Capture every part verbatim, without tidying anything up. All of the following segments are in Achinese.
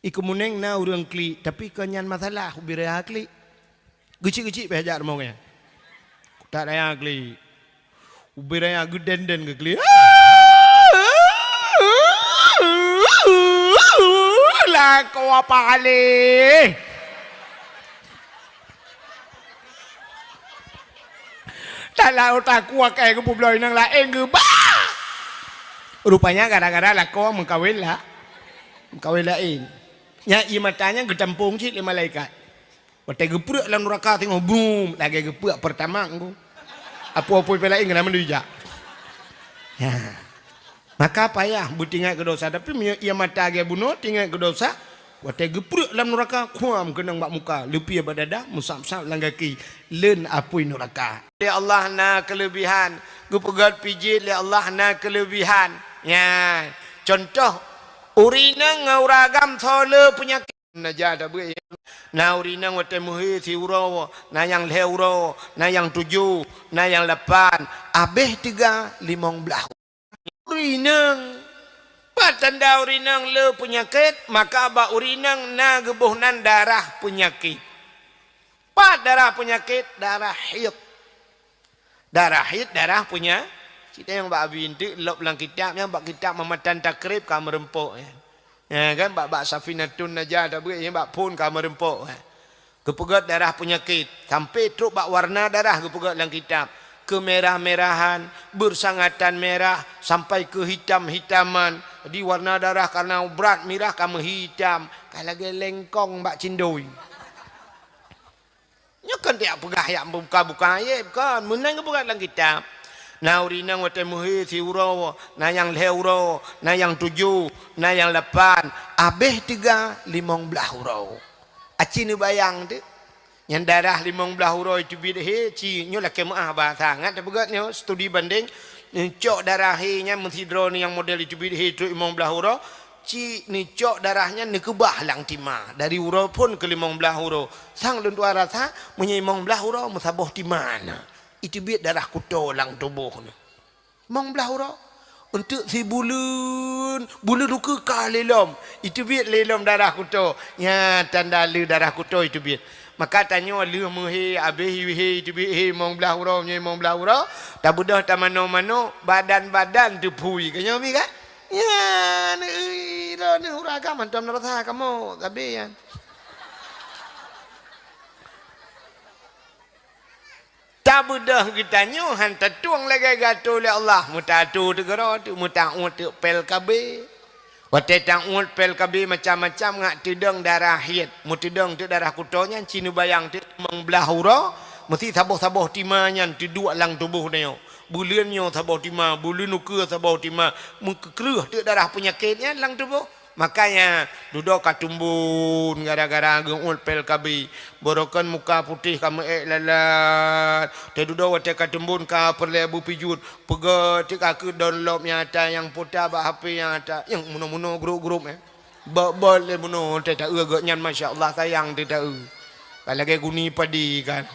Ikeue Muneng na ureuëng klik, tapi kon nyan masalah ubé raya klik. Geuchik-geuchik pih jak rumoh nyan. Kutak raya klik. Ubé raya geuden-den geuklik. Lakoe apa aleh? Talau takue keu geupubloe inong laén geuba. Rupanya gara-gara lakoe meukawen la-, meukawen laén. Nyan ié mata nyan geutampong cit lé malaikat. Watée geuprek lam nuraka singoh brum lagée geuprek Pertamax ngku. Apui-apui pih laén keunan mandum jak. Ya. Maka payah beutingat keu dosa, tapi meunyoe ié mata lagée bunoe tingat keu dosa, watée geuprek lam nuraka kuam keunong bak muka, leupie bak dada, meusab-sab lam gaki, leuen apui nuraka. Lé Allah na keuleubihan, geupeugét pijet lé Allah na keuleubihan. Ya. Contoh, ureuëng inong ngon ureuëng agam soe le peunyakét. Naja tabeuet na ureuëng inong watée meuhé siuroe, na nyang lhée uroe, na nyang tujoh, na nyang lapan, abéh teuga limong blaih. Ureuëng inong, pat tanda ureuëng inong le peunyakét, maka bak ureuëng inong na geuboh nan darah peunyakét. Pat darah peunyakét, darah haid. Darah haid, darah punya. Cit nyang bak abi enteuk lop lam kitab nyan, bak kitab Mamatan Takrib ka meureumpok nyan. Ya kan, bak, bak Safinatun Najah tabeuet nyan, bak phon ka meureumpok nyan. Geupeugét darah peunyakét, sampai trok bak warna darah geupeugét lam kitab. Keumerah-merahan, bersangatan merah, sampai keuhitam-hitaman. Di warna darah karena brat mirah ka meuhitam, ka lagée lengkong bak cindoi. Nyoe kon tiak peugah yak buka-buka ayeb kon, meunan geupeugah lam kitab. Na ureuëng inong watée meuhé siuroe, na nyang lhée uroe, na nyang tujoh, na nyang lapan, abéh teuga limong blaih uroe. Aci neubayang teuh. Nyan darah limong blaih uroe teubiet hé, ci nyoe lakée meuáh bahasa ngat teupeugah nyoe studi banding, neucok darah hé nyan meusidroe nyang model teubiet hé trok limong blaih uroe, Ci neucok darah nyan neukeubah lam tima, dari uroe phon keu limong blaih uroe. Sang lôn tuan rasa, meunyoe limong blaih uroe meusaboh tima na, iteubiet darah kuto lam tuboh na. Limong blaih uroe, eunteuk sibuleuen, buleuen ukeue ka lé lom, iteubiet lé lom darah kuto. Nyan tanda le darah kuto iteubiet. Maka tanyoe lheueh meuhé, abéh hé iteubiet hé limong blaih uroe, meunyoe limong blaih uroe, tabeudôh tamanoe-manoe, badan-badan teuphui. Ka nyoe mi kan? Nyan, ui, droeneuh ureueng agam hantom na rasa kamoe, sabe nyan. Tabeudôh geutanyoe han tatueng lagèe geuatô lé Allah, meutato teuh keudroe teuh, meutaôt teuh pèl K B. Watèe taôt pèl K B macam-macam ngat teudong darah hiet, meuteudong teuh darah kuto nyan, ci neubayang teuh limong blaih uroe, meusti saboh-saboh tima nyan teuduek lam tuboh tanyoe. Buleuen nyoe saboh tima, buleuen ukeue saboh tima, meukeureuh teuh darah peunyakét nyan lam tuboh. Makanya dudoe ka teumbon gara-gara geuôt pèl K B. Barokon muka putéh ka meu-ék lalat. Teududoe watèe ka teumbon ka peureulèe beupijuet. Peugah teuka keu download nyang ata nyang puta bak H P nyang ata. Nyang munoe-munoe grup-grup, eh. Bot-bot lé munoe teuh taeu gobnyan, masya Allah, sayang teuh taeu. Ka lagèe guni padi kan.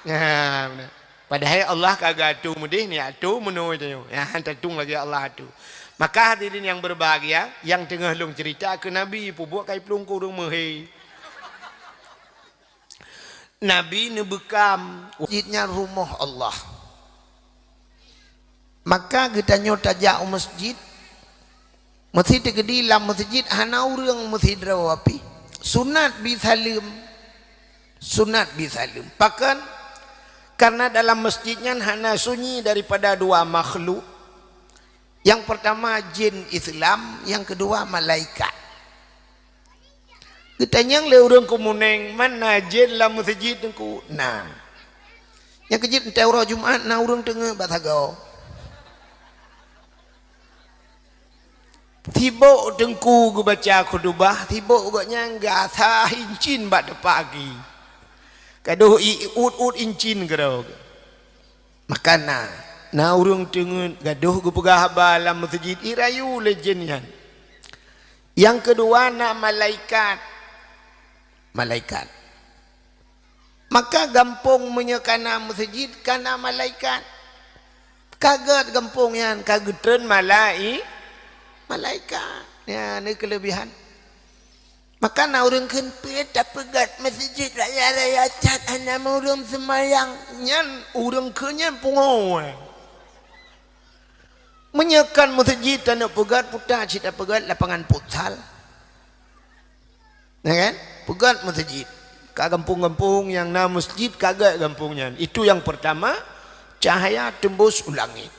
Nah, beuna. Padahai Allah ka geuatô meudeh, neuatô meunoe tanyoe. Nyan han tatueng lagèe Allah atô. Maka hadirin yang berbahagia, nyang teungoh lôn ceurita keu Nabi, peubuet kai plueng kureueng meuhé. Nabi neubeukam, meuseujid nyan rumoh Allah. Maka geutanyoe tajak u meuseujid, meusti teukeudi lam meuseujid hana ureueng meusidroe pih. Sunat bi saleuem. Sunat bi saleuem. Pakon? Karena dalam meuseujid nyan hana sunyi daripada dua makhluk. Nyang peurtama jén Islam, nyang keudua malaikat. Geutanyong lé ureueng Keumuneng, "Man na jén lam meuseujid, Teungku?" "Na." Nyang keujeuet, teuntèe uroe Jumat na ureueng teungeut bak sagoe. Sibok Teungku geubaca khutubah, sibok gobnyan gasa incin bak teumpat aki. Gadôh i-, iôt-iôt incin keudroe. Maka na, na ureueng teungeut gadôh geupeugah haba lam meuseujid, irayu lé jén nyan. Nyang keudua na malaikat. Malaikat. Maka gampông meunyoe ka na meuseujid, ka na malaikat. Ka gèt gampông nyan, ka geutreun malai-, malaikat. Nyan, nyan keuleubihan. Maka na ureuëng kheun peue tapeugét meuseujid raya-raya that hana meureueng seumayang, nyan ureuëng kheun nyan pungoe. Meunyoe kon meuseujid taneuk peugét, puta cit tapeugét lapangan futsal. Ya kan? Peugét meuseujid. Ka gampông-gampông nyang na meuseujid ka gét gampông nyan. Itu yang pertama, cahaya tembus u langit.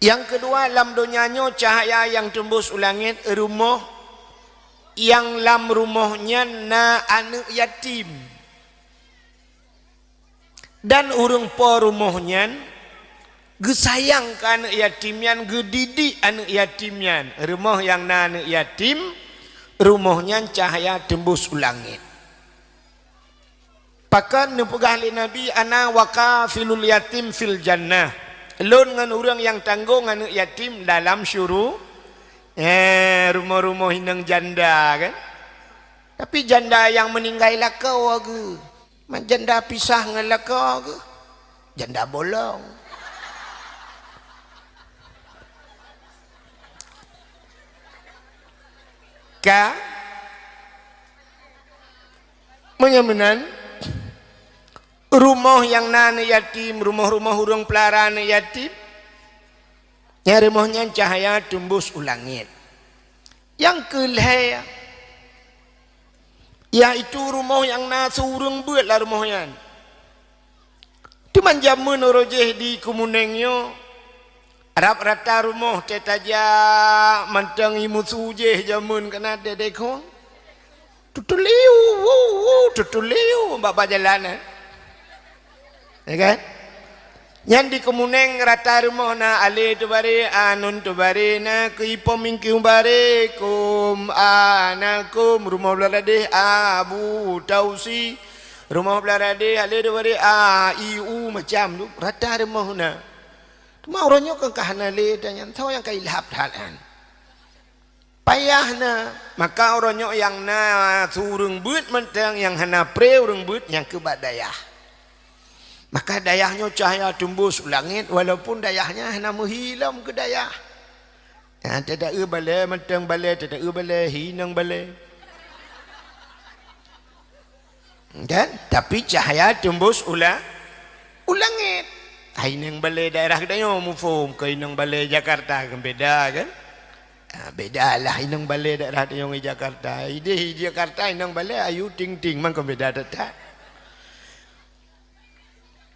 Nyang keudua, lam donya nyoe cahaya nyang tembus u langit, rumoh nyang lam rumoh nyan na aneuëk yatim. Dan ureuëng po rumoh nyan geusayang keu aneuëk yatim nyan, geudidik aneuëk yatim nyan. Rumoh nyang na aneuëk yatim, rumoh nyan cahaya tembus u langit. Pakon neupeugah lé Nabi, "Ana wa kafilul yatim fil jannah." Lôn ngon ureuëng nyang tanggong aneuëk yatim dalam syuru-, eh, rumoh-rumoh inong janda kan. Tapi janda nyang meuninggai lakoe geuh, mak janda pisah ngon lakoe geuh, janda bolong. Ka? Meunyoe meunan, rumoh nyang na aneuëk yatim, rumoh-rumoh ureuëng peulara aneuëk yatim, nyang rumoh nyan cahaya tembus u langit. Nyang keu lhée, yaitu rumoh nyang na siureuëng beuet lam rumoh nyan. Teuma jameun uroe jéh di Keumeunéng nyoe, rab rata rumoh teuh tajak mantong ié meusu jéh jameun kana dede khong. Tutuliu, wu, wu, tutuliu, bak-bak jalan, eh. Ya kan? Nyan di Keumeunéng rata rumoh na alé teubaré, anun teubaré, na keu ipom mingkiu baré, kum, a, na kum, rumoh blah radeh, a, bu, tausi, rumoh blah radeh, alé teubaré, a, i, u, macam tu, rata rumoh na. Teuma uroe nyoe kan ka hana lé dan nyan, soe nyang ka ilhab that nyan. Payah na, maka uroe nyoe nyang na siureuëng beuet mantong nyang hana pré ureuëng beuet nyang keu bak dayah. Maka dayah nyoe cahya teumbus u langét walaupun dayah nyan hana meuhi lom keu dayah. Nyan teudaeu balée mantong balée, teudaeu balée hi inong balée. Kan? Tapi cahya teumbus u la-, u langét. Hai inong balée daerah geutanyoe muphom keu inong balée Jakarta kan beda kan? Ha, beda lah inong balée daerah tanyoe ngon Jakarta. Ideh di Jakarta inong balée ayu ting-ting mangkon beda that-that.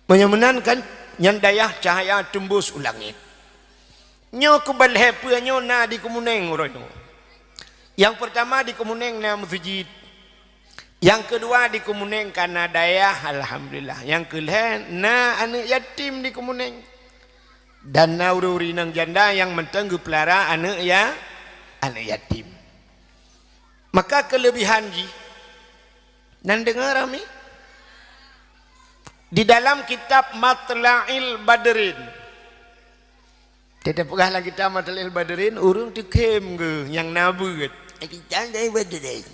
Meunyoe meunan kan nyan dayah cahya teumbus u langét. Nyoe keubalhée peue nyoe na di Keumeunéng uroe nyoe. Nyang peurtama di Keumeunéng na meuseujid. Nyang keudua di Keumeunéng ka na dayah, alhamdulillah. Nyang keulhée na aneuëk yatim di Keumeunéng. Dan na ureuëng-ureuëng inong janda nyang mantong geupeulara aneuëk ya-, aneuëk yatim. Maka keuleubihan jih, nan deungoe ramé? Di dalam kitab Matla'il Badrin, Teupeugah lam kitab Matla'il Badrin, ureuëng teukhém geuh nyang na beuet. Kitab dari Badrin.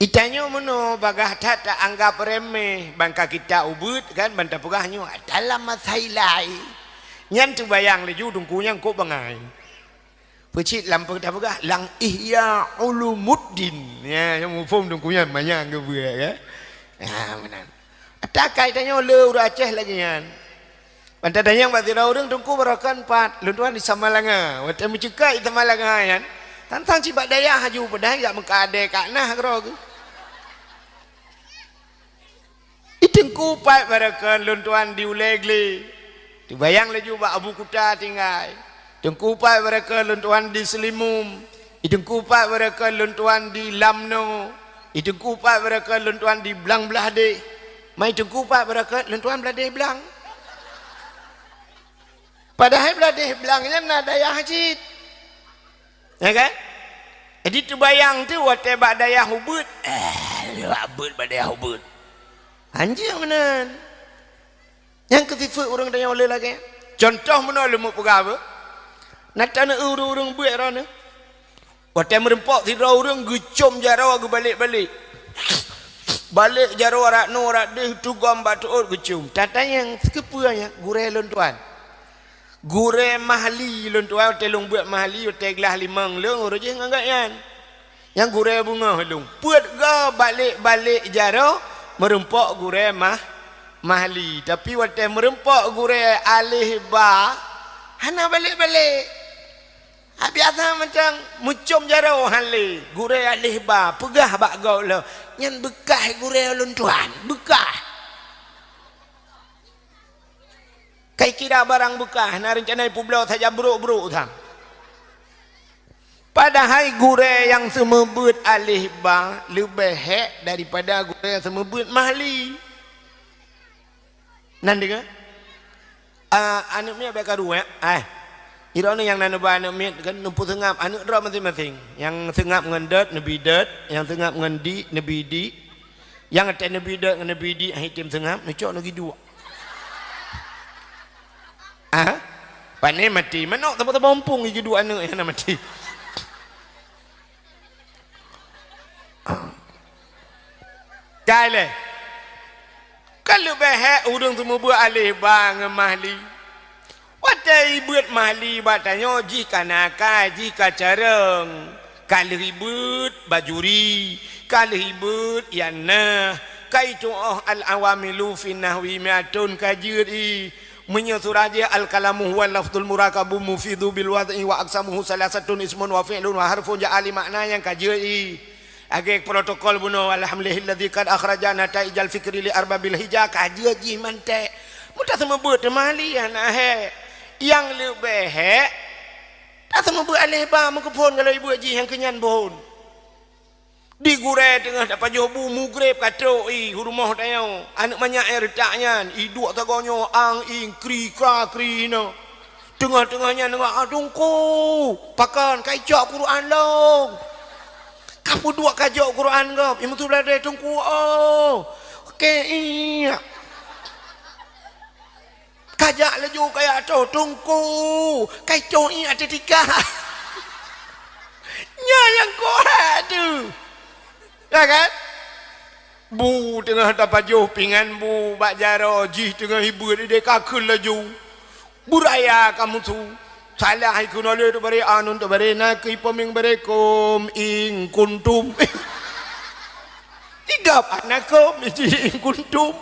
Itanyoe meunoe bagaih that ta-anggab remeh, ban ka kita ubeuet kan, ban tapeugah nyoe dalam masa ilai. Nyan teubayang laju teungku nyan kok bangai. Peucit lam peugah-peugah lam Ihya Ulumuddin. Ya, nyang muphom teungku nyan manyang geubeuet ya. Ha, meunan. Takai tanyoe le ureuëng Aceh lagée nyan. Ban tatanyong bak sidroe ureuëng teungku barokon pat, lôn tuan di Samalanga. Watée meuceukat di Samalanga nyan, tantang cit bak dayah aju padahai jak meuka adée ka nah keudroe geuh. Di teungku pat barokon lôn tuan di Ulée Glé. Teubayang laju bak Abu Kuta tinggai. Teungku pat barokon lôn tuan di Seulimum. Di teungku pat barokon lôn tuan di Lamno. Di teungku pat barokon lôn tuan di Blang Blahdeh. Mai teungku pat barokon lôn tuan Blahdeh Blang. Padahai Blahdeh Blang nyan na dayah cit. Ya kan? Jadi teubayang tu watée bak dayah ubeuet, eh, bak beuet bak dayah ubeuet. Hanjeuet meunan. Nyang keu sifeuet ureuëng tanyoe le lagée. Contoh meunoe leumo peugah beuh. Na taneueu ureuëng-ureuëng beuet droeneuh. Watée meurumpok sidroe ureuëng geucom jaroe geubalek-balek. Balek jaroe rak noe rak deuh tugom bak teuôt geucom. Tatanyong sikeupeue nyan gurée lôn tuan. Gurée mahli lôn tuan, watée lôn beuet mahli, watée glah limong lôn uroe jih ngon gobnyan. Nyang gurée beungoh lôn, peuet goe balek-balek jaroe meurumpok gurée mah, mahli. Tapi watée meurumpok gurée aléh ba, hana balek-balek. Ha, biasa mantong meucom jaroe han lé, gurée aléh ba, peugah bak gob lom, "Nyan beukah gurée ulôn tuan, beukah." Kai kira barang beukah, na reuncana ipubloe sajan brok-brok sang. Padahai gurée nyang seumeubeuet aléh ba leubeh hék daripada gurée nyang seumeubeuet mahli. Nan deungoe? Ah, aneuk miet bèk karu, eh? Ai. Droeneuh nyang na neuba aneuk miet kan neupeuseungab aneuk droe maséng-maséng. Nyang seungab ngon dot, neubi dot, nyang seungab ngon dik, neubi dik. Nyang até neubi dot ngon neubi dik, hai tem seungab, neucok neugi duek. Ah? Pane maté, manok teuma-teuma mumpung geuduek aneuk nyang na maté. Kai lé. Ka leubeh hék ureuëng seumeubeuet aléh ba ngon mahli. Watée ibeuet mahli bak tanyoe jih ka na akai, jih ka carông, ka lheueh ibeuet bajuri, ka lheueh ibeuet ianah, ka itu'oh al-awamilu fi nahwi mi'atun ka jeuet i. Meunyoe surah jih al-kalamu huwa lafzul murakabu mufidu bil wad'i wa aqsamuhu salasatun ismun wa fi'lun wa harfun ja'a li ma'na nyang ka jeuet i. Lagée protokol bunoe, "Alhamdulillahilladzi qad akhraja nataijal fikri li arbabil hija," ka jeuet jih manték. Meutaseumeubeuet teuma li hana hék. Nyang leubeh hék, taseumeubeuet aléh ba meukeupon galoi beuet jih nyang keunyan bôn. Di gurée teungoh tapajoh bu mugreb ka trok i u rumoh tanyoe. Aneuk manyak nyang reutak nyan, iduek sagoe nyoe ang-ing, kri-kra, kri hinoe. Teungoh-teungoh nyan deungoe, "Ah, Teungku, pakon ka icok Quran lôn?" Ka peuduek ka jok Quran gob, i meusu bladée, "Teungku, oh, oke, iya." Ka jak laju kaya toh, "Teungku, ka icok i até tika." Nyan nyang kok tu. Ya kan? Bu teungoh tapajoh pingan bu bak jaroe jih teungoh ibeuet ideh ka kheun laju. Beuraya ka meusu. Salah ikheun oleh teubare anun teubare nakeuh ipeumieng barekom ing kuntum. Idop anakom iji ing kuntum.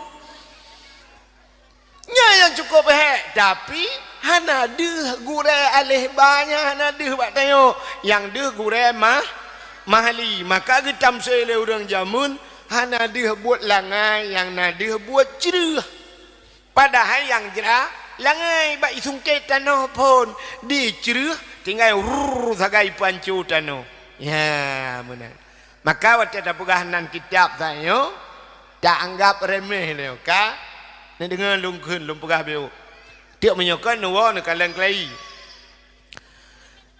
Nyan nyang cukôp hék, tapi hana deuh gurée aléh ba nyan hana deuh bak tanyoe. Nyang deuh gurée mah, mahli. Maka geutamsé lé ureuëng jameun hana deuh buet langai, nyang na deuh buet creueh. Padahai nyang jra langai bak isungkét tanoh phon dicreueh tinggai rurr sagai panco tanoh. Ya, meunan. Maka watée tapeugah nan kitab tanyoe, taanggab remeh lé ka. Neudeungoe lôn kheun lôn peugah biôh. Tiek meunyoe kon neuwoe neukalon keulayi.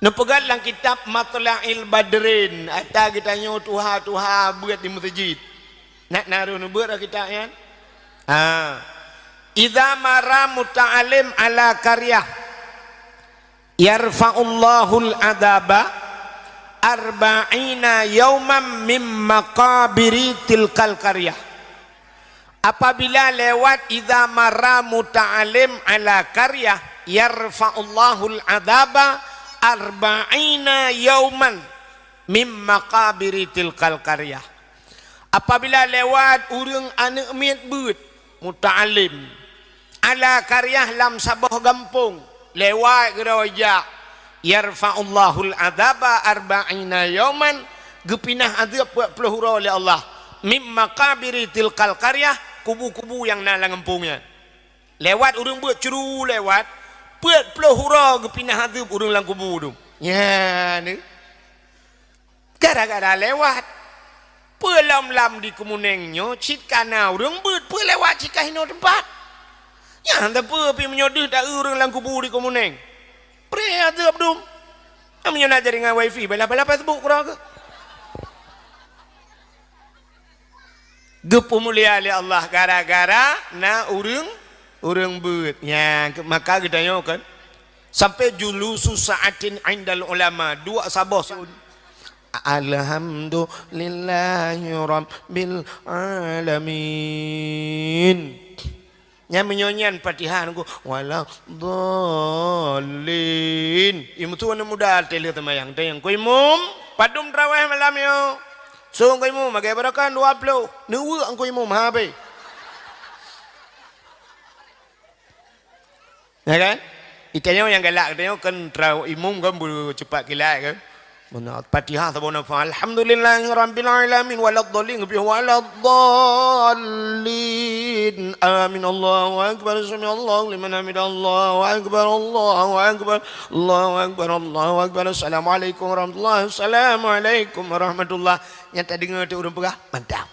Neupeugah lam kitab Matla'il Badrin, ata geutanyoe tuha-tuha beuet di meuseujid. Nak na roh neubeuet lam kitab nyan? Ha. Idza mara muta'allim ala qaryah, yarfa'ullahul adzaba arba'ina yauman min maqabiri tilkal qaryah. Apabila lewat, idza marra muta'allim ala qaryah, yarfa'ullahul adzaba arba'ina yauman min maqabiri tilkal qaryah. Apabila lewat ureuëng aneuk miet beuet, muta'allim, ala qaryah lam saboh gampông, lewat keudroe jak, yarfa'ullahul adzaba arba'ina yauman, geupinah azeueb peuet ploh uroe lé Allah, mim maqabiri tilkal qaryah, kubu-kubu nyang na lam gampông nyan. Lewat ureuëng beuet curu lewat, peuet ploh uroe geupinah azeueb ureuëng lam kubu tu. Nyan. Gara-gara lewat. Peue lom lam di Kemuneng nyoe cit ka na ureuëng beuet, peue lewat cit ka hinoe teumpat. Nyan teupeu pih meunyoe deuh ta-eu ureuëng lam kubu di Kemuneng. Preh azeueb dum. Meunyoe na jaringan wifi, bala-bala Facebook keudroe keuh. Geupeumulia lé Allah gara-gara na ureuëng, ureuëng beuet. Nyan, maka geutanyoe kan. Sampai julusu sa'atin indal ulama, duek saboh sun. Alhamdulillahi rabbil alamin. Nyan meunyoe nyan Fatihah ngon, "Waladdallin." Imum tu aneuk muda teuh lheueh seumayang, tanyong, "Ku imum, padum traweh malam nyoe?" "Song ku imum, magée barokan dua ploh." Neuweuek ku imum, habéh. Ya kan? Itanyoe nyang galak, tanyoe kan trau imum kan beucepat kilat kan. Meunan Fatihah saboh nafah. Alhamdulillahirabbil alamin waladdallin, geubri waladdallin. Amin. Allahu akbar. Sami'allahu liman hamidah. Allahu akbar. Allahu akbar. Allahu akbar. Allahu akbar. Assalamualaikum warahmatullahi. Assalamualaikum warahmatullah. Nyang tadeungoe teuh ureuëng peugah, "Mantap."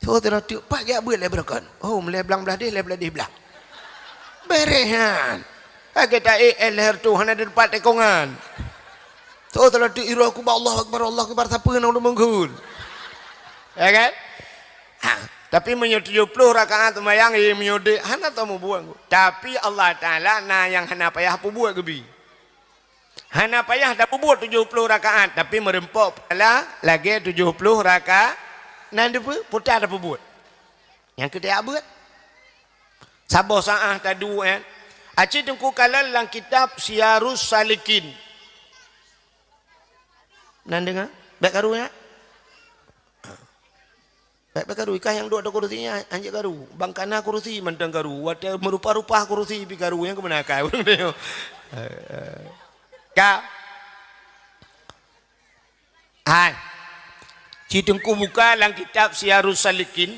Tho teuh teuk pat geujak beuet lé beureukan. Oh, meulée blang blaih deh, lé blaih deh blang. Beureh nyan. Hai gata ék, eh, leher tu hana di teumpat tekongan. Tho teuh teuk iroh ku bak Allahu Akbar, Allahu Akbar, sapeue nyang ureuëng meunggeun. Ya kan? Ha, tapi meunyoe tujoh ploh rakaat seumayang, eh, meunyoe dek, hana tamubuet. Tapi Allah Taala na nyang hana payah peubuet geubi. Hana payah tapeubuet tujoh ploh rakaat, tapi meureumpok pahala lagée tujoh ploh raka-, nan deupeue, puta tapeubuet. Nyang keu tajak beuet. Saboh saát taduek, eh. Aci Teungku kalon lam kitab Siyarus Salikin. Nan deungoe? Bék karu nyan? Bék, bék karu, i kah nyang duek ateueh kurusi nyan, hanjeuet karu. Bang kana kurusi mantong karu. Watée meurupa-rupa kurusi pih karu, nyang keumeuna akai ureuëng nyoe. Ka. Hai. Ci Teungku buka lam kitab Siyarus Salikin.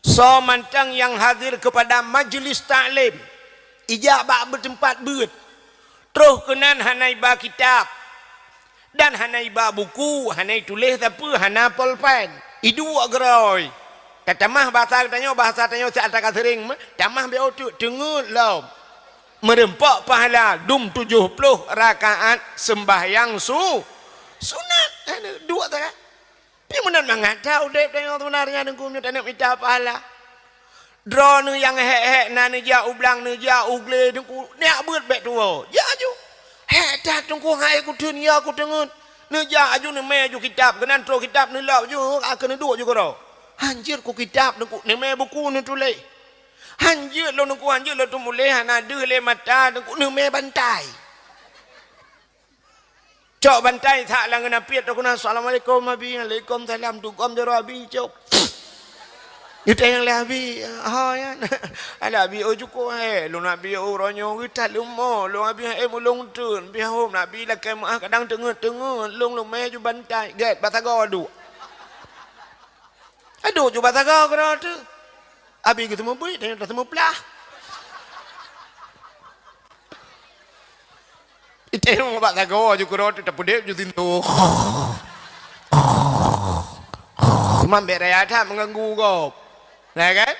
Soe mantong nyang hadir keupada majlis taklim, ijak bak beuteumpat beuet, troh keunan hana iba kitab, dan hana iba buku, hana ituléh sapeue, hana polpen. Iduek geurôi. Tatamah basa geutanyoe, basa tanyoe siat ka seuring, tamah B O teuk, teungeut lom. Meureumpok pahala dum tujoh ploh rakaat seumbahyang su-, sunat. Hana duek sagai. Pi meunan mangat that udeb tanyoe seubeunarnya Teungku meunyoe taneuk mita pahala. Droeneuh nyang hék-hék na neujak u blang, neujak u glé Teungku, neujak beuet bék tuwoe. Jak aju. Hék that Teungku hai kuteun ya kuteungeut. Neujak aju neumé aju kitab, keunan troh kitab neulop ju, ka keuneuk duek ju keudroe. Hanjeuet ku kitab Teungku, neumé buku neutuléh. Hanjeuet lôn Teungku, hanjeuet lôn teumuléh, hana deuh lé mata Teungku, neumé bantai. Cok bantai that lam geunap piet, takheun, "Assalamualaikum, Abi." "Waalaikumsalam." Tukon jaroe Abi cok. Geutanyong lé Abi, "Ho, nyan?" "Alah, Abi, oh, cukôp, eh. Lôn Abi, oh, uroe nyoe geutat leumo. Lôn Abi, eh, mulông teun. Bihom Abi lakée meuah kadang teungeut-teungeut. Lôn leumé ju bantai." Gét, basa goe duek. Aduh, ju basa goe keudroe teuh. Abi geuseumeubeuet, tanyoe taseumeuplah. Itém bak sagoe ju keudroe teuh tapeudeb ju sintoe. Teuma bék raya that meuganggu gob. Nah kan?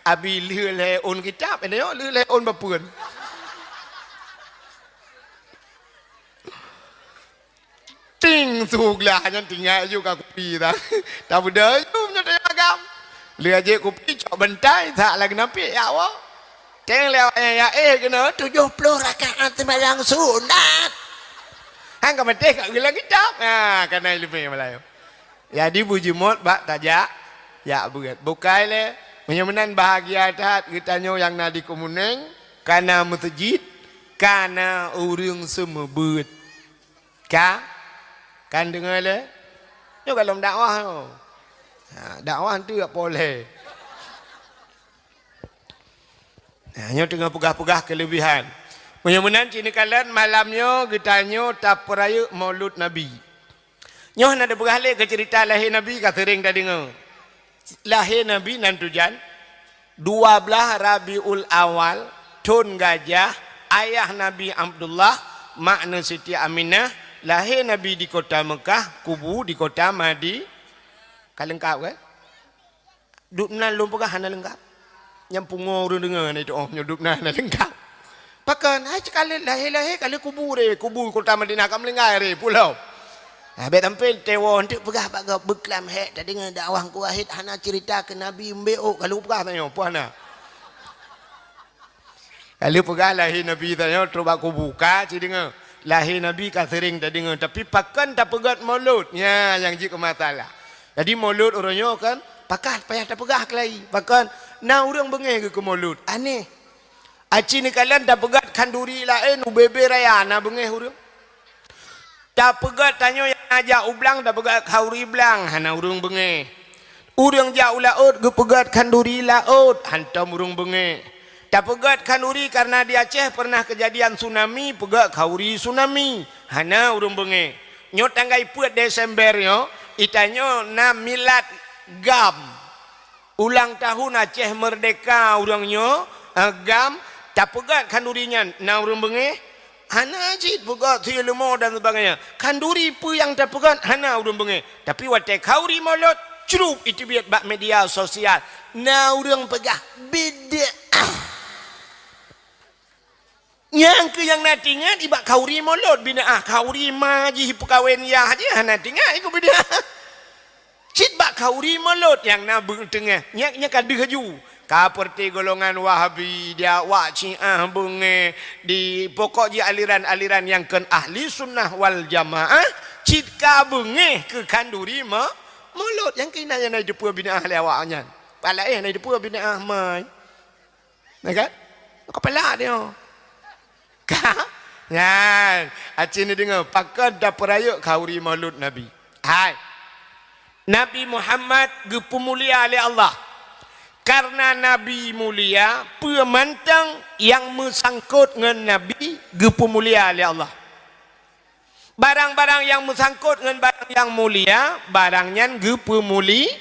Abi lheueh lhée ôn kitab, tanyoe lheueh lhée ôn bapeuen. Ting su glah nyan tinggai ju ka kupi dah. Tapeudeuh ju nyoe teuh agam. Lheueh jép kupi cok bantai that lagée nampik ya Allah. Teng lewat ya eh kena tujoh ploh rakaat seumayang sunat. Han ka maté ka geulang kitab. Ha, kana ileumé malayu. Jadi beujimot bak tajak jak beuet. Bukai lé meunyoe meunan bahagia that geutanyoe nyang na di Keumunéng, kana meuseujid, kana ureuëng seumeubeuet. Ka? Kan deungoe lé? Nyoe ka lom dakwah nyoe. Ha, dakwah tu jak polé. Ha, nyoe teungoh peugah-peugah keuleubihan. Meunyoe meunan cit neukalon malam nyoe geutanyoe tapeurayeuk Maulud Nabi. Nyoe na teupeugah lé keu ceurita lahé Nabi ka seuréng tadeungoe. Lahé Nabi nan tujan dua blaih Rabiul Awal, thon gajah, ayah Nabi Abdullah, mak neuh Siti Aminah, lahé Nabi di kota Meukah, kubu di kota Madi-, ka leungkab kan? Dum nan lôn peugah hana leungkab. Nyang pungo ureuëng deungoe na itu oh nyoe dum nan hana leungkab. Pakon hai cit ka lheueh lahé-lahé ka lheueh kubu ré, kubu kota Madinah ka meulinggai ré pulo. Nah, bék sampoe teuwoe eunteuk peugah bak gob beuklam hék tadeungoe dakwah Teungku Wahid hana ceurita keu Nabi meubeuk ka lheueh peugah tanyoe puih na. Ka lheueh peugah lahé Nabi tanyoe trok bak kubu ka cit deungoe. Lahé Nabi ka seuréng tadeungoe tapi pakon tapeugét Maulud. Nyan nyang jeuet keu masalah. Jadi Maulud uroe nyoe kan Pakon payah tapeugah keulai? Pakon na ureuëng beungéh geukeumulot? Aneh. Aci neukalon tapeugét khanduri laén u bebe raya na beungéh ureuëng. Tapeugét tanyoe nyang na jak u blang tapeugét khanduri blang hana ureuëng beungéh. Ureuëng jak u laôt geupeugét khanduri laôt hántom ureuëng beungéh. Tapeugét khanduri kareuna di Aceh pernah keujadian tsunami peugét khanduri tsunami hana ureuëng beungéh. Nyoe tanggai peuet Desember nyoe, itanyoe na milad GAM. Ulang tahun Aceh Merdeka ureuëng nyoe, eh, GAM, tapeugét khanduri nyan na ureuëng beungéh? Hana cit peugét sie leumo dan sebagainya. Khanduri peue nyang tapeugét hana ureuëng beungéh. Tapi watée khanduri mulod, crup iteubiet bak media sosial. Na ureuëng peugah bid'ah. Nyang keuh nyang na tingat ibak khanduri mulod bid'ah, khanduri ma jih peukawen yah jih hana tingat ikut bid'ah. Cit bak khanduri mulod nyang na beuteungeh, nyak nyak ka deuh ju. Ka peureuti golongan Wahabi, di awak Syiah beungéh, di pokok jih aliran-aliran nyang kon ahli sunnah wal jamaah, cit ka beungéh keu khanduri ma-, mulod. Nyang keuh na nyang na jiteupeu bid'ah lé awak nyan. Palaéh na jiteupeu bid'ah mai. Nah kan? Kepala dia. Ka? Nyan, aci ni deungoe, pakon tapeurayeuk khanduri maulud Nabi. Hai. Nabi Muhammad geupeumulia lé Allah. Karena Nabi mulia, peue mantong nyang meusangkot ngon Nabi geupeumulia lé Allah. Barang-barang nyang meusangkot ngon barang nyang mulia, barang nyan geupeumuli-,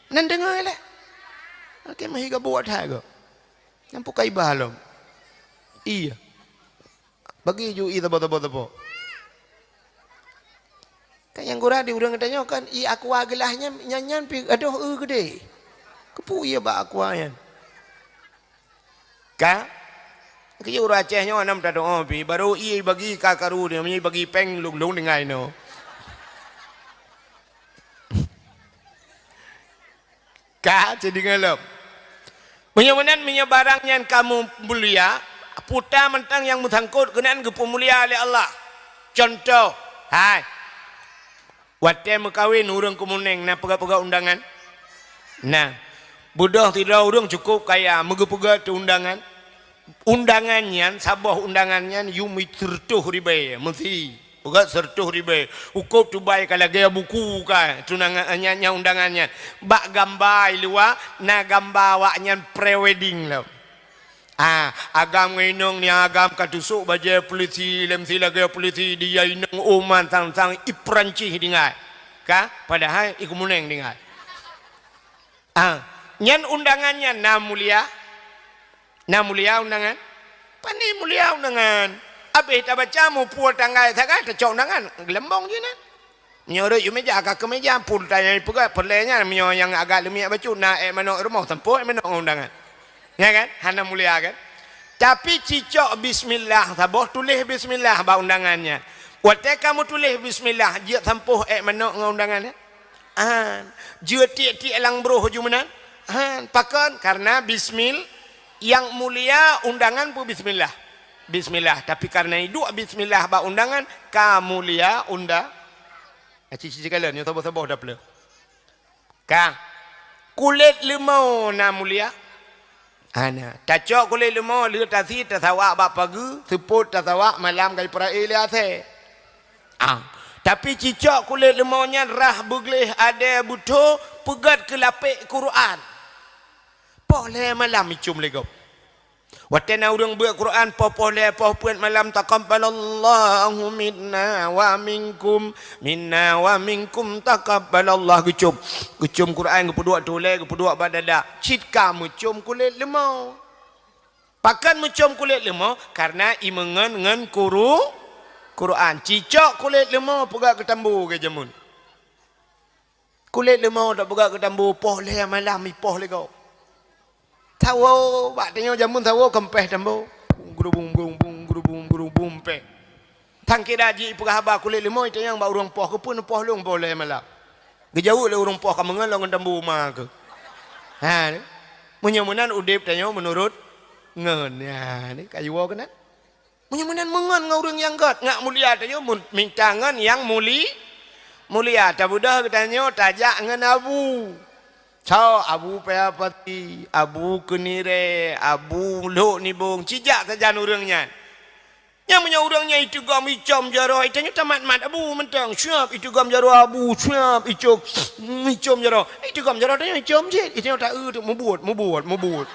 nan deungoe lé. Oke, meuhi geubuet that geuh. Nyang pukai bah lom. Iya. Bagi ju i teubo-teubo-teubo. Kan nyang gura di ureuëng geutanyoe kan i aqua geulaih nyan, nyan, nyan pi adoh eu geude. Keupeue iya bak aqua nyan? Ka? Keu ureuëng Aceh nyoe nam tadoe pi, baru ie bagi ka karu dia, meunyo bagi péng lung-lung deungai no. Ka, jadi ngalom. Meunyo meunan, meunyo barang nyan kamu mulia, puta mantong nyang meusangkot keunan geupeumulia lé Allah. Contoh, hai. Watée meukawen ureuëng keumuneng na peugah-peugah undangan? Nah, beudôh sidroe ureuëng cukup kaya meugeupeugah teu undangan. Undangan nyan, saboh undangan nyan yum sireutôh ribée meusi. Peugah sireutôh ribée. Ukôb tubai ka lagée buku ka tunangan nyan, nyan undangan nyan. Bak gamba i luwa na gamba awak nyan pre-wedding lom. Ah, agam ngon inong ni agam ka tusok bajée polisi, lem si lagée polisi, dia inong uman sang-sang i Peurancih tinggai. Ka? Padahai i keumuneng tinggai. Ah, nyan undangan nyan na mulia? Na mulia undangan? Pane mulia undangan. Abéh tabaca mupue tanggai sagai tacok undangan, geulambong jih nyan. Meunyoe rot yue meja ka keu meja, pun tanyai peugah peureulée nyan, meunyoe nyang agak leumiek bacut na ék manok rumoh, sampôh ék manok ngon undangan. Ya kan? Hana mulia kan? Tapi cicok bismillah saboh, tuléh bismillah bak undangan nyan. Watée ka meutuléh bismillah, jeuet sampôh ék manok ngon undangan nyan? An. Jeuet tiek-tiek lam broh ju meunan? An. Pakon? Karena bismil-, nyang mulia undangan pun bismillah. Bismillah. Tapi karena iduek bismillah bak undangan, ka mulia unda-, Aci-ci kalon nyoe saboh-saboh dapeuleue. Ka. Kulét leumô na mulia? Hana. Tacok kulét leumô, lheueh tasi tasawak bak pageue, seupôt tasawak malam ka ipeurae lé asée. Ah. Tapi cicok kulét leumô nyan rhah beugleh adée beutho peugét keu lapék Quran. Poh lhée malam icum lé gob. Watée na ureuëng beuet Quran poh-poh lhée poh peuet malam, "Taqabbalallahu minna wa minkum, minna wa minkum taqabbalallah," geucom. Geucom Quran geupeuduek tulée, geupeuduek bak dada. Cit ka meucom kulét leumô. Pakon meucom kulét leumô? Karena imeungon ngon kuru-, Quran. Cicok kulét leumô peugah keu tambu geujamun. Kulét leumô tapeugah keu tambu poh lhée malam ipoh lé gob. Sawoe, bak tanyoe jameun sawoe keumpéh tambu. Bung, gurubung, bung, bung, gurubung, gurubung, péh. Tangkira jih peugah haba kulét leumô itanyong bak ureuëng poh, "Keupeue neupoh lôn poh lhée malam?" Geujaweueb lé ureuëng poh, "Ka meungon lôn ngon tambu ma keuh." Ha, meunyoe meunan udeb tanyoe meunurot ngon. Ya, ni ka jiwoe keunan. Meunyoe meunan meungon ngon ureuëng nyang gét, ngat mulia tanyoe mun-, mita ngon nyang muli-, mulia. Tabeudôh geutanyoe tajak ngon abu. Soe Abu Paya Pasi, Abu Keunirée, Abu Lhok Nibong, cijak sajan ureuëng nyan. Nyang meunyoe ureuëng nyan iteugom icom jaroe, itanyoe tamat-mat Abu mantong, siap iteugom jaroe Abu, siap icom, icom jaroe. Iteugom jaroe tanyoe icom cit, itanyoe ta-eu teuk mubuet, mubuet, mubuet.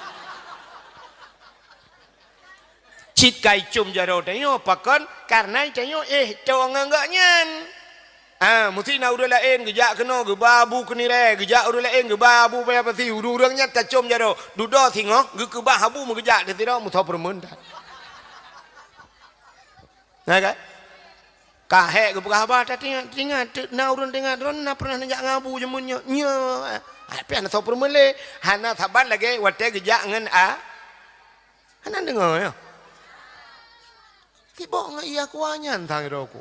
Cit ka icom jaroe tanyoe, pakon? Karena tanyoe éh toe ngon gobnyan. Ah, meusti na ureuëng laén geujak keunoe geuba Abu Keunirée, geujak ureuëng laén geuba Abu Paya Pasi, ureuëng-ureuëng nyan tacom jaroe, dudoe singoh geukeubah Abu meugeujak di sidroe meusoe peureumeun that. Na kan? Ka hék geupeugah haba, tatingat, tingat, na ureuëng tingat, droe na pernah neujak ngon Abu jameun nyoe. Nyoe, ah, tapi hana soe peureumeun lé, hana saban lagée watée geujak ngon a, hana deungoe nyoe. Sibok ngon iya kuah nyan sang droe ku.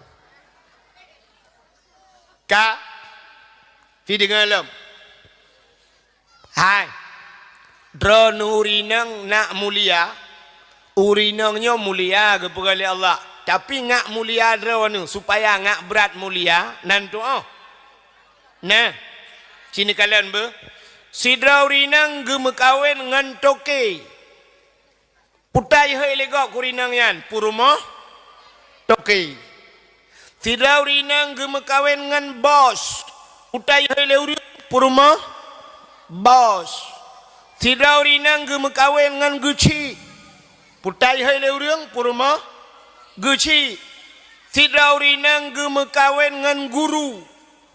Ka, si deungoe lom. Hai, droeneuh ureuëng inong nak mulia, ureuëng inong nyoe mulia geupeugah lé Allah, tapi ngak mulia droeneuh supaya ngak brat mulia, nan tuoh. Nah, sini kalon beuh, sidroe ureuëng inong geumeukawen ngon toke. Putai hôi lé gob keu ureuëng inong nyan, peurumoh toke. Sidroe ureuëng inong geumeukawen ngon bos. Putai hôi lé ureuëng, peurumoh bos. Sidroe ureuëng inong geumeukawen ngon geuchik. Putai hôi lé ureuëng, peurumoh geuchik. Sidroe ureuëng inong geumeukawen ngon guru.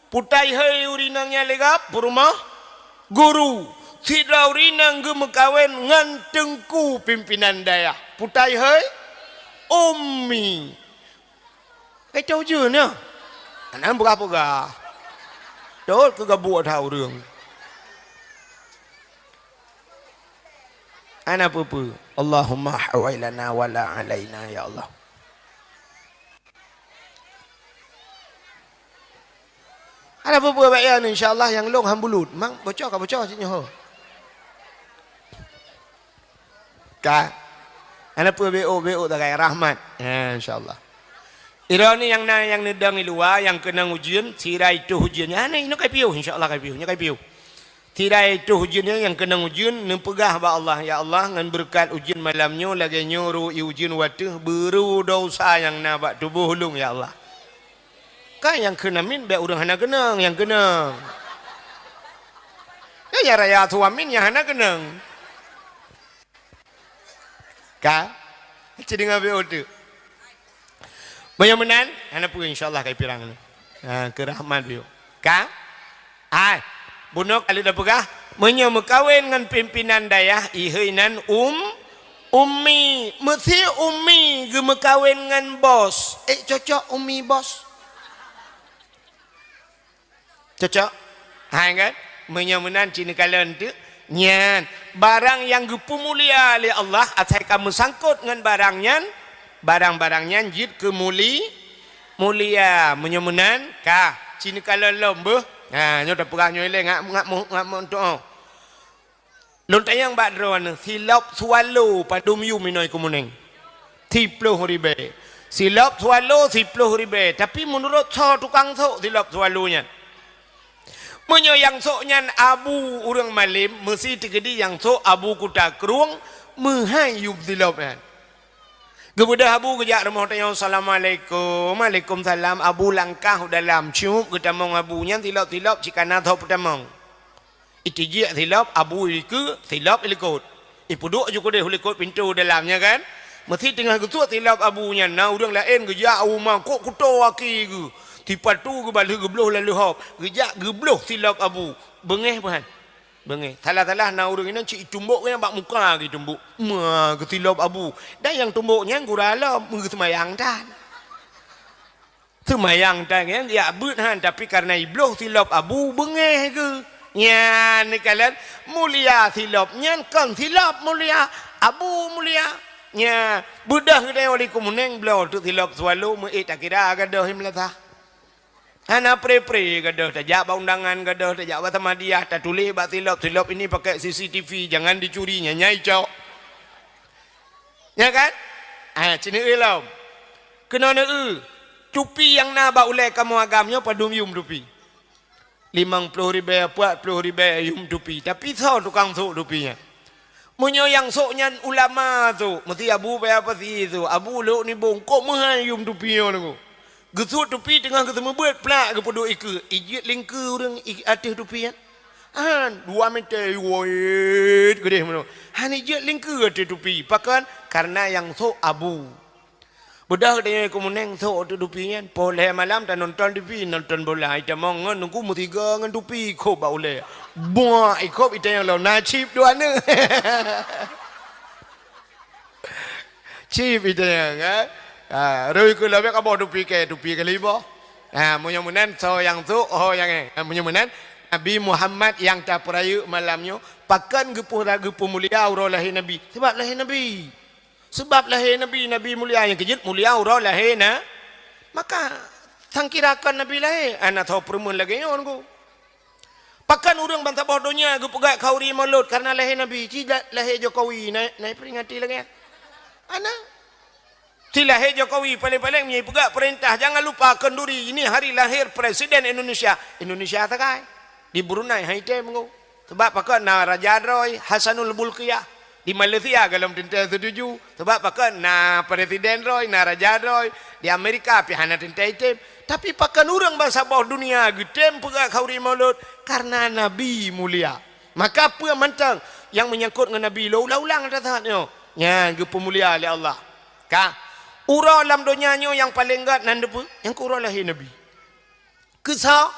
Putai hôi ureuëng inong nyan lé gob, peurumoh guru. Sidroe ureuëng inong geumeukawen ngon teungku pimpinan dayah. Putai hôi ummi. Kacau je nyoe. Hana peugah-peugah. Tot keu gabuk that ureuëng. Hana peue-peue. Allahumma hawai lana wala alaina, ya Allah. Hana peue-peue, bak nyan, insya Allah nyang lôn han bulut. Mang bocor ka bocor cit nyoe. Ka. Hana peue, beok-beok tagai rahmat. Ya, insya Allah. Droeneuh nyang na nyang neudong i luwa nyang keunong ujeuen, sira itoh ujeuen. Nyan inoe ka piôh, insya Allah ka piôh, nyoe ka piôh. Sira itoh ujeuen nyan nyang keunong ujeuen, neupeugah bak Allah, "Ya Allah, ngon beureukat ujeuen malam nyoe lagée nyoe ru i ujeuen wateuh beuru desya nyang na bak tuboh ulôn, ya Allah." Ka nyang kheun amin bék ureuëng hana keunong, nyang keunong. Ya, ya raya su amin nyang hana keunong. Ka? Ci deungoe beok teuk. Meunyoe meunan, hana peue, insya Allah ka ipirang. Ha, keu rahmat beok. Ka? Hai, bunoe ka lheueh tapeugah, meunyoe meukawen ngon pimpinan dayah, ihôi nan um, ummi. Meusi ummi geumeukawen ngon bos. Eh, cocok ummi bos. Cocok? Hai kan? Meunyoe meunan ci neukalon teuk. Nyan, barang nyang geupeumulia lé Allah asai ka meusangkot ngon barang nyan, barang-barang nyan jeuet keu muli-, mulia. Meunyoe meunan, ka, ci neukalon lom beuh. Ha, nyoe tapeugah nyoe ilée ngak, ngak mo-, ngak meutuoh. Lôn tanyong bak droeneuh, silop swallow padum yum inoe Keumuneng? Siploh ribée. Silop swallow siploh ribée. Tapi meunurot soe tukang sôk silop swallow nyan? Meunyoe nyang sôk nyan abu ureuëng malem, meusi teukeudi nyang sôk abu kuta krueng meuhai yum silop nyan. Geubeudôh abu geujak rumoh tanyoe, "Assalamualaikum." "Waalaikumsalam." Abu langkah u dalam, cup geutamong abu nyan silop-silop cit kana tho peutamong. Itijik silop abu ikeue, silop ilikot. Ipeuduek ju keudeh u likot pintoe dalam nyan kan. Meusi teungoh geusuet silop abu nyan, na ureuëng laén geujak u ma kok kuto aki geuh. Sipatu geubalheueh geubloh lalu hop. Geujak geubloh silop abu. Beungéh peuhan. Beungéh. Salah-salah na ureuëng inong cit itumbok nyan bak muka geutumbok. Ma geusilop abu. Dan nyang tumbok nyan gura lom, meuseumayang tan. Seumayang tan nyan jak beuet han, tapi kareuna ibloh silop abu beungéh geuh. Nyan neukalon mulia silop nyan kon silop mulia, abu mulia. Nya, beudôh geutanyoe di Keumuneng bloe teuk silop swallow meuék takira gadôh i meulasah. Hana pre-pre gadôh, tajak bak undangan gadôh, tajak bak samadiyah, tatuléh bak silop, "Silop ini pakai C C T V, jangan dicuri," nyan nyai cok. Nya kan? Ah, ci neueu lom. Keunoe neueu, tupi nyang na bak ulée kamoe agam nyoe padum yum tupi. Limong ploh ribèe, peuet ploh ribèe yuem tupi. Tapi soe tukang sôk tupi nyan? Meunyoe nyang sôk nyan ulama sôk, meusti Abu Baya Pasi sôk, Abu Lhok Nibông, kok meuhai yuem tupi nyoe Teungku. Geusôk tupi teungoh geuseumeubeuet, plak geupeuduek ikeue, ijeuet lingkeue ureueng i ateueh tupi nyan. Han, dua meter, woit, geudeh meunoe. Han ijeuet lingkeue ateueh tupi. Pakon? Karena nyang sôk Abu. Beudôh geutanyoe keumeuneng sôk ateueh tupi nyan, poh lhèe malam tanonton tivi, nonton bola. Itamong ngon Teungku meusigoe ngon tupi, ikhôb bak ulèe. Buak, ikhôb itanyong lom, na chip dua neuk. Chip itanyong, kan? Ha, rhoi keu lom, bèk kaboh tupi kèe, tupi kali boh. Ha, meunyoe meunan, soe nyang sôk, ho nyang, eh. Ha, meunyoe meunan, Nabi Muhammad nyang tapeurayeuk malam nyoe, pakon geupeu-, geupeumulia uroe lahé Nabi? Sabab lahé Nabi. Sabab lahé Nabi, Nabi mulia nyang keujeuet mulia uroe lahé na. Maka, sangkira kon Nabi lahé, hana soe peureumeun lagèe nyoe Teungku. Pakon ureueng bansaboh donya geupeugah khauri Maulud karena lahé Nabi, ci la-, lahé Jokowi na, na peuringati lagèe nyan? Hana. Ci lahé Jokowi paléng-paléng meunyoe peugah peurintah, jangan lupa kenduri ini hari lahir Presiden Indonesia. Indonesia sagai. Di Brunei han item Teungku. Sabab pakon na raja droe, Hasanul Bolkiah. Di Malaysia golom teuntèe setuju. Sabab pakon na presiden droe, na raja droe. Di Amerika pih hana teuntèe item. Tapi pakon ureueng bansaboh dunia geutem peugah khauri Maulud? Karena Nabi mulia. Maka peue mantong nyang meunyangkot ngon Nabi lôn ulang-ulang ata saat nyoe, nyan geupeumulia lé Allah. Ka, uroe lam donya nyoe nyang paléng gèt nan dipeue? Nyang keu uroe lahé Nabi. Keu soe?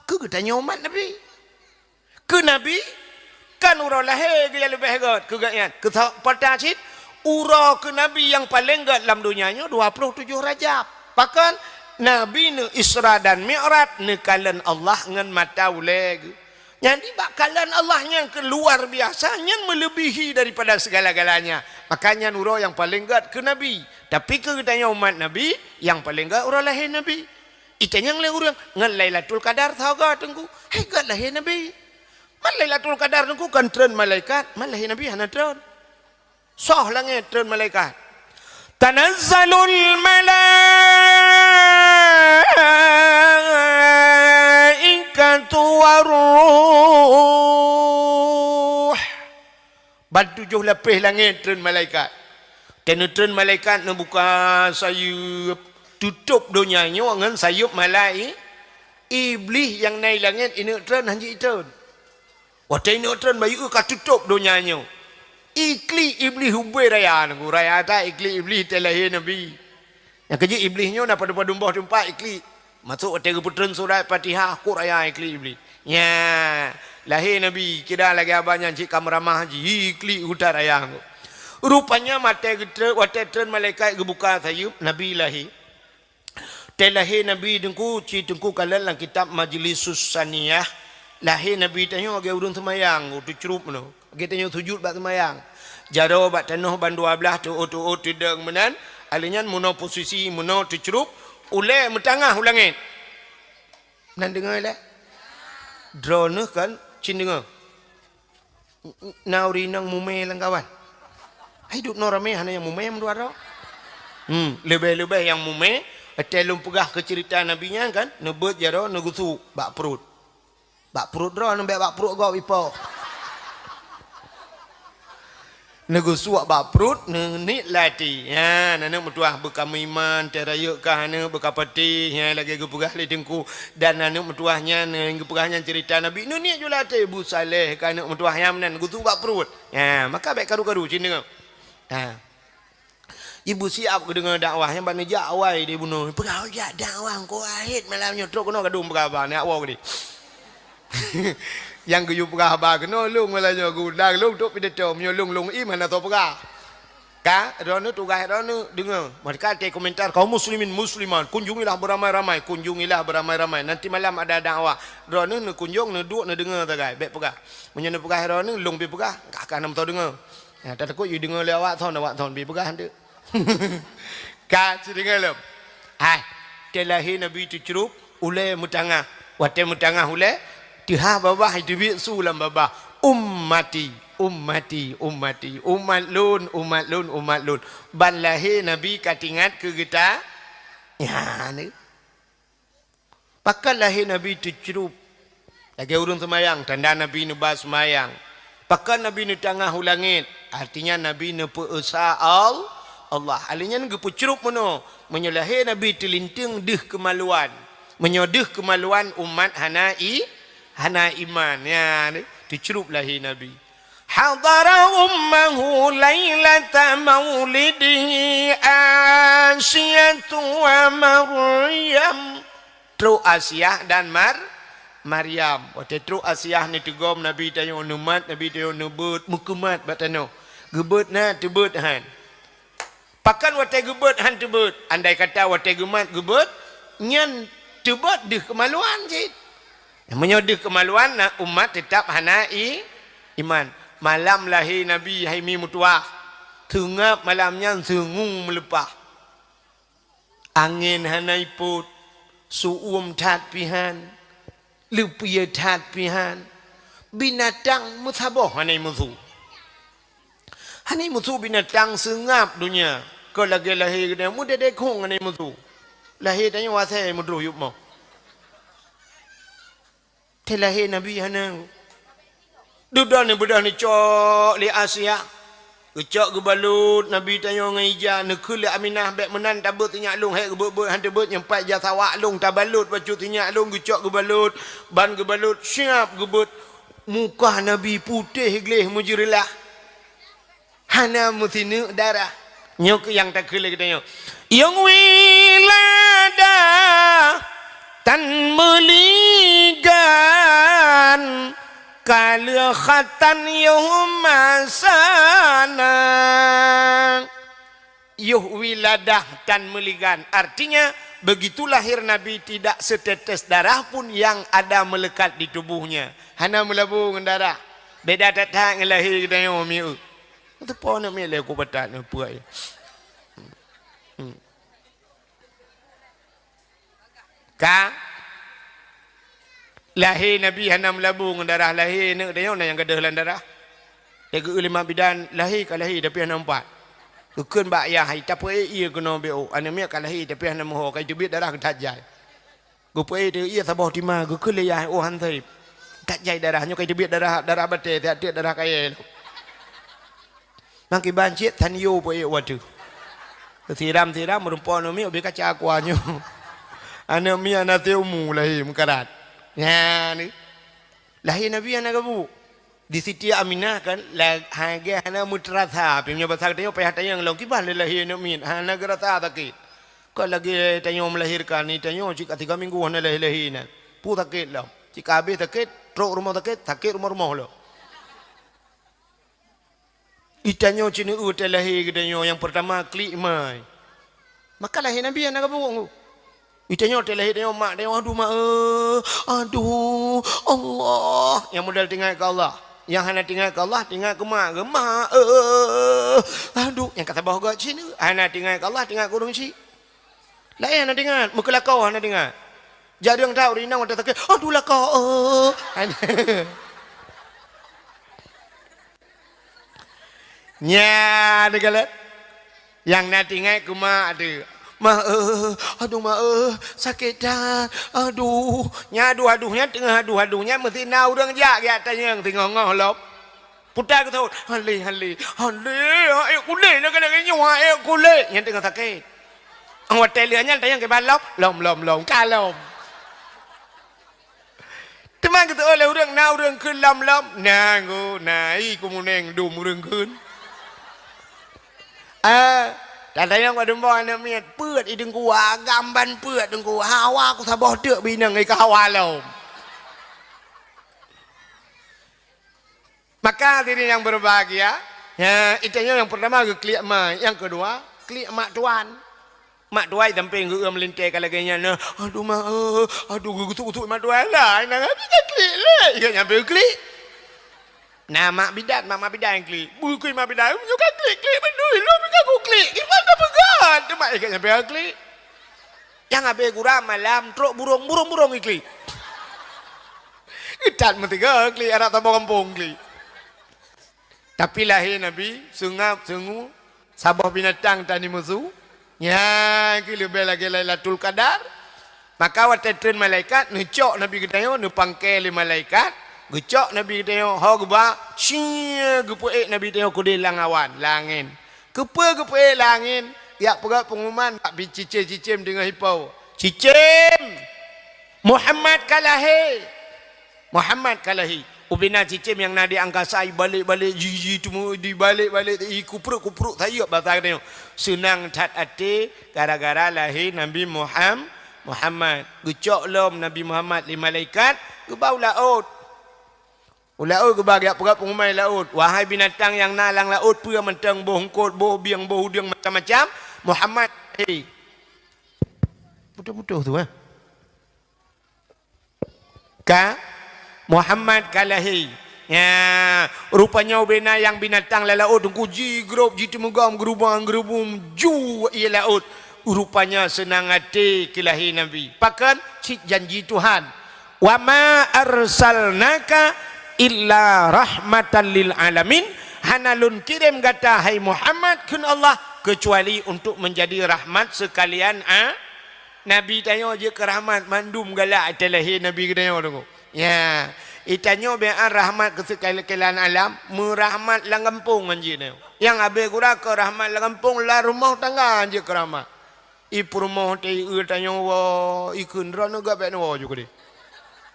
Keu geutanyoe umat Nabi. Keu Nabi, kan uroe lahé geuh nyang leubeh gèt keu gobnyan. Keu sa-, peue cit, uroe keu Nabi nyang paléng gèt lam donya nyoe dua ploh tujoh Rajab. Pakon? Nabi neu-Isra dan Mi'raj, neukalon Allah ngon mata ulèe geuh. Jadi, bak kalon Allah nyang keu luar biasa, nyan meulebihi daripada segala-galanya. Maka nyan uroe nyang paléng gèt keu Nabi. Tapi keu geutanyoe umat Nabi, nyang paléng gèt uroe lahé Nabi. Itanyong lé ureueng, "Ngon Lailatul Qadar soe gèt Teungku?" Hai gèt lahé Nabi. Man Lailatul Qadar Teungku kan treun malaikat, man lahé Nabi hana treun. Soh langèt treun malaikat. Tanazzalul malaikatu war ruh. Ban tujoh lapéh langèt treun malaikat. Watèe neutreun malaikat neubuka sayeuep, tutôp donya nyoe ngon sayeuep malai-, Iblih nyang na i langèt ineuk treun han jeuet treun. Watèe ineuk treun bayeue ka tutôp donya nyoe. Iklik Iblih ubé raya Teungku, raya that iklik Iblih watèe lahé Nabi. Nyang keujeuet Iblih nyoe na padum-padum boh teumpat iklik. Masôk watèe geupeutreun surat Fatihah, kok raya iklik Iblih. Nya, lahé Nabi, kira lagèe abah nyan cit ka meuramah jih, iklik u that raya. Rupanya watèe geutreun, watèe treun malaikat geubuka sayeuep, Nabi lahé. Watèe lahé Nabi Teungku, ci Teungku kalon lam kitab Majlisus Saniyah, lahé Nabi tanyoe lagèe ureueng seumayang, teucrup nyoe. Lagèe tanyoe sujud bak seumayang. Jaroe bak tanoh ban dua blaih, teuôt-teuôt teudong meunan, alèh nyan meunoe posisi, meunoe teucrup, ulèe meutangah u langèt. Nan deungö lé? Droeneuh kan cit deungö. Na ureueng inong mumè lam kawan. Hai duek noe ramè hana nyang mumè mandua droe. Hmm, leubeh-leubeh nyang mumè, watèe lôn peugah keu ceurita Nabi nyan kan, neubeuet jaroe neugeusuek bak pruet. Bak pruet droeneuh, bèk bak pruet gob ipo. Neugeusuek bak pruet, neuniet lam até. Nyan, aneuk meutuah beukameuiman, teuh rayeuk kah aneuk beukapatéh, nyan lagèe geupeugah lé Teungku. Dan aneuk meutuah nyan, nyang geupeugah nyan ceurita Nabi, neuniet ju lam até, beusaléh keu aneuk meutuah nyan meunan, neugeusuek bak pruet. Nyan, maka bèk karu-karu cit deungö. Ha. Ibu siap geudeungö dakwah, nyang ban neujak awai di bunoe. Peugah jak dakwah, engko akhé malam nyoe trok keunoe gadong peugah haba, neujak woe keudeh. Nyang geuyue peugah haba keunoe lôn malam nyoe, geuundang lôn trok pidato, meunyoe lôn, lôn im hana soe peugah. Ka, droeneuh tugaih droeneuh deungö. Maka watèe komentar, "Kaum muslimin muslimat, kunjungilah beramai-ramai, kunjungilah beramai-ramai. Nanti malam ada dakwah." Droeneuh neukunjong, neuduek, neudeungö sagai, bèk peugah. Meunyoe neupeugah droeneuh, lôn pih peugah, ka, ka na meusoe deungö. Nyan, tatakot yue deungö lé awak thon, awak thon pih peugah eunteuk. Ka cit deungö lom. Hai, watèe lahé Nabi teucrup, ulèe meutangah. Watèe meutangah ulèe, teuhah babah, iteubiet su lam babah. Ummati, ummati, ummati, umat lôn, umat lôn, umat lôn. Ban lahé Nabi ka teuingat keu geutanyoe. Pakon lahé Nabi teucrup, Lagée ureuëng seumayang, tanda Nabi neuba seumayang. Pakon Nabi neutangah u langét, artinya Nabi neupeu-esa Al-, Allah. Alheuh nyan geupeucrup meunoe, meunyoe lahé Nabi teulinteung deuh keumaluan. Meunyoe deuh keumaluan umat hana i-, hana iman. Ya, teucrup lahé Nabi. Hadara ummahu lailata maulidihi Asiyatu wa Maryam. Trok Asiah dan Mar-, Maryam. Watée trok Asiah neuteugom Nabi tanyoe, neumat Nabi tanyoe, neubeuet, meukeumat bak tanoh. Geubeuet na, teubeuet han. Pakon watée geubeuet han teubeuet? Andai kata watée geumat geubeuet, nyan teubeuet deuh keumaluan cit. Meunyoe deuh keumaluan, na umat teutab hana i-, iman. Malam lahé Nabi hai mi meutuwah, seungab malam nyan seungue meuleupah. Angén hana ipot, su-uem that pih han, leupie that pih han. Binatang meusaboh hana imusu. Hana imusu binatang seungab donya. Kon lagée lahé geutanyoe meudedek khong hana imusu. Lahé tanyoe asai meudroh yup moh. Teuh lahé Nabi hana. Dudoe neubeudôh neucok lé Asia. Geucok geubalot Nabi tanyoe ngon ija, neukheun lé Aminah, "Bék meunan tabeuet sinyak lôn, hék geubeuet-beuet han teubeuet, nyoe pat ija sawak lôn tabalot bacut sinyak lôn." Geucok geubalot, ban geubalot siab geubeuet. Muka Nabi putéh gleh meujeureulah. Hana meusineuk darah. Nyoe keuh nyang takheun lé geutanyoe. Yôh wiladah tan meuligan, ka lheueh khatan yôh masa na. Yôh wiladah tan meuligan. Artinya, begitu lahir Nabi tidak setetes darah pun yang ada melekat di tubuhnya. Hana meulabô ngon darah. Beda that-that ngon lahé geutanyoe mieu. Teupo aneuk miet lé ku batat nyoe peue ai. Hmm. Ka lahé Nabi hana meulabô ngon darah, lahé aneuk tanyoe na nyang gadôh lam darah. Lagée lima bidan lahé ka lahé tapi hana meupat. Geukheun bak yah, "Hai tapeuék ié keunoe B O." Aneuk miet ka lahé tapi hana meuho, ka jiteubiet darah geuthat jai. Geupeuék teuh ié saboh tima, geukheun lé yah, "Oh, han sép." That jai darah nyoe ka jiteubiet darah, darah batée, siat tiek darah kayée lom. Nang kiban cit tan yo peuék watée. Siram-siram meurumpok aneuk miet ubé kaca aqua nyoe. Aneuk miet hana teumu lahé meukarat. Nyan. Lahé Nabi hana gabuk. Di Siti Aminah kan, la-, hagée hana meuteurasa, pih meunyoe basa geutanyoe payah tanyong lom, kiban lé lahé aneuk miet, hana geurasa sakét. Kon lagée tanyoe meulahirkan, ni tanyoe cit ka tiga minggu hana lahé-lahé nan. Peue sakét lom. Cit ka habéh sakét, trok rumoh sakét, sakét rumoh-rumoh lom. Geutanyoe cit neueu teuh lahé geutanyoe nyang peurtama klik mai. Maka lahé Nabi hana gabuk. Geutanyoe teuh lahé tanyoe mak tanyoe, "Aduh mak, eh, aduh, Allah." Nyang modal teuingat keu Allah. Nyang hana teuingat keu Allah, teuingat keu mak, keu mak, eh, aduh. Nyang ka saboh göt cit hana teuingat keu Allah, teuingat keu ureueng chik. Laén hana teuingat, meukeulakau hana teuingat. Jareueng that ureueng inong watée sakét, "Aduh lakau, eh." Nyan teuh galak. Nyang na teuingat keu mak teuh. "Mak, eh, aduh mak, eh, sakét that. Aduh." Nyan aduh-aduh nyan teungoh aduh-aduh nyan meusti na ureueng jak geutanyong teungoh-ngoh lom. Puta geuthot, "Hale, hale, hale, ék kulét lagée-lagée nyoe, ék kulét." Nyan teungoh sakét. Watée lheueh nyan tanyong kiban lom, lom, lom, lom, ka lom. Teuma geuteuôt lé ureueng, na ureueng kheun lom-lom, na ngô, na i keumuneng dum ureueng kheun. Ah, tatanyong bak dumba aneuk miet, peuet i teungku, agam ban peuet teungku, hawa ku saboh teuk binong i ka hawa lom. Maka hadirin yang berbahagia, ya, itu yang pertama geuklik ma, yang kedua, klik mak tuan. Mak tuai sampéng geu-eu meulintée ka lagée nyan, "Aduh, mak, eh, aduh," geugusuk-gusuk mak tuai. "Lah, inong, pih ka klik lé." Ikeu nyan pih klik. Nah, mak bidan, mak, mak bidan klik. Bukui mak bidan, "Nyoe ka klik-klik beudui, lôn pih ka kuklik. Kiban ka peugah?" Teuma ikeu nyan pih klik. Nyang habéh gura malam trok burong, burong-burong iklik. Geutat meusigoe klik, adak saboh gampông klik. Tapi lahé Nabi, seungab, seungue, saboh binatang tan imusu, nyan keuh leubeh lagée Lailatul Qadar. Maka watée treun malaikat, neucok Nabi geutanyoe, neupangke lé malaikat, geucok Nabi geutanyoe, ho geuba, cie, geupeuék Nabi tanyoe keudeh lam awan, lam angén. Keupeue geupeuék lam angén? Jak peugah peungumuman bak cicém-cicém teungoh ipo. Cicém! Muhammad ka lahé! Muhammad ka lahé. Ubena cicém nyang na di angkasa ibalek-balek, ji, ji, teuma dibalek-balek, ikupruk-kupruk sayeuep basa geutanyoe. Seunang that até gara-gara lahé Nabi Muham-, Muhammad. Geucok lom Nabi Muhammad lé malaikat, geuba u laôt. U laôt geuba, geujak peugah peungumuman laôt, "Wahai binatang nyang na lam laôt, peue mantong boh eungkôt, boh bieng, boh udeueng, macam-macam, Muhammad lahé." Putôh-putôh tu, eh. Ka? Muhammad ka lahé. Nya, rupanya ubena nyang binatang lam laôt teungku jigrob, jiteumugom, geurubang-geurubum, ju ie laôt. Rupanya seunang até keu lahé Nabi. Pakon? Cit janji Tuhan. "Wa ma arsalnaka illa rahmatan lil alamin." Hana lôn kirém gata, hai Muhammad, kheun Allah, keucuali untuk menjadi rahmat sekalian a-, Nabi tanyoe jeuet keu rahmat mandum galak ateueh lahé Nabi geutanyoe teungku. Ya, itanyoe biaan rahmat keu sekalian alam, meurahmat lam gampông ngon jih tanyoe. Nyang abéh gura keu rahmat lam gampông, lam rumoh tangga jeuet keu rahmat. I peurumoh teuh i eu tanyoe woe, ikheun droeneuh gabék neuwoe ju keudeh.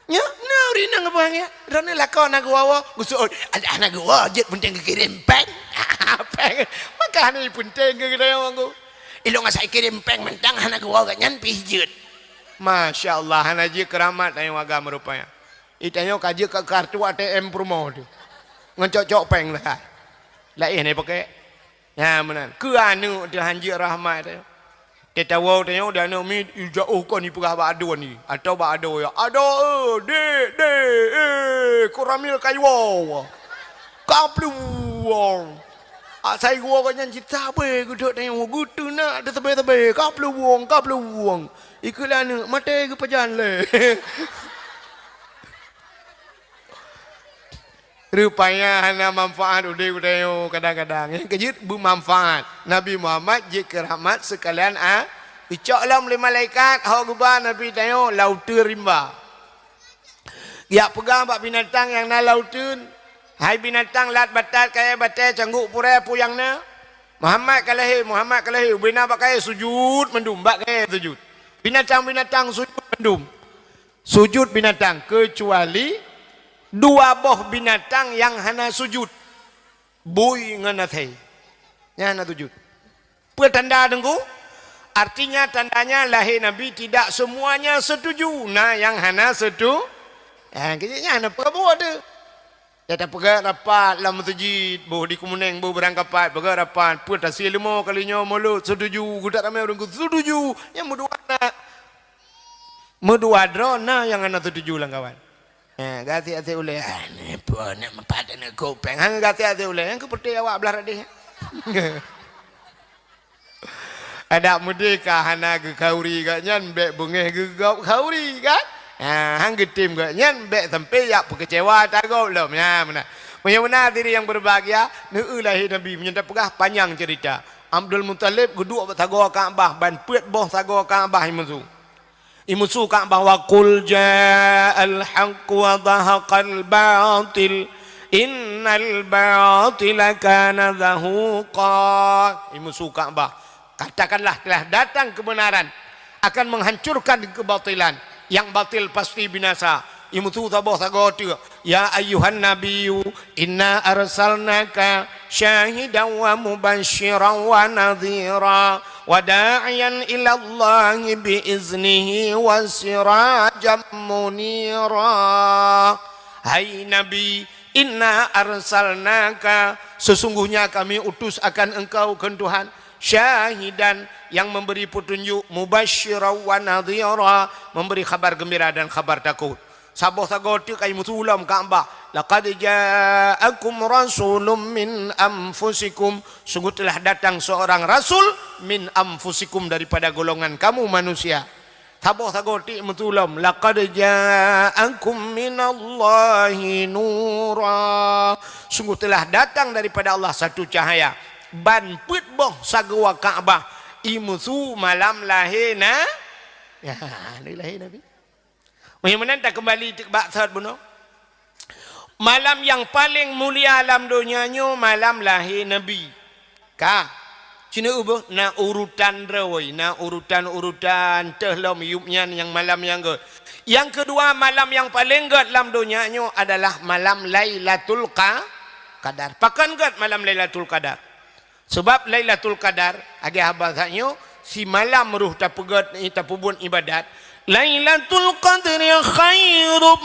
Nyoe, na ureueng inong geupeugah nyan, droeneuh lakoe na geuwoe-woe, geuseuôt, "Alah na geuwoe, jeuet peunteng geukirém péng." Péng, maka hana peunteng keu geutanyoe, Teungku. Ilôn asai kirém péng mantong hana geuwoe gobnyan pih jeuet. Masya Allah, hana jeuet keu rahmat tanyoe agam rupanya. Itanyoe ka jeuet keu kartu A T M peurumoh teuh. Ngon cok-cok péng lagèe. Laén ipaké. Nyan meunan. Keu aneuk teuh han jeuet rahmat teuh. Teuh tawoe tanyoe di aneuk miet, i jaoh kon ipeugah bak adoe nyan. Atawa bak adoe, "Adoe, eh, dek, dek, eh, Koramil ka iwoe." Ka plueng. Asai geuwoe gobnyan cit sabe geuduek tanyoe, geuteunak teuh sabe-sabe, ka plueng, ka plueng. Ikheun lé aneuk, maté geupajan lé. Rupanya hana manfaat udeb geutanyoe kadang-kadang. Nyang keujeuet beumanfaat. Nabi Muhammad jeuet keu rahmat sekalian a-, geucok lom lé malaikat, hok geuba Nabi tanyoe lam uteuen rimba. Geujak peugah bak binatang nyang na lam uteuen, "Hai binatang lat batat, kayèe batèe, cangguek purèe, peue nyang na?" "Muhammad ka lahé, Muhammad ka lahé." Ubena bak kayèe sujut mandum, bak kayèe sujut. Binatang-binatang sujut mandum. Sujut binatang, keucuali dua boh binatang nyang hana sujut, bui ngon asèe. Nyan hana sujut. Peue tanda, Teungku? Artinya, tandanya lahé Nabi tidak semuanya setuju. Na nyang hana setu-, eh, keu nyan hana peue buet teuh. Ya, tapeugah rapat lam meuseujid, boh di Keumeunéng, boh Beurangkapat, peugah rapat, peue tasie leumo kali nyoe mulod, setuju, geutak ramé ureueng setuju, nyang meudua na. Meudua droe na nyang hana setuju lam kawan. Eh, gasien-gasien ulèe, "Ah, neupeu, neuk meupat, neuk kupeng." Han gasien-gasien ulèe, nyang keupeuteh awak blah radeh. Adak meudeh ka hana geukhauri gobnyan, bèk beungèh geugop khauri, kan? Ha, han geutem gobnyan, bèk sampai jak peukeucewa ata gob lom. Nyan meunan. Meunyoe meunan, hadirin yang berbahagia, neueu lahé Nabi, meunyoe tapeugah panyang ceurita. Abdul Muthalib geuduek bak sagoe Ka'bah, ban peuet boh sagoe Ka'bah imusu. Imusu Ka'bah, "Wa qul ja'al haqq wa zahaqal batil, innal batila kana zahuqa." Imusu Ka'bah, "Katakanlah, telah datang kebenaran, akan menghancurkan kebatilan. Yang batil pasti binasa." Imusu saboh sagoe teuk, "Ya ayyuhan nabiyyu, inna arsalnaka syahidan wa mubasysyiran wa nadhira, wa da'iyan ilallahi bi iznihi wa sirajan munira." Hai Nabi, "Inna arsalnaka, sesungguhnya kami utus akan engkau," kheun Tuhan, "syahidan," yang memberi petunjuk, "mubasysyiran wa nadhira," memberi khabar gembira dan khabar takut. Saboh sagoe teuk ka imusu lom Ka'bah. "Laqad ja'akum rasulun min anfusikum." Sungguh telah datang seorang rasul min anfusikum, daripada golongan kamu manusia. Saboh sagoe teuk imusu lom. "Laqad ja'akum minallahi nura." Sungguh telah datang daripada Allah satu cahaya. Ban peuet boh sagoe Ka'bah imusu malam lahé na-, Ya, ni lahé Nabi. Meunyoe meunan takeumbali teuk bak thot bunoe. Malam nyang paleng mulia lam donya nyoe malam lahé Nabi. Ka. Cina ubah na urutan roi, na urutan-urutan teuh lom yup nyan nyang malam nyang gét. Nyang keudua, malam nyang paleng gét lam donya nyoe adalah malam Lailatul Qa-, Qadar. Pakon gét malam Lailatul Qadar? Sabab Lailatul Qadar, lagée haba saát nyoe, simalam roh tapeugét, tapeubuet ibadat. Lailatul Qadri khairum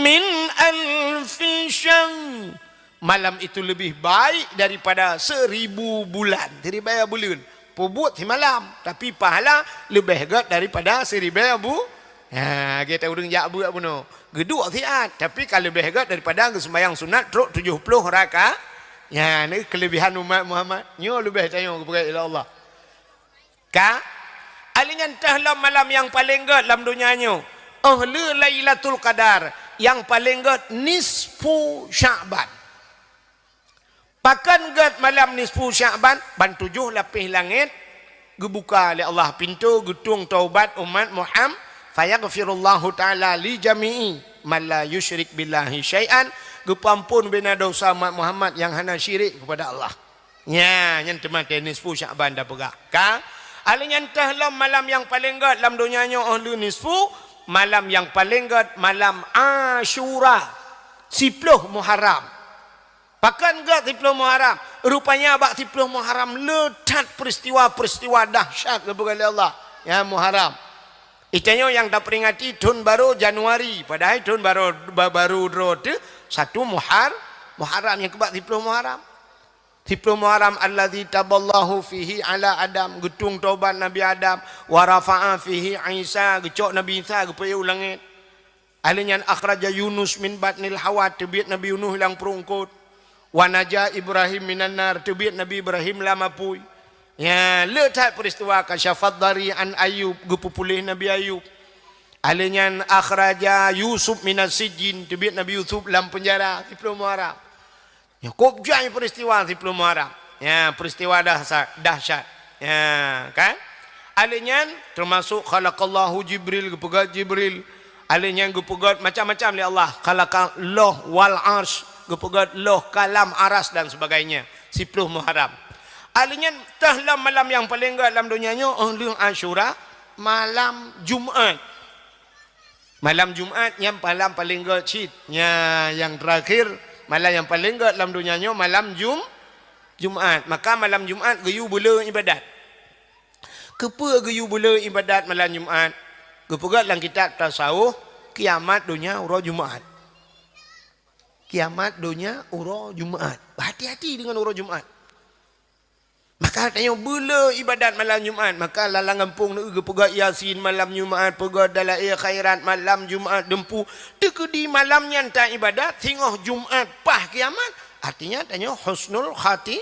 min alfi syahr. Malam itu lebih baik daripada seribu bulan. Seribu bulan. Peubuet simalam, tapi pahala leubeh gét daripada seribu bu-, ha, kita ureuëng jak buet bunoe. Geuduek siat, tapi ka leubeh gét daripada geuseumbahyang sunat trok tujoh ploh rakaat. Nyan keulebihan umat Muhammad. Nyoe leubeh tanyoe geupeugah lé Allah. Ka? Alèh nyan teuh lom malam nyang paleng gét lam donya nyoe. Oh lé Lailatul Qadar, nyang paleng gét nisfu Sya'ban. Pakon gét malam nisfu Sya'ban? Ban tujoh lapéh langét geubuka lé Allah pintoe geutueng taubat umat Muhammad, fayaghfirullahu ta'ala li jami'i man la yusyrik billahi syai'an, geupeuamphon bina dosa umat Muhammad nyang hana syirik kepada Allah. Nya, nyan teuma teuh nisfu Sya'ban tapeugah. Ka? Alèh nyan teuh lom malam nyang paleng gét lam donya nyoe oh lé nisfu, malam nyang paleng gét malam Asyura, siploh Muharram. Pakon gét siploh Muharram? Rupanya bak siploh Muharram le that peristiwa-peristiwa dahsyat geupeugah lé Allah. Ya Muharram. Itanyoe nyang taperingati thon barô Januari, padahai thon barô, ba-, barô droe teuh satu Muhar-, Muharram nyang keubak siploh Muharram. Siploh Muharram alladzi taballahu fihi ala Adam, geutueng taubat Nabi Adam, wa rafa'a fihi Isa, geucok Nabi Isa geupeuék u langét. Alèh nyan akhraja Yunus min batnil hawa, teubiet Nabi Yunus lam pruet eungkôt. Wa naja Ibrahim minan nar, teubiet Nabi Ibrahim lam apui. Nya, le that peristiwa kasyafad dari an Ayub, geupeupuléh Nabi Ayub. Alèh nyan akhraja Yusuf minas sijjin, teubiet Nabi Yusuf lam peunjara, siploh Muharram. Nyoe kôb jai peristiwa siploh Muharram. Ya, peristiwa dahsa-, dahsyat. Ya, kan? Alèh nyan teumasok khalaqallahu Jibril, geupeugét Jibril. Alèh nyan geupeugét macam-macam lé Allah. Khalaqallah wal arsh, geupeugét loh kalam aras dan sebagainya. Siploh Muharram. Alèh nyan teuh lom malam nyang paleng gét lam donya nyoe, oh lheueh Asyura, malam Jumat. Malam Jumat nyan malam paleng gét cit. Nya, nyang terakhir, malam nyang paleng gét lam donya nyoe malam Jum-, Jumat. Maka malam Jumat geuyue beuleu ibadat. Keupeue geuyue beuleu ibadat malam Jumat? Geupeugét lam kitab tasawuf, kiamat donya uroe Jumat. Kiamat donya uroe Jumat. Hati-hati deungon uroe Jumat. Maka tanyoe beuleu ibadat malam Jumat, maka lam gampông neu geupeugét Yasin malam Jumat, peugét Dalail Khairat malam Jumat, deumpu. Teukeudi malam nyan taibadat, singoh Jumat paih kiamat, artinya tanyoe husnul khati-,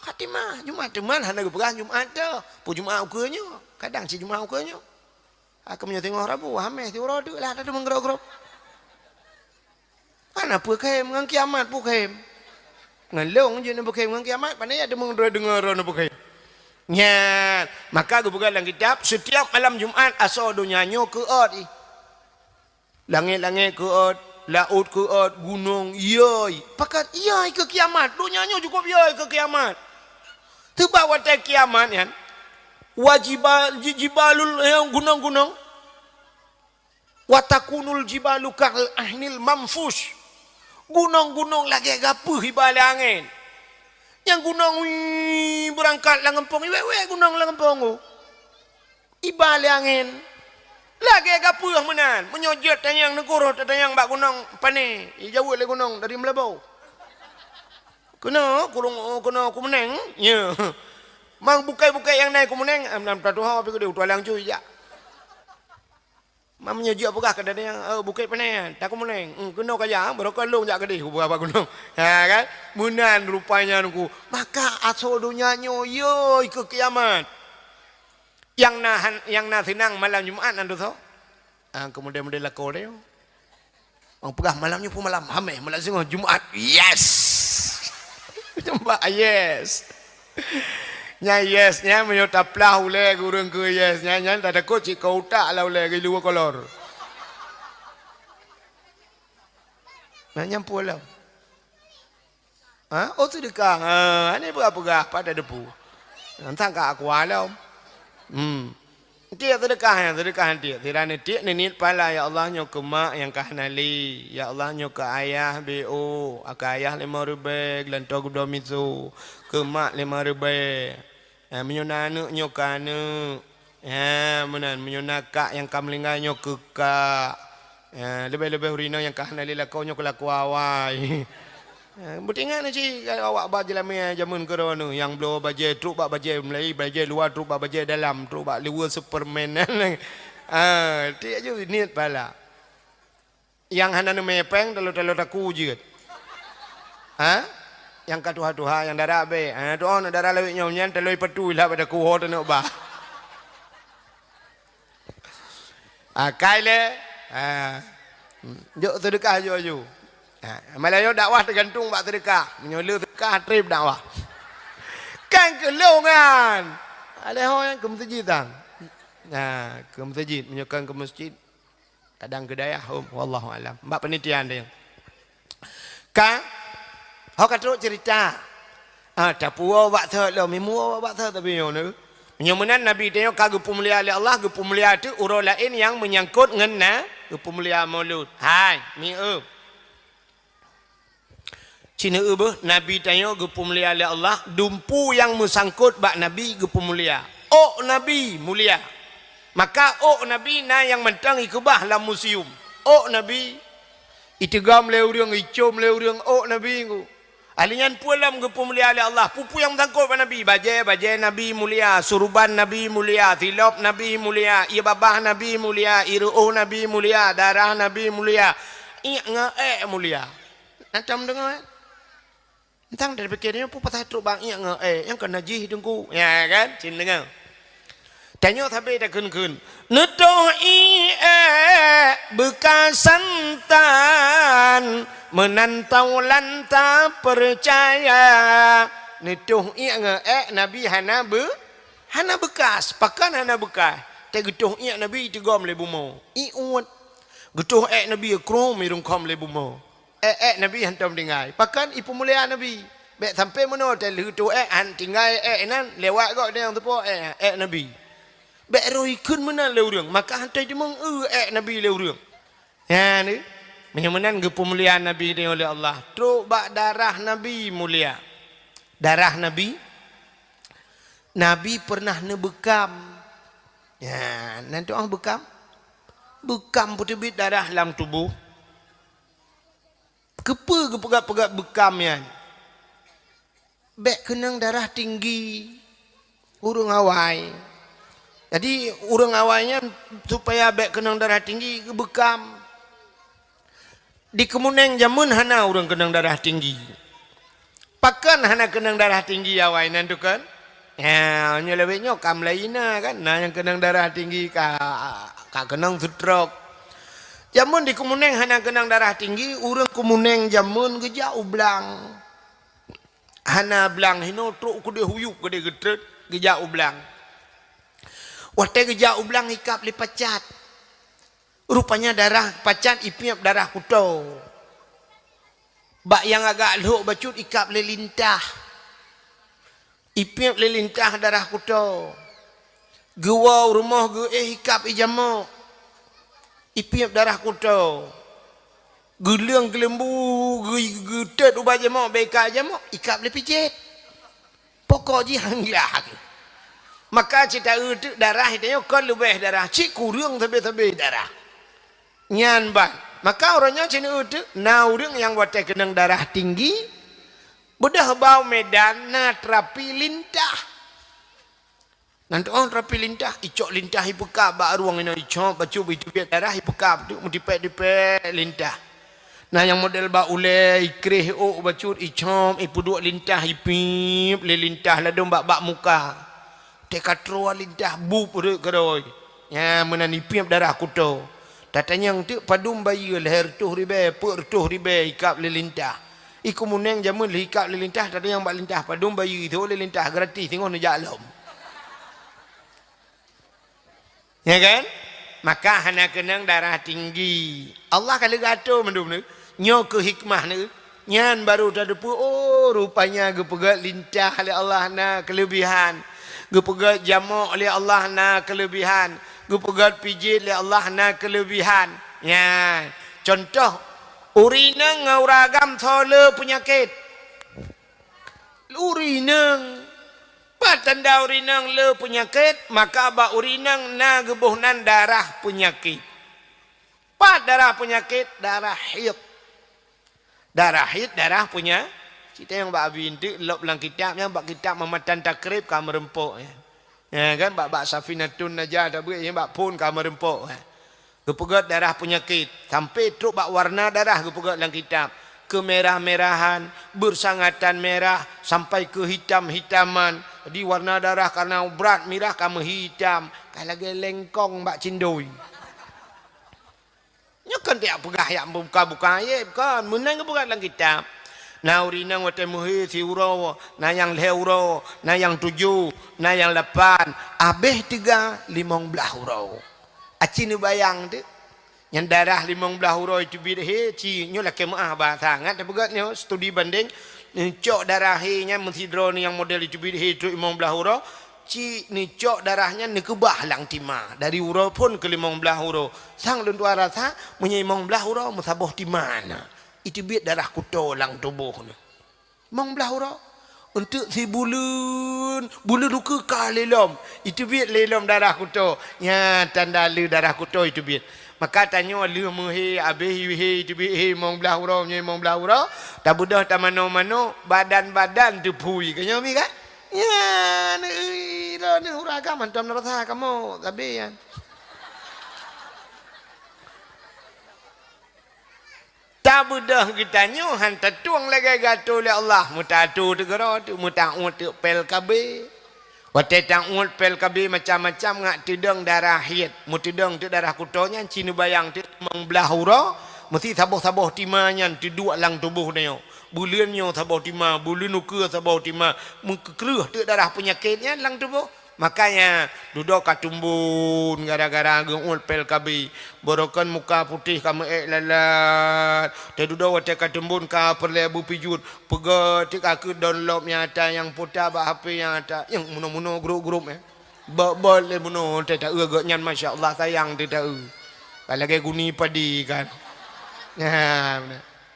khatimah. Jumat teuma hana geupeugah Jumat teuh, peue Jumat ukeue nyoe, kadang cit Jumat ukeue nyoe. Aku meunyoe singoh Rabu, Hamèh siuroe teuk lah, dah deungon grop-grop. Hana peue khem, ngon kiamat peue khem. Ngon lôn jeuet neupeukhem ngon kiamat, pane ya deungon droe deungon droe neupeukhem. Nyan, maka geupeugah lam kitab, setiap malam Jumat asoe donya nyoe keuôt ih. Langét-langét keuôt, laôt keuôt, gunong iyôi. Pakon iyôi keu kiamat, donya nyoe cukup iyôi keu kiamat. Teuma watèe kiamat nyan, wajibal, ji-, jibalul, eh, gunong-gunong. Wa takunul jibalu kal ahnil manfush. Gunong-gunong lagèe gapeuh iba lé angén. Nyang gunong wii beurangkat lam gampông, iwèk-wèk gunong lam gampông. Iba lé angén. Lagèe gapeuh meunan. Meunyoe jeuet tanyong neuguroh tatanyong bak gunong pané, ijaweueb lé gunong dari Meulaboh. Keunoe kurong, keunoe Kumeuneng. Ya. Mang bukét-bukét nyang na i Kumeuneng, am, nam tatuho pih keudeh u Tualang Cui jak. Mam nyoe jeuet peugah keu datang, eh, Bukét Pané, taku Meuneng. Hmm, keunoe ka jak, barô ka lôn jak keudeh, kupeugah bak gunong. Ha, kan? Meunan rupanya nungku. Maka asoe donya nyoe, yoi, keu kiamat. Nyang na han-, nyang na seunang malam Jumat nan dosa. Ah, keumudian-mudian lakoe lé. Orang peugah malam nyoe pun malam Hamèh, malam singoh Jumat. Yes. Nampak? Yes. Nyan yes, nyan meunyoe taplah ulèe keu ureueng keu yes, nyan, nyan tatakot cit keu utak lah ulèe keu luwa kolor. Nah, nyan peue lom. Ha? Oh, seudeukah. Ha, aneuk peugah-peugah, pat tadepu. Nyan sang ka aqua lom. Hmm. Tiek seudeukah nyan, seudeukah tiek. Sira neutiek neuniet pahala, "Ya Allah, nyoe keu mak nyang ka hana lé. Ya Allah, nyoe keu ayah B O, keu ayah limong ribèe, geulantoe geudoe miseue. Keu mak limong ribèe. Eh, meunyoe na aneuk, nyoe keu aneuk. Eh, meunan, meunyoe na kak nyang ka meuninggai, nyoe keu kak. Eh, leubeh-leubeh ureueng inong nyang ka hana lé lakoe, nyoe keu lakoe awai." Eh, beutingat na cit awak bak jeulamèe jameun keudroe nyoe, nyang bloe bajèe trok bak bajèe meulai, bajèe luwa trok bak bajèe dalam, trok bak luwa Superman. Ah, tiek jeuet niet pahala. Nyang hana neumè pèng, talo-talo taku jeuet. Ha? Nyang ka tuha-tuha, nyang dara bèk. Ha, tu'oh na dara lawét nyoe nyan, talo ipatui lah bak taku ho teuneuk bah. Ah, kai lé. Ah. Hmm. Jok seudeukah aju-aju. Ah, malah nyoe dakwah teugantung bak seudeukah. Meunyoe le seudeukah, trép dakwah. Kan keu lôn nyan. Alèh ho nyan keu meuseujid sang. Nah, keu meuseujid. Meunyoe kan keu meuseujid, kadang keu dayah, hom. Wallahu alam. Bak penelitian dia. Ka, ho ka trok cerita. Ah, tapuwoe bak thot lom, imuwoe bak thot tapi nyoe nyoe. Nyoe meunan Nabi tanyoe ka geupeumulia lé Allah, geupeumulia teuk uroe laén nyang meunyangkot ngon na geupeumulia Maulud. Hai, mieu. Cineuk beuh, Nabi tanyoe geupeumulia lé Allah, dumpu nyang meusangkot bak Nabi geupeumulia. Ôk Nabi mulia. Maka ôk Nabi na nyang mantong ikeubah lam museum. Ôk Nabi iteugom lé ureueng, icom lé ureueng ôk Nabi nyoe. Ahli nyan peue lom geupeumulia lé Allah. Peue-peue nyang meusangkot bak Nabi, bajèe, bajèe Nabi mulia, suruban Nabi mulia, silop Nabi mulia, ié babah Nabi mulia, ié reuôh Nabi mulia, darah Nabi mulia, iék ngon ék mulia. Nyan tom deungoe. Entang dari pikir nyoe peue pasai trok bak iék ngon ék, nyang ka najih teungku. Ya kan? Cit deungoe. Tanyoe sabe takheun-kheun. Neutoh iék ék beukasan tan, meunan taulan tapeucaya. Neutoh iék ngon ék Nabi hana beu-, hana beukas. Pakon hana beukas? Teuh geutoh iék Nabi iteugom lé bumoe. Ié uet. Geutoh ék Nabi krom irungkhom lé bumoe. Ék-ék Nabi hantom tinggai. Pakon ipeumulia Nabi. Bèk sampoe meunoe teuh lheueh toh ék han tinggai ék inan lewat gobnyan teupeu ék, ék Nabi. Bèk roh ikheun meunan lé ureueng, maka hantom jimeung eu ék Nabi lé ureueng. Nyan, meunyoe meunan geupeumulia Nabi nyoe lé Allah. Trok bak darah Nabi mulia. Darah Nabi, Nabi pernah neubeukam. Nyan, nan tu'oh beukam? Beukam peuteubiet darah lam tuboh. Keupeue geupeugah-peugah beukam nyan? Bèk keunong darah tinggi ureueng awai. Jadi, ureueng awai nyan supaya bèk keunong darah tinggi, geubeukam. Di Keumuneng jameun hana ureueng keunong darah tinggi. Pakon hana keunong darah tinggi awai nan tukon? Ya, nyoe lawét nyoe ka mulai na kan, na nyang keunong darah tinggi ka, ka keunong stroke. Jameun di Keumuneng hana keunong darah tinggi, ureueng Keumuneng jameun geujak u blang. Hana blang hinoe trok keudeh huyup keudeh geutrön geujak u blang. Watèe geujak u blang ikab lé pacat. Rupanya darah pacat ipiep darah kuto. Bak nyang agak lhok bacut ikab lé lintah. Ipiep lé lintah darah kuto. Geuwoe u rumoh geuéh ikab ijamok. Ipiep darah kuto. Geuleueng keuleumbu geu-, geutet ubak jamok bèk ikab jamok, ikab lé pijet. Pokok jih han glah. Maka cit taeu teuk darah tanyoe kon leubeh darah, cit kureueng sabe-sabe darah. Nyan ban. Maka uroe nyoe cit neueu teuk na ureueng nyang watèe keunong darah tinggi, beudôh bak u Medan na terapi lintah. Nan tu'oh terapi lintah, icok lintah ipeukab bak rueng inoe icok bacut iteubiet darah ipeukab teuk meutipèk-tipèk lintah. Na nyang model bak ulèe, ikréh ôk bacut, icom, ipeuduek lintah, ipiep lé lintah ladôm bak, bak muka. Teuka troe lintah bup rhot keudroe. Nyan meunan ipiep darah kuto. Tatanyong teuk padum bayeue lhèe reutôh ribèe, peuet reutôh ribèe ikab lé lintah. Iku muneng jameun lhikap lé lintah, tadong nyang bak lintah padum bayeue itu lé lintah gratis singoh neujak lom. Ya kan? Maka hana keunong darah tinggi. Allah ka lheueh geuatoe mandum nyoe. Nyoe keuh hikmah nyoe. Nyan baru tateupeue, oh, rupanya geupeugét lintah lé Allah na keuleubihan. Geupeugét jamok lé Allah na keuleubihan. Geupeugét pijet lé Allah na keuleubihan. Nyan. Contoh, ureueng inong ngon ureueng agam soe le peunyakét. Ureueng inong. Pat tanda ureueng inong le peunyakét, maka bak ureueng inong na geuboh nan darah peunyakét. Pat darah peunyakét, darah haid. Darah haid, darah punya-, cit nyang bak abi enteuk lop lam kitab nyan, bak kitab Mamatan Takrib ka meureumpok nyan. Ya kan, bak, bak Safinatun Najah tabeuet nyan bak phon ka meureumpok nyan. Geupeugét darah peunyakét, sampai trok bak warna darah geupeugét lam kitab. Keumerah-merahan, bersangatan merah, sampai keuhitam-hitaman. Jadi warna darah karena brat mirah ka meuhitam, ka lagée lengkong bak cindoi. Nyoe kon tiak peugah yak buka-buka ayat, kon. Meunan geupeugét lam kitab. Na ureueng inong watée meuhé siuroe, na nyang lhée uroe, na nyang tujoh, na nyang lapan, abéh teuga limong blaih uroe. Aci neubayang teuk. Nyang darah limong blaih uroe teubiet hé, ci nyoe lakée meuáh bahasa. Ngat tapeugét nyoe studi bandeng, neucok darah hé nyan meusidroe nyang model teubiet hé trok limong blaih uroe, ci neucok darah nyan neukeubah lam tima. Dari uroe phon keu limong blaih uroe. Sang lôn tuan rasa, meunyoe limong blaih uroe meusaboh tima na. Iteubiet darah kuto lam tuboh nyoe. Limong blaih uroe. Eunteuk sibuleuen, buleuen ukeue ka lé lom. Iteubiet lé lom darah kuto. Nyan tanda le darah kuto iteubiet. Maka tanyoe lheueh meuhé, abéh hé iteubiet hé limong blaih uroe, nyoe limong blaih uroe. Tabeudôh tamanoe-manoe, badan-badan teuphui. Ka nyoe mi kan? Nyan, ui, droeneuh ureueng agam hantom na rasa kamoe, sabe nyan. Tabeudôh geutanyoe han tatueng lagée geuatoe lé Allah, meutatu teuk keudroe teuk, meutaôt teuk P L K B. Watée taôt P L K B macam-macam ngat teudong darah haid, meuteudong teuk darah kuto nyan ci neubayang teuk limong blaih uroe, meusi saboh-saboh tima nyan teuduek lam tuboh tanyoe. Buleuen nyoe saboh tima, buleuen ukeue saboh tima, meukeureuh teuk darah peunyakét nyan lam tuboh. Makanya, dudoe ka teumbon gara-gara geuôt P L K B. Borokan muka putéh ka meuék lalat. Teududoe watée ka teumbon ka peureulée beupijuet. Peugah teuk ka keu download nyang ata nyang puta bak H P nyang ata. Nyang munoe-munoe grup-grup, eh. Bot-bot lé munoe teuh taeu geuh nyan, masya Allah, sayang teuh taeu. Ka lagée guni padi kan. Nah,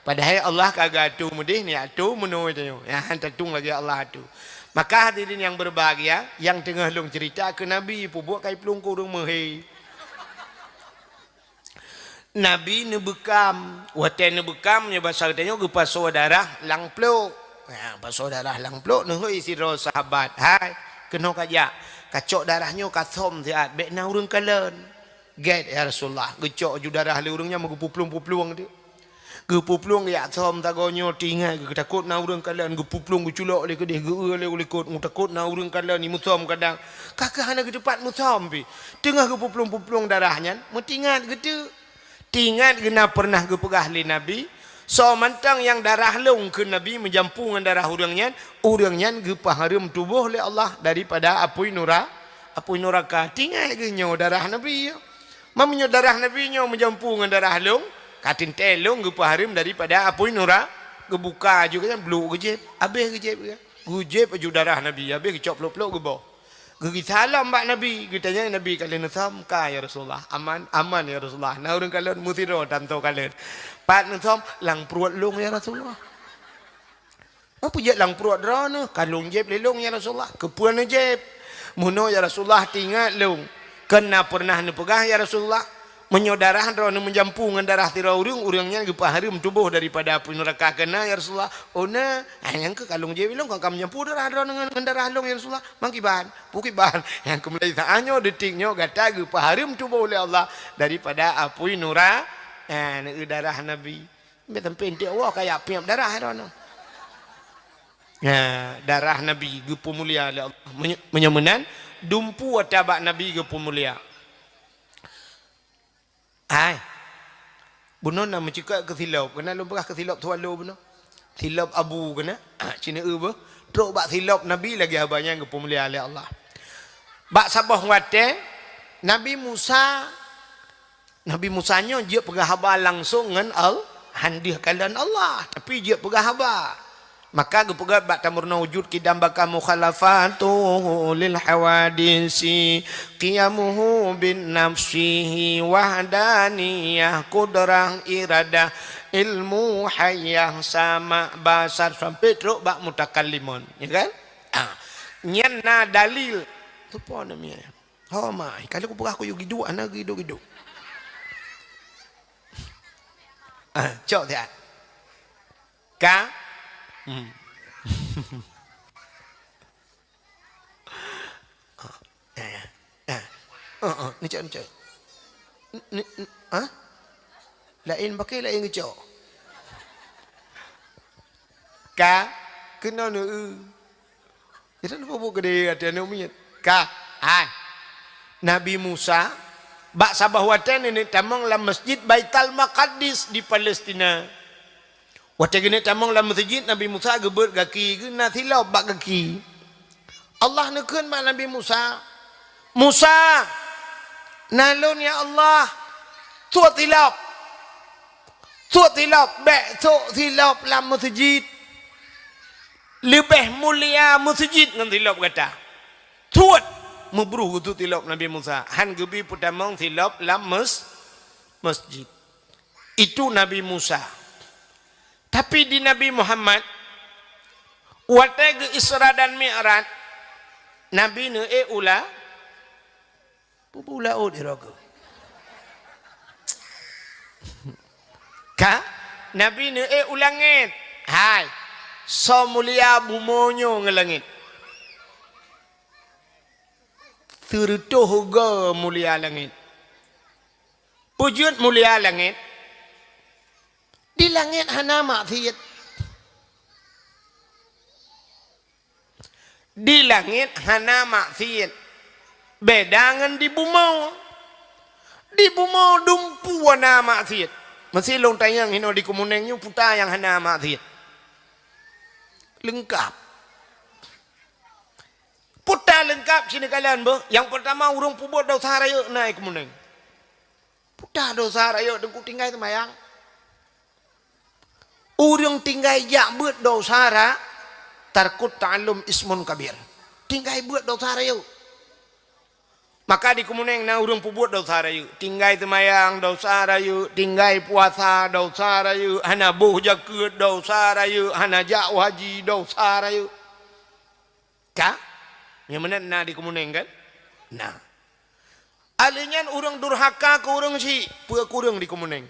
Padahai Allah ka geuatoe meudeh, ni atoe meunoe tanyoe. Nyan tatueng lagée Allah atoe. Maka hadirin yang berbahagia, nyang teungoh lôn cerita keu Nabi, peubuet kai plueng keu ureueng meuhé. Nabi neubeukam, watée neubeukam nyoe basa geutanyoe geupasoe darah lam plok. Ha, pasoe darah lam plok, neuhôi sidroe sahabat, "Hai, keunoe kajak, kacok darah nyoe kasöm siat, bék na ureueng kalon." "Gét, ya Rasulullah." Geucok ju darah lé ureueng nyan meugeupuplueng-puplueng teuk. Geupuplueng geujak söm sagoe nyoe, teuingat geutakot na ureueng kalon, geupuplueng geuculok lé keudeh, geu-eu lé u likot, takot na ureueng kalon, jimeusöm kadang. Ka keuh hana geuteupat meusöm pih. Teungoh geupuplueng-puplueng darah nyan, meutingat geuteuk. Teuingat geuh na peureunah geupeugah lé Nabi, "Soe mantong nyang darah lôn," kheun Nabi, "meujampu ngon darah ureueng nyan, ureueng nyan geupeuhareuem tuboh lé Allah daripada apui nura-, apui nuraka." Teuingat geuh nyoe darah Nabi nyoe. Meunyoe darah Nabi nyoe meujampu ngon darah lôn, ka teuntée lôn geupeuhareuem daripada apui nura-, geubuka aju nyan, blok geujieb, abéh geujieb. Geujieb aju darah Nabi, abéh geucok plok-plok geuboh. Geugisa lom bak Nabi, geutanyong Nabi, "Ka lheueh neusöm?" "Ka, ya Rasulullah." "Aman?" "Aman, ya Rasulullah." "Na ureueng kalon?" "Meusidroe, tanto kalon." "Pat neusöm?" "Lam pruet lôn, ya Rasulullah." "Peue jeuet lam pruet droeneuh?" "Ka lôn jieb lé lôn, ya Rasulullah." "Keupeue neujieb?" "Meunoe, ya Rasulullah, teuingat lôn, kon na peureunah neupeugah, ya Rasulullah, meunyoe darah droeneuh meujampu ngon darah sidroe ureueng, ureueng nyan geupeuhareuem tuboh daripada apui nuraka." "Kon na, ya Rasulullah." "Oh na, ah, nyang keuh ka lôn jieb lé lôn, kon ka meujampu darah droeneuh ngon, ngon darah lôn, ya Rasulullah." "Mangkiban?" "Peue kiban?" "Nyang keuh mulai saát nyoe, detik nyoe, gata geupeuhareuem tuboh lé Allah daripada apui nura-, ah, neueu darah Nabi." Bék sampai enteuk woe kaya piep darah droeneuh. Nah, darah Nabi geupeumulia lé Allah. Meunyo-, meunyoe meunan, dumpeue ata bak Nabi geupeumulia. Hai. Bunoe na meucukak keusilop. Keunan lôn peugah keusilop swallow bunoe. Silop abu keunan, ha, cina eu beuh. Trok bak silop Nabi lagée haba nyang geupeumulia lé Allah. Bak saboh watée, Nabi Musa, Nabi Musa nyoe jeuet peugah haba langsong ngon Al-, han deuh kalon Allah, tapi jeuet peugah haba. Maka geupeugah bak tameurunoe wujud kidam baka mukhalafatuhu lil hawadisi, qiyamuhu bin nafsihi wahdaniyah, qudrah, iradah, ilmu, hayah, sama, basar, sampai trok bak mutakallimun, ya kan? Ah, nyan na dalil. Tu po namanya. Ho mai, kalau kupeugah kuyue giduk, hana giduk-giduk. Ah, cok siat. Ka? Hmm. Ah, eh, eh. Oh, oh, ni cok, ni cok. Ni, ni, ah? Laén pakai, laén geucok. Ka? Keunoe neu-eu. Kita lupa buka deh, ada anak miet. Ka? Hai. Nabi Musa, bak saboh watée nenek tamong lam Masjid Baitul Maqdis di Palestina. Watée geuneuk tamong lam meuseujid, Nabi Musa geubeuet gaki geuh na silop bak gaki. Allah neukheun bak Nabi Musa, "Musa, na lôn ya Allah, sôk silop. Sôk silop, bék sôk silop lam meuseujid. Leubeh mulia meuseujid ngon silop gata." Sôk! Meubruh geusôk silop Nabi Musa. Han geubi peutamong silop lam mes-, masjid. Itu Nabi Musa. Tapi di Nabi Muhammad, watée geu Isra dan Mi'raj, Nabi neu-ék u la-, bu-bu laôt di rogo. Ka? Nabi neu-ék u langét. Hai, soe mulia bumoe nyoe ngon langét? Sireutôh goe mulia langét. Peue jeuet mulia langét? Di langét hana maksiet. Di langét hana maksiet. Beda ngon di bumoe. Di bumoe dumpeue na maksiet. Meusi lôn tanyong hinoe di Keumeuneung nyoe peue nyang hana maksiet? Leungkap. Peue leungkap sineukala beuh. Nyang peurtama ureuëng peubuet desya rayeuk na i Keumeuneung. Peue desya rayeuk Teungku tinggai seumayang. Ureuëng tinggai jak beuet desya ra-, tarkut ta'allum ismun kabir. Tinggai beuet desya rayeuk. Maka di Keumeuneung na ureuëng peubuet desya rayeuk. Tinggai seumayang desya rayeuk, tinggai puasa desya rayeuk, hana boh jakeuet desya rayeuk, hana jak u haji desya rayeuk. Ka? Nyang meunan na di Keumeuneung kan? Na. Alèh nyan ureuëng durhaka keu ureuëng chik, peue kureueng di Keumeuneung.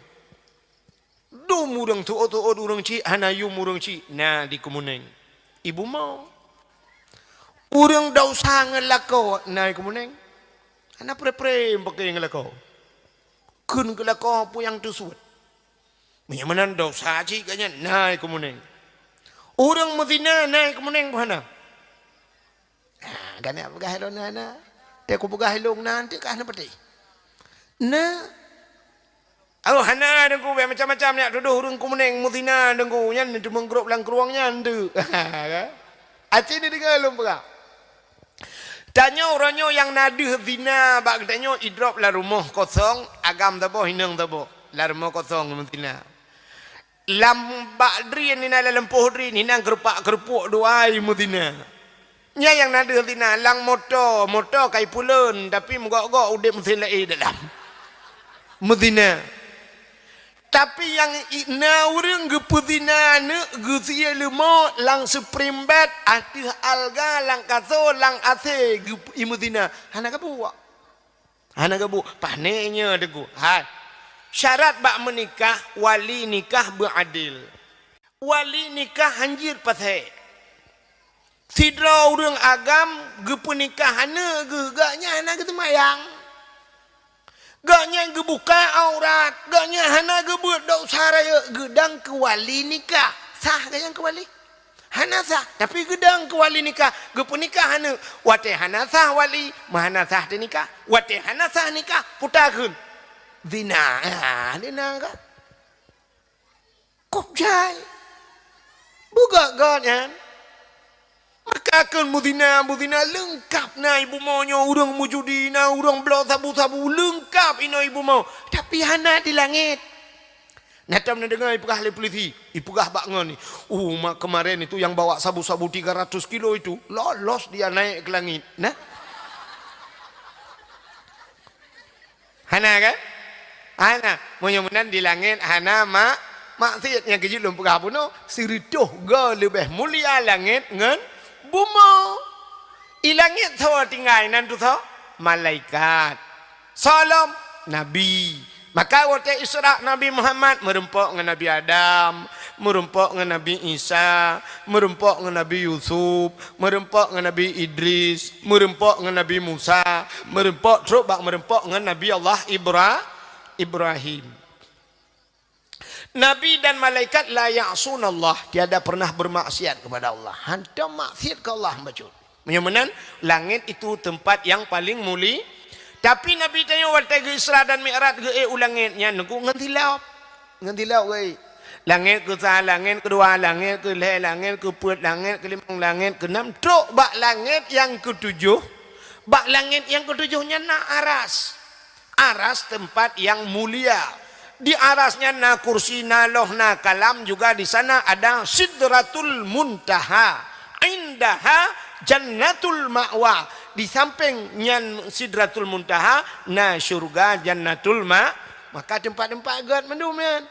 Dum ureuëng tuôt-tuôt ureuëng chik, hana yum ureuëng chik, na di Keumeuneung. I bumoe. Ureuëng desya ngon lakoe, na i Keumeuneung. Hana pre-pre pakè ngon lakoe. Kheun keu lakoe peue nyang teusuet. Meunyoe meunan desya cit geuh nyan, na i Keumeuneung. Ureuëng meuzina na i Keumeuneung peue hana? Ha, geuneuk peugah lôn na, na. Teuh kupeugah lôn na, teuh ka hana peuteh. Na. Oh, hana Teungku, bèk macam-macam nyak tudoh ureuëng Keumeuneung meuzina Teungku, nyan teumeugrôp lam krueng nyan teuh. Aci ni deungoe lôn peugah. Tanyoe uroe nyoe nyang na deuh zina bak geutanyoe idrop lam rumoh kosong, agam saboh, inong saboh, lam rumoh kosong meuzina. Lam bak drien inan, lam lampôh drien inan, keurupak-keurupak dua i meuzina. Nyan nyang na deuh zina, lam moto, moto ka ipuleuen, tapi meugok-gok udép meusén laén dalam. Meuzina. Tapi nyang i-, na ureuëng geupeuzina aneuk geusie leumô lam seuprim bed, ateueh alga, lam kaso, lam asé geup-, imeuzina. Hana geubuet. Hana geubuet. Pané nyoe Teungku. Hai. Syarat bak meunikah, wali nikah beuadil. Wali nikah hanjeuet pasék. Sidroe ureuëng agam geupeunikah aneuk geuh, gobnyan hana geuseumayang. Gobnyan geubuka aurat, gobnyan hana geubeuet desya rayeuk, geudong keu wali nikah. Sah gobnyan keu wali? Hana sah, tapi geudong keu wali nikah, geupeunikah aneuk. Watée hana sah wali, meuhana sah teunikah. Watée hana sah nikah, peue takheun? Zina. Ah, zina kan? Kop jai. Beugét-gét nyan. Maka kheun muzina, muzina leungkab na i bumoe nyoe, ureuëng meujudi na, ureuëng bloe sabu-sabu leungkab inoe i bumoe. Tapi hana di langét. Na tom neudeungoe ipeugah lé polisi, ipeugah bak ngon ni, "Uh, mak kemarin itu yang bawa sabu-sabu tiga ratus kilo itu, lolos dia naik ke langit." Nah. Hana kan? Hana. Meunyoe meunan di langét hana mak-, maksiat nyang keujeuet lôn peugah bunoe, sireutôh goe leubeh mulia langét ngon bumoe. I langét soe tinggai nan tu soe? Malaikat. Soe lom? Nabi. Maka watée Isra Nabi Muhammad meurumpok ngon Nabi Adam, meurumpok ngon Nabi Isa, meurumpok ngon Nabi Yusuf, meurumpok ngon Nabi Idris, meurumpok ngon Nabi Musa, meurumpok trok bak meurumpok ngon Nabi Allah Ibra-, Ibrahim. Nabi dan malaikat la ya'sunallah, tiada pernah bermaksiat kepada Allah. Hantom maksiat ke Allah bacut. Meunyoe meunan, langét itu tempat yang paling muli. Tapi Nabi tanyoe watée geu-Isra dan Mi'raj geu-ék u langét nyan ngon silop. Ngon silop geu-ék. Langét keusa, langét keudua, langét keulhée, langét keupeuet, langét keulimong, langét keunam, trok bak langét nyang keutujoh. Bak langét nyang keutujoh nyan na aras. Aras tempat yang mulia. Di aras nyan na kursi, na loh, na kalam, juga di sana ada Sidratul Muntaha. Indaha Jannatul Ma'wa. Di samping nyan Sidratul Muntaha na syurga Jannatul Ma-, maka tempat-tempat gét mandum nyan.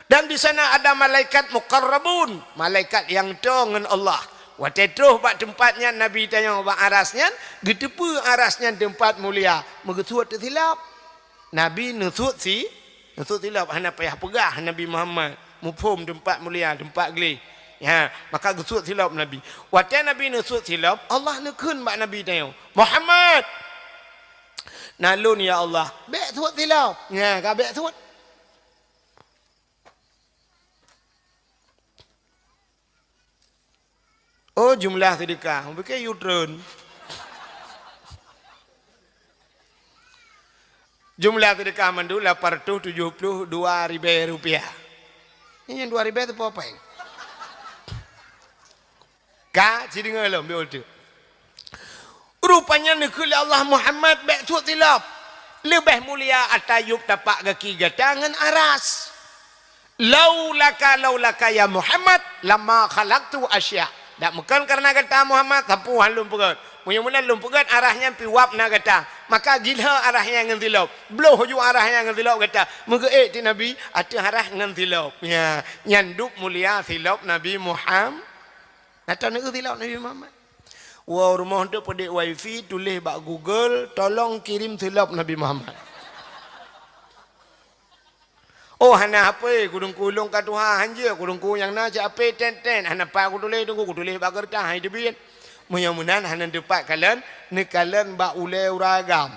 Dan di sana ada malaikat muqarrabun, malaikat nyang toe ngon Allah. Watée troh bak teumpat nyan Nabi tanyoe bak aras nyan, geuteupeue aras nyan teumpat mulia, meugeusuet teusilop. Nabi neusuet si-, neusuet silop, hana payah peugah Nabi Muhammad, muphom teumpat mulia, teumpat gleh. Ya, maka geusuet silop Nabi. Watée Nabi neusuet silop, Allah neukheun bak Nabi tanyoe, "Muhammad!" "Na lôn, ya Allah." "Bék suet silop." Nya, ka bék suet. Oh, jumlah sedekah. Mungkin U-turn. Jumlah sedekah mandum lapan ratus tujuh puluh dua ribée rupiah. Ini yang dua ribée tu apa? Ka, ci deungoe lom, biôh tu. Rupanya neukheun lé Allah, "Muhammad, bék suet silop. Leubeh mulia ata yup tapak gaki gata ngon aras." "Laulaka, laulaka ya Muhammad, lama khalaqtu asya." Dak meukon kareuna gata Muhammad, sapeue han lôn peugét. Meunyoe meunan lôn peugét, aras nyan pih wab na gata. Maka gila aras nyan ngon silop. Bloh ju aras nyan ngon silop gata. Meugeuék ti Nabi, ateueh aras ngon silop. Ya, nyan dub mulia silop Nabi Muhammad. Ata neueu silop Nabi Muhammad. Woe rumoh tu peudek wifi, tuléh bak Google, "Tolong kirim silop Nabi Muhammad." Oh, hana hapé, kudungku lôn ka tuha, hanjeuet kudungku nyang na cit hapé tét-tét, hana pat kutuléh, dungku kutuléh bak keureutah, hai teubiet. Meunyoe meunan hana teupat kalon, neukalon bak ulée ureueng agam.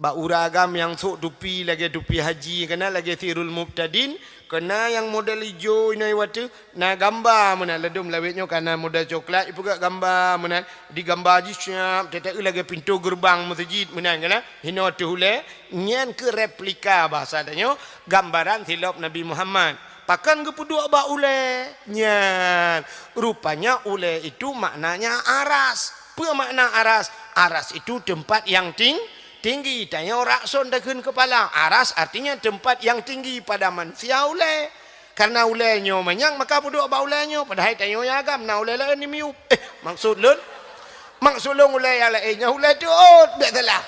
Bak ureueng agam nyang sôk tupi lagée tupi haji, kana lagée Sirul Mubtadin, kana nyang model ijo inoe watée, Na gamba meunan, ladôm lawét nyoe kana model coklat, ipeugét gamba meunan, di gamba jih siap, teuta lagée pintoe geureubang meuseujid meunan kana, hinoe teuh ulée, nyan keuh replika bahasa tanyoe, gambaran silop Nabi Muhammad. Pakon geupeuduek bak ulée? Nyan, rupanya ulée itu maknanya aras. Peue makna aras? Aras itu tempat yang ting-, tinggi. Tanyoe rakson takheun keupala. Aras artinya tempat yang tinggi pada manusia ulée. Kareuna ulée nyoe manyang, maka peuduek bak ulée nyoe, padahai tanyoe nyang agam na ulée laén di miyueb. Eh, maksud lôn, maksud lôn ulée nyang laén nyoe ulée teuôt, bék salah.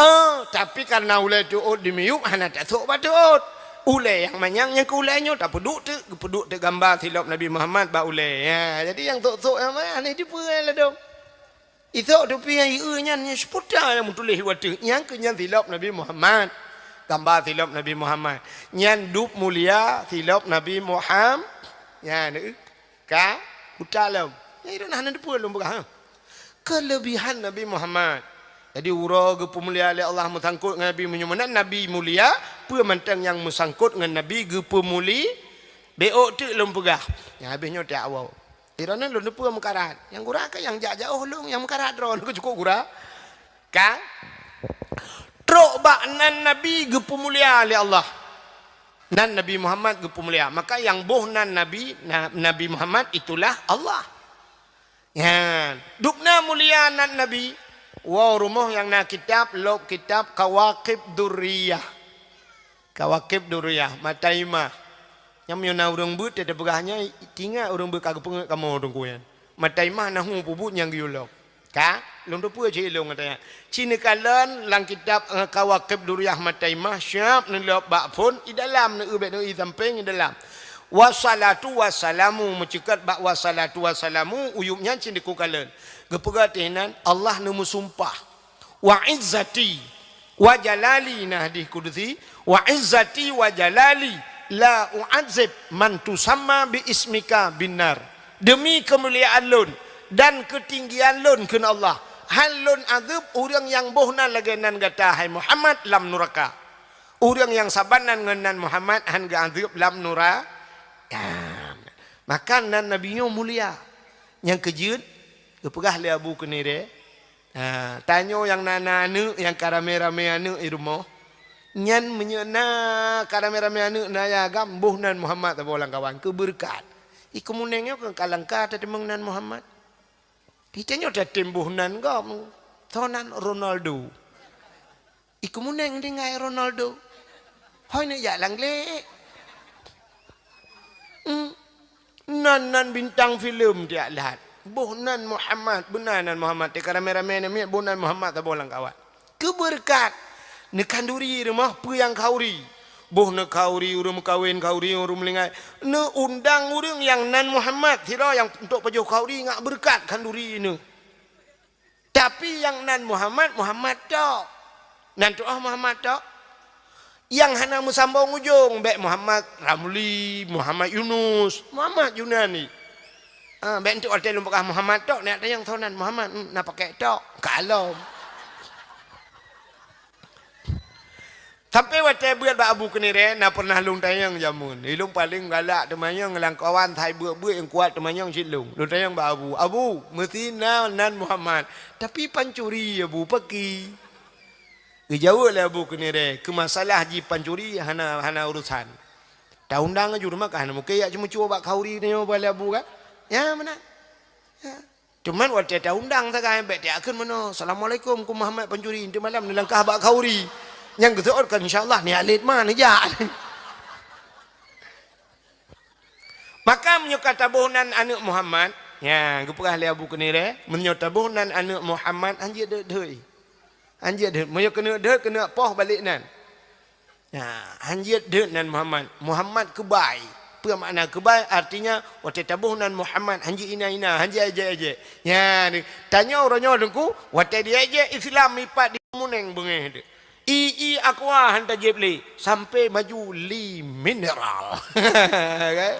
Ah, tapi kareuna ulée teuôt di miyueb hana tasôk bak teuôt. Ulée nyang manyang nyang keu ulée nyoe tapeuduek teuk, geupeuduek teuk gamba silop Nabi Muhammad bak ulée. Ya, jadi nyang sôk-sôk nyang manyang hana jiteupeue ladôm. Isôk tupi nyang ieu nyan, nyan seuputa nyang meutuléh u ateueh. Nyan keuh nyan silop Nabi Muhammad. Gamba silop Nabi Muhammad. Nyan dub mulia silop Nabi Muham-, nyan, eh, ka, uta lom. Nyan iron hana teupeue lôn peugah, ha. Keulebihan Nabi Muhammad. Jadi, uroe geupeumulia lé Allah meusangkot ngon Nabi, meunyoe meunan Nabi mulia, peue mantong nyang meusangkot ngon Nabi geupeumuli-, bék teuk lôn peugah. Nyang habéh nyoe tiak awai. Droeneuh lôn teupeue meukarat. Nyang gura ka nyang jak jaoh lôn, nyang meukarat droeneuh ka cukôp gura. Ka? Trok bak nan Nabi geupeumulia lé Allah. Nan Nabi Muhammad geupeumulia. Maka nyang boh nan Nabi, na-, Nabi Muhammad itulah Allah. Nyan. Dubna mulia nan Nabi. Woe rumoh nyang na kitab, lok kitab Kawakib Durriyah. Kawakib Durriyah, mata imah. Nyang meunyoe na ureuëng beuet teupeugah nyan, tingat ureuëng beuet ka geupeungeut kamoe teungku nyan. Mata imah na hu peubuet nyang geuyue lok. Ka? Lôn teupeue cit lôn kata nyan. Ci neukalon lam kitab, eh, Kawakib Durriyah mata imah, siab neulok bak phon, i dalam neu-eu bék neu-eu i sampéng i dalam. Wassalatu wassalamu, meuceukat bak wassalatu wassalamu, uyueb nyan ci neukukalon. Geupeugah teuh nan, Allah neumeusumpah. Wa izzati wa jalali, nah, hadis kudusi, "Wa izzati wa jalali la u'adzib man tusamma bi ismika binnar." Demi keumuliaan lôn dan keutinggian lôn, kheun Allah, hán lôn azeueb ureuëng nyang boh nan lagée nan gata, hai Muhammad, lam nuraka. Ureuëng nyang saban nan ngon nan Muhammad hán geuazeueb lam nuraka. Maka nan Nabi nyoe mulia. Nyang keujeuet, geupeugah lé Abu Keunirée, Ha, tanyoe nyang na, na aneuëk nyang ka ramé-ramé aneuëk i rumoh. Nyan meunyoe na ka ramé-ramé aneuëk na ya agam, boh nan Muhammad saboh lam kawan, keu beureukat. I keumuneng nyoe ka langka tateumeung nan Muhammad. Kita nyoe tatem boh nan gam, soe nan Ronaldo. I keumuneng tinggai Ronaldo. Hôi neujak lam glé. Hmm. Nan, nan bintang filem tiak lahat. Boh nan Muhammad, beuna nan Muhammad. Teuka ramé-ramé namiet boh nan Muhammad saboh lam kawan. Keu beureukat. Neukhanduri rumoh peue nyang khanduri. Boh neukhanduri ureuëng meukawen, khanduri ureuëng meulinggai. Neuundang ureuëng nyang nan Muhammad. Sidroe nyang untuk pajoh khanduri ngat beureukat khanduri neu. Tapi nyang nan Muhammad, Muhammad tok. Nan tuoh Muhammad tok. Nyang hana meusambong ujong, bék Muhammad Ramli, Muhammad Yunus, Muhammad Yunani. Ah, bék enteuk watée lôn peugah Muhammad tok, neujak tanyong soe nan Muhammad, hmm, na pakék tok, kalom. Sampai watée beuet bak Abu Keunirée, na pernah lôn tanyong jameun. Ilôn paleng galak teumanyong lam kawan, sai beuet-beuet nyang kuat teumanyong cit lôn. Lôn tanyong bak Abu, "Abu, meusti na nan Muhammad, tapi pancuri, Abu, pakri?" Geujaweueb lé Abu Keunirée, "Keu masalah jipancuri hana, hana urusan. Taundang laju, teuma ka hana mungken jak ceumeucue bak khanduri tanyoe bak lé Abu kan?" Ya, meunan. Ya. Cuman watée taundang sagai, bék tajak kheun meunoe, "Assalamualaikum, keu Muhammad pancuri, enteuk malam neulangkah bak khanduri." Nyang geuseuôt kan, "Insya Allah, ni alet ma neujak." Maka meunyoe ka taboh nan aneuëk Muhammad, ya, geupeugah lé Abu Keunirée, meunyoe taboh nan aneuëk Muhammad, hanjeuet deuet-deuet. Hanjeuet deuet. Meunyoe keuneuk deuet, keuneuk poh balek nan. Ya, hanjeuet deuet nan Muhammad. Muhammad keubai. Peue makna keubai? Artinya, watée taboh nan Muhammad, hanjeuet hina-hina, hanjeuet ejek-ejek. Ya, ni, tanyoe uroe nyoe Teungku, watée diejek Islam ipat di muneng beungéh teuh. I, i aqua han tajieb lé, sampai maju li mineral. Kan?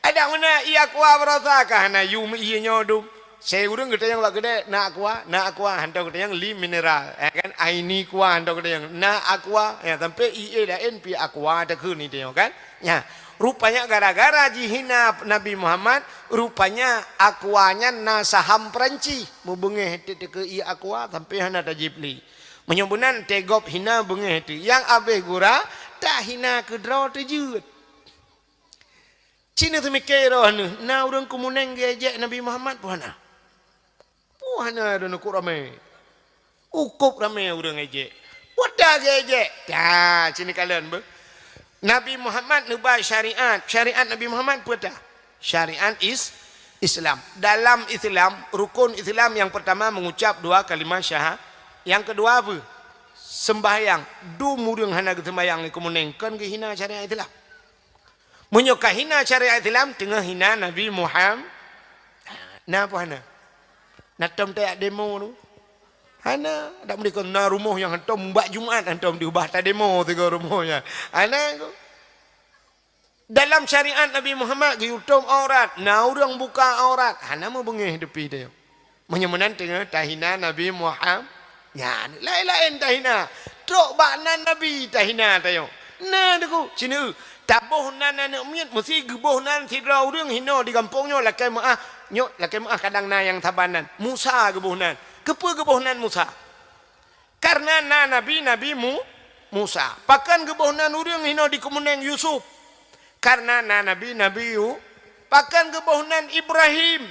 Adak meunan i aqua barosa ka hana yum ié nyoe dum. Sei ureuëng geutanyong bak keudè, "Na aqua?" "Na aqua," hantom geutanyong li mineral, ya kan? "Aini aqua," hantom geutanyong, "Na aqua," ya, sampai ié laén pi aqua takheun itanyong kan? Ya, rupanya gara-gara jihina Nabi Muhammad, rupanya aqua nyan na saham Perancis, meubeungéh teuka i aqua sampai hana tajieb lé. Meunyoe meunan teugob hina beungéh teuh, nyang abéh gura tahina keudroe teujeuet. Cit neuseumiké roh neuh, na ureuëng keumuneng geuejek Nabi Muhammad peue hana? Peue hana, droeneuh kok ramé. Ukop ramé ureuëng ejek. Peue ta geuejek? Ta, cit neukalon beuh. Nabi Muhammad neuba syariat. Syariat Nabi Muhammad peue ta? Syariat is-, Islam. Dalam Islam, rukun Islam yang pertama mengucap dua kalimah syaha-, yang kedua apa? Sembahyang. Dum ureuëng hana geuseumbahyang keumuneng, kon geuhina syariat Islam. Meunyoe ka hina syariat Islam, teungoh hina Nabi Muhammad. Na peue hana? Na tom tajak demo tu? Hana. Dak meudeh kon na rumoh nyang hantom bak Jumat hantom diubah tademo sigoe rumoh nyan. Hana ko. Dalam syariat Nabi Muhammad geuyue tom aurat, na ureuëng buka aurat, hana meubeungéh teupi teuh. Meunyoe meunan teungoh tahina Nabi Muhammad, nyan laén-laén tahina. Trok bak nan Nabi tahina tanyoe. Na Teungku, sineuk taboh nan aneuëk miet, meusi geuboh nan sidroe ureuëng hinoe di gampông nyoe lakée meuáh. Nyoe lakée meuáh kadang na nyang saban nan. Musa geuboh nan. Keupeue geuboh nan Musa? Karena na nabi, Nabi Mu-, Musa. Pakon geuboh nan ureuëng hinoe di keumuneng Yusuf? Kareuna na nabi-nabi Yu-, pakon geuboh nan Ibrahim?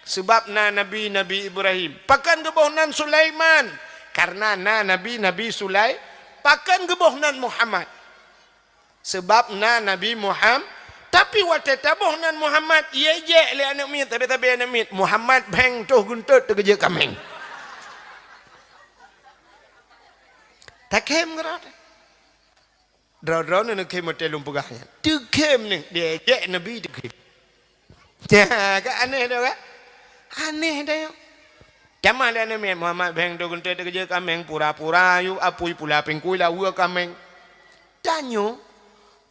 Seubab na nabi-nabi Ibrahim. Pakon geuboh nan Sulaiman? Kareuna na nabi-nabi Sulai-, pakon geuboh nan Muhammad? Seubab na Nabi Muham-, tapi watée taboh nan Muhammad, ijek lé aneuëk miet, sabe-sabe aneuëk miet, Muhammad bheng toh geuntot teugeujek kaméng. Takhem geurot. Droe-droe neuneuk khem watée lôn peugah nyan. Teukhem nyoe, diejek Nabi teukhem. Ka aneh dah kan? Aneh dah nyoe. Tamah lé aneuëk miet, Muhammad bheng toh geuntot teugeujek kaméng, pura-pura yub apui pula pingkui lawa kaméng. Tanyoe,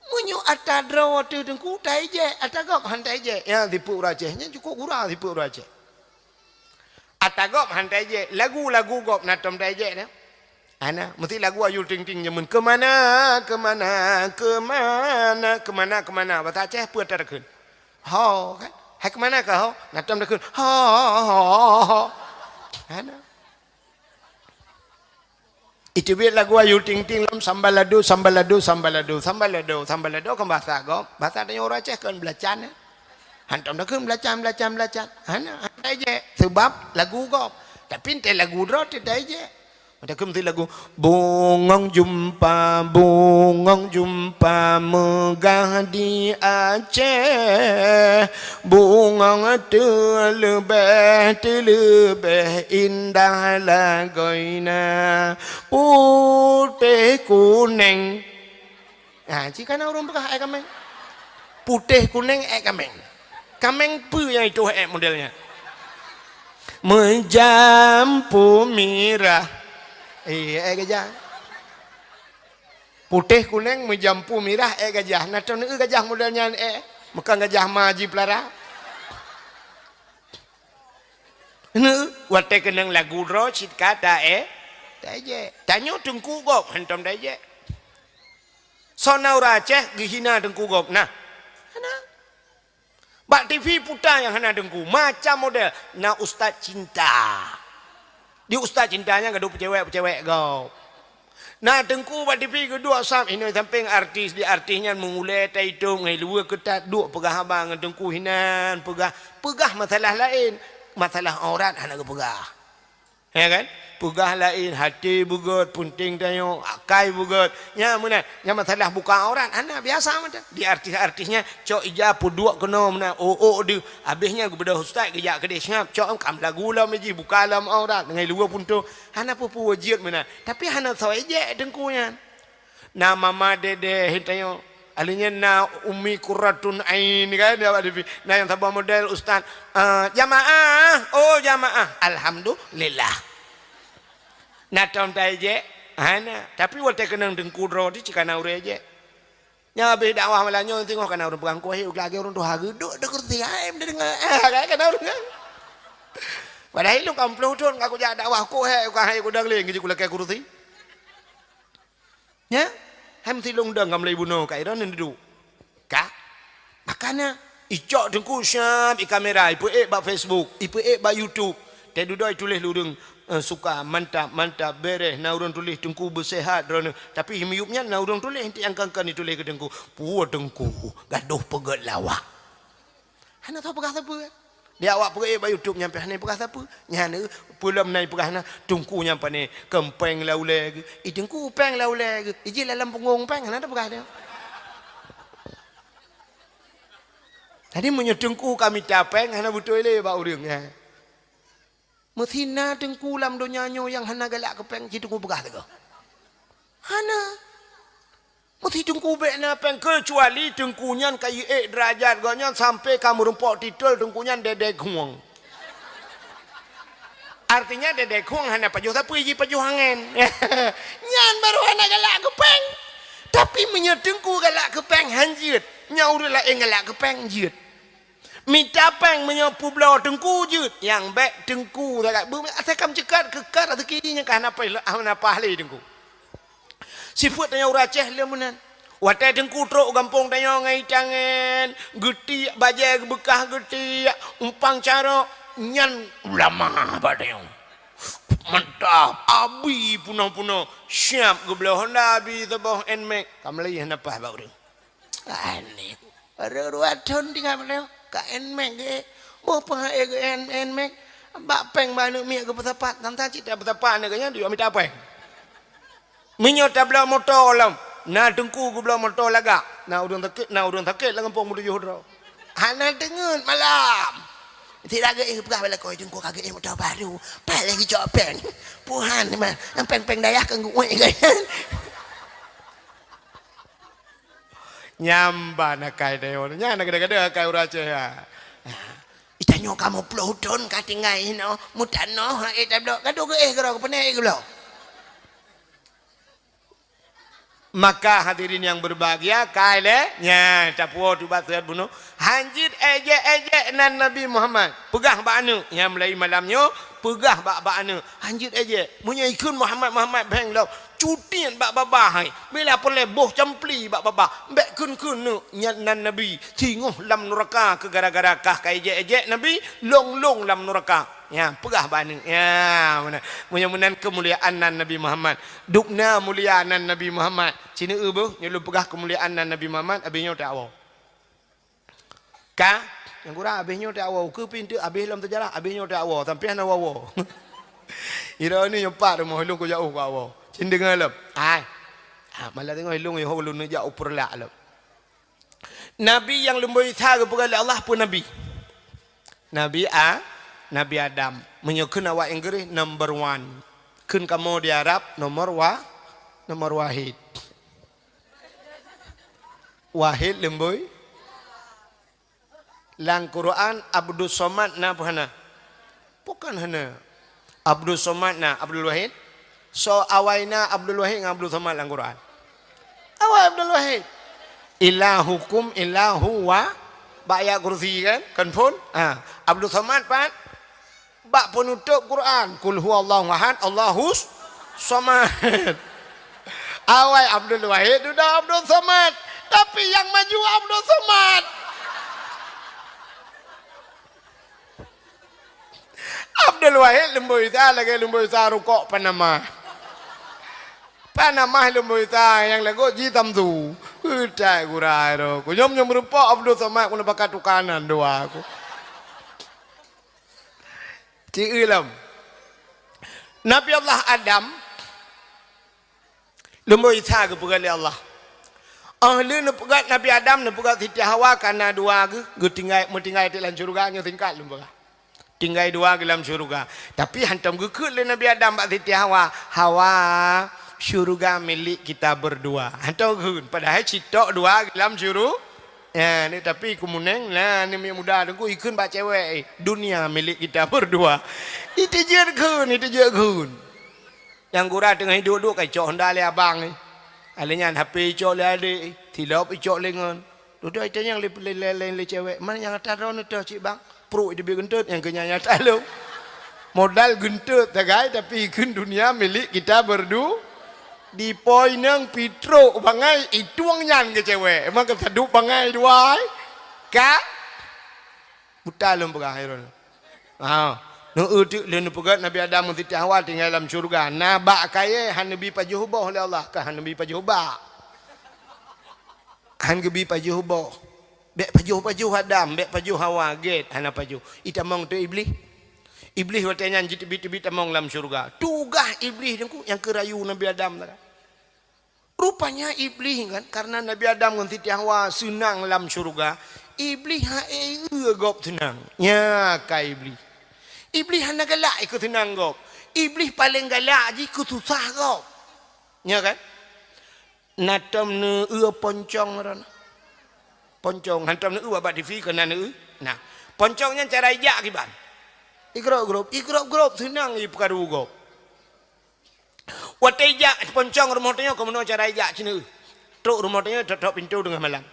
meunyoe ata droe teuh teungku taijek, ata gob han taijek. Ya, sipeuet ureuëng Aceh. Nyan cukôp gura sipeuet ureuëng Aceh. Ata gob han taijek, lagu-lagu gob na tom taijek dah. Hana, meusti lagu Ayu Ting Ting jameun, "Keumana, keumana, keumana, keumana, keumana." Basa Aceh peue takheun? Ho, kan? Hai keumana kah ho? Na tom takheun, "Ho, ho, ho, ho." Hana. Iteubiet lagu Ayu Ting Ting lom, sambalado, sambalado, sambalado, sambalado, sambalado kan basa gob. Basa tanyoe ureuëng Aceh kan beulacan, eh. Han tom takheun beulacan, beulacan, beulacan. Hana, han taijek. Seubab lagu gob. Tapi entée lagu droe teuh taijek. Mata keumeung lagu, "Bungong jumpa, bungong jumpa meugah di Aceh. Bungong teuleubeh, teuleubeh indah lagoina. Putéh kuneng." Ha, ci kana ureuëng peugah ék kaméng. Putéh kuneng ék kaméng. Kaméng peue nyang ituh ék model nyan? Meujampu mirah. Eh, ék gajah. Putéh kuneng meujampu mirah ék gajah. Na taneuk gajah model nyan ék. Meukan gajah ma jipeulara. Neuk, watée keunong lagu droe cit ka ta-, eh, taijek. Tanyoe teungku gob hantom taijek. Soe na ureuëng Aceh geuhina teungku gob? Nah. Hana. Bak T V puta nyang hana teungku, macam model. Na ustaz cinta. Di ustaz cinta nyan gadoh peucewek-peucewek gob. Na teungku bak T V geuduek sab, inoe sampéng artis, di artis nyan meungulée taitong ngon luweue keutat duek peugah haba ngon teungku hinan, peugah, peugah masalah laén. Masalah aurat hana geupeugah. Ya kan? Peugah laén, até beugét, peunteng tanyoe, akai beugét. Nya meunan, nya masalah buka aurat, hana biasa mantong. Di artis-artis nyan, cok ija peuduek keunoe meunan, oh, oh, deuh. Abéh nyan geubeudôh ustaz, geujak keudeh seungab, cok kam lagu lom jih, buka lom aurat, ngon luweue punto. Hana peue-peue jeuet meunan. Tapi hana soe ijek teungku nyan. Na Mama Dede, tanyoe. Ahli nyan na Umi Qurratun Ain, kan? Di awak T V. Na nyang saboh model ustaz. Ah, jamaah, oh jamaah. Alhamdulillah. Na tom taijek? Hana. Tapi watée keunong teungku droe di cit kana ureuëng ijek. Nyang habéh dakwah malam nyoe singoh kana ureuëng peugah kueh, lagée ureuëng tuha geuduek di kursi, hai, meudeungoe. Ah, kan kana ureuëng. Padahai lôn ka ploh thon ka kujak dakwah kueh, ka hai kudang lé, ngeujak kulakée kursi. Nya, hai meusilong dong ka mulai bunoe ka iron neuduek. Ka? Makana, icok teungku siab i kamera, ipeuék bak Facebook, ipeuék bak YouTube. Teududoe tuléh lureueng, eh, suka, mantap, mantap, bereh, na ureuëng tuléh teungku beuseuhat droeneueh. Tapi miyueb nyan na ureuëng tuléh inti angka-angka ituléh keu teungku. Puwoe teungku, gadoh peugét lawak. Hana tapeugah sapeue. Di awak peuék bak YouTube nyan pih hana peugah sapeue. Nyan, eh, peulom na peugah na, teungku nyan pane, keu péng lam ulée geuh. I teungku péng lam ulée geuh. Ijih lam punggong péng, hana tapeugah dia. Jadi meunyoe teungku ka mita péng, hana beutôi lé bak ureuëng, ya. Meusi na teungku lam donya nyoe nyang hana galak keu péng, ci teungku peugah teuk. Hana. Meusi teungku bék na péng, keucuali teungku nyan ka jiék deurajat gobnyan sampai ka meurumpok titel teungku nyan Dede Khueng. Artinya Dede Khueng hana pajoh sapeue, jipajoh angén. Nyan baru hana galak keu péng. Tapi meunyoe teungku galak keu péng, han jeuet. Nyan ureuëng laén galak keu péng, jeuet. Mita péng meunyoe peubloe teungku jeuet, nyang bék teungku sagai. Beu-, asai ka meuceukat keu ka raseuki nyang ka hana paih, hana paih lé teungku. Sifeuet tanyoe ureuëng Aceh lé meunan. Watée teungku trok u gampông tanyoe ngon itangen, geutiek bajée geubeukah geutiek, umpang carok, nyan ulama bak tanyoe. Mantap, abi punoh-punoh. Siap geubloe Honda, abi saboh Nmax. Ka meulayeue hana paih bak ureueng. Aneh. Baru dua thon tinggai meunyoe ka Nmax geuék. Boh peuhai geuék Nmax. Bak péng bak aneuk miet geupeusapat. Tang-tang cit tapeusapat aneuk geuh nyan, yue mita péng. Meunyoe tabloe moto lom, na teungku geubloe moto lagak. Na ureueng sakét, na ureueng sakét lam gampông meutujoh droe. Hana teungeut malam. Sira geuék peugah bak lakoe, "Teungku ka geuék moto baru. Paih lagèe cok péng." Puhan mah, péng-péng dayah keu geuék geuh nyan. Nyan ban akai tanyoe. Nyan na gada-gada akai ureueng Aceh, ha. Itanyoe ka meuploh thon ka tinggai inoe, meutanoh, ha, eh, tabloe. Ka dua geuéh keudroe, keupeue na ék geubloe? Maka hadirin yang berbahagia, kai lé, nyan, tapuwoe tubat seuhat bunoe. Han jeuet éjék-éjék nan Nabi Muhammad. Peugah bak aneuk, nyan mulai malam nyoe, peugah bak, bak aneuk. Han jeuet éjék. Meunyoe ikheun Muhammad, Muhammad bheng lom. Cutiet bak babah hai. Bila peureulée boh campli bak babah. Bék kheun-kheun neuk nyan nan Nabi. Singoh lam nuraka keu gara-gara kah ka éjék-éjék Nabi, lôn-lôn lam nuraka. Ya, peugah bak aneuk. Ya, meunan. Meunyoe meunan keumuliaan nan Nabi Muhammad. Dubna mulia nan Nabi Muhammad. Sineuk beuh, nyoe lôn peugah keumuliaan nan Nabi Muhammad, abéh nyoe tawoe. Ka, nyang gura abéh nyoe tawoe, keu pintoe abéh lom seujarah, abéh nyoe tawoe, sampoe hana woe-woe. Ira ni nyoe pat rumoh lôn kujak uh ka woe. Cin deungoe lom. Hai. Ha, malah deungoe lôn yoh lôn jak u Peureulak lom. Nabi nyang leumbôi Isa geupeugah lé Allah peue nabi? Nabi A, Nabi Adam. Meunyoe kheun awak Inggris, number one. Kheun kamoe di Arab, nomor wa-, nomor wahid. Wahid leumbôi. Lam Quran, Abdus Somad na peue hana? Bukan hana. Abdus Somad na, Abdul Wahid. Soe awai na Abdul Wahid ngon Abdul Somad lam Quran? Awai Abdul Wahid. Ilahukum ilahu wa, bak ayat kursi kan? Kan phon? Ha. Abdul Somad pat? Bak peunutôp Quran, "Qul huwallahu ahad, Allahus somad." Awai Abdul Wahid dudoe Abdul Somad, tapi nyang maju Abdul Somad. Abdul Wahid leumbôi Isa lagèe leumbôi Isa rukok Panama. Panama leumbôi Isa nyang lagot ji Samsu. Utai gura ro. Kunyom nyom rumpok Abdul Somad keuneuk pakat tukanan dua ku. Ci-, lom. Nabi Allah Adam, leumbôi Isa geupeugah lé Allah. Oh lheueh neupeugah Nabi Adam, neupeugah Siti Hawa ka na dua geuh, geutinggai, meutinggai teuk lam syeuruga, nyoe singkat lôn peugah. Tinggai dua geuh lam syeuruga. Tapi hantom geukheun lé Nabi Adam bak Siti Hawa, "Hawa, syeuruga milik kita berdua." Hantom geukheun, padahai sitok dua geuh lam syeuruga. Ya, ni tapi keumuneng lah, ni miet muda teungku ikheun bak cewek, eh, "Dunia milik kita berdua." Itu jeuet kheun, itu jeuet kheun. Nyang gura teungoh hidup-hidup ka icok honda lé abang ni. Alé nyan H P icok lé adék, tilop icok lé ngon. Dudoe itanyong lé, lé, lé, lé, lé cewek, "Man nyang ata droeneuh toh cit bang?" Pruek iteubiet geuntot nyang keu nyan nyata lom. Modal geuntot sagai tapi ikheun dunia milik kita berdu-, Dipo inong pitrok bangai, itueng nyan keu cewek. Emang ka sadub bangai dua ai? Ka? Buta lôn peugah hai droeneuh. Ha. Neueu teuk lé neupeugah Nabi Adam ngon Siti Hawa tinggai lam syeuruga. Na bak kayèe han neubi pajoh boh lé Allah, ka han neubi pajoh bak. Han geubi pajoh boh. Bèk pajoh-pajoh Adam, bèk pajoh Hawa, gèt hana pajoh. Itamong teuk Iblih. Iblih watèe nyan jiteubiet-teubiet tamong lam syeuruga. Tugaih Iblih teungku nyang keu rayu Nabi Adam tadi. Rupanya Iblih kan, karena Nabi Adam ngon Siti Hawa seunang lam syeuruga, Iblih hana eu gob seunang. Nya ka Iblih. Iblih hana galak ikeu seunang gob. Iblih paleng galak jih keu susah gob. Nya kan? Na tom neueu poncong ron. Poncong, hantom neueu bak T V keu na neueu. Nah, poncong nyan cara ijak kiban. Igrop-grop, igrop-grop seunang ipeukaru gob. Watèe ijak poncong rumoh tanyoe keumeunyoe cara ijak cit neueu. Trok rumoh tanyoe, tok-tok pintoe teungoh malam.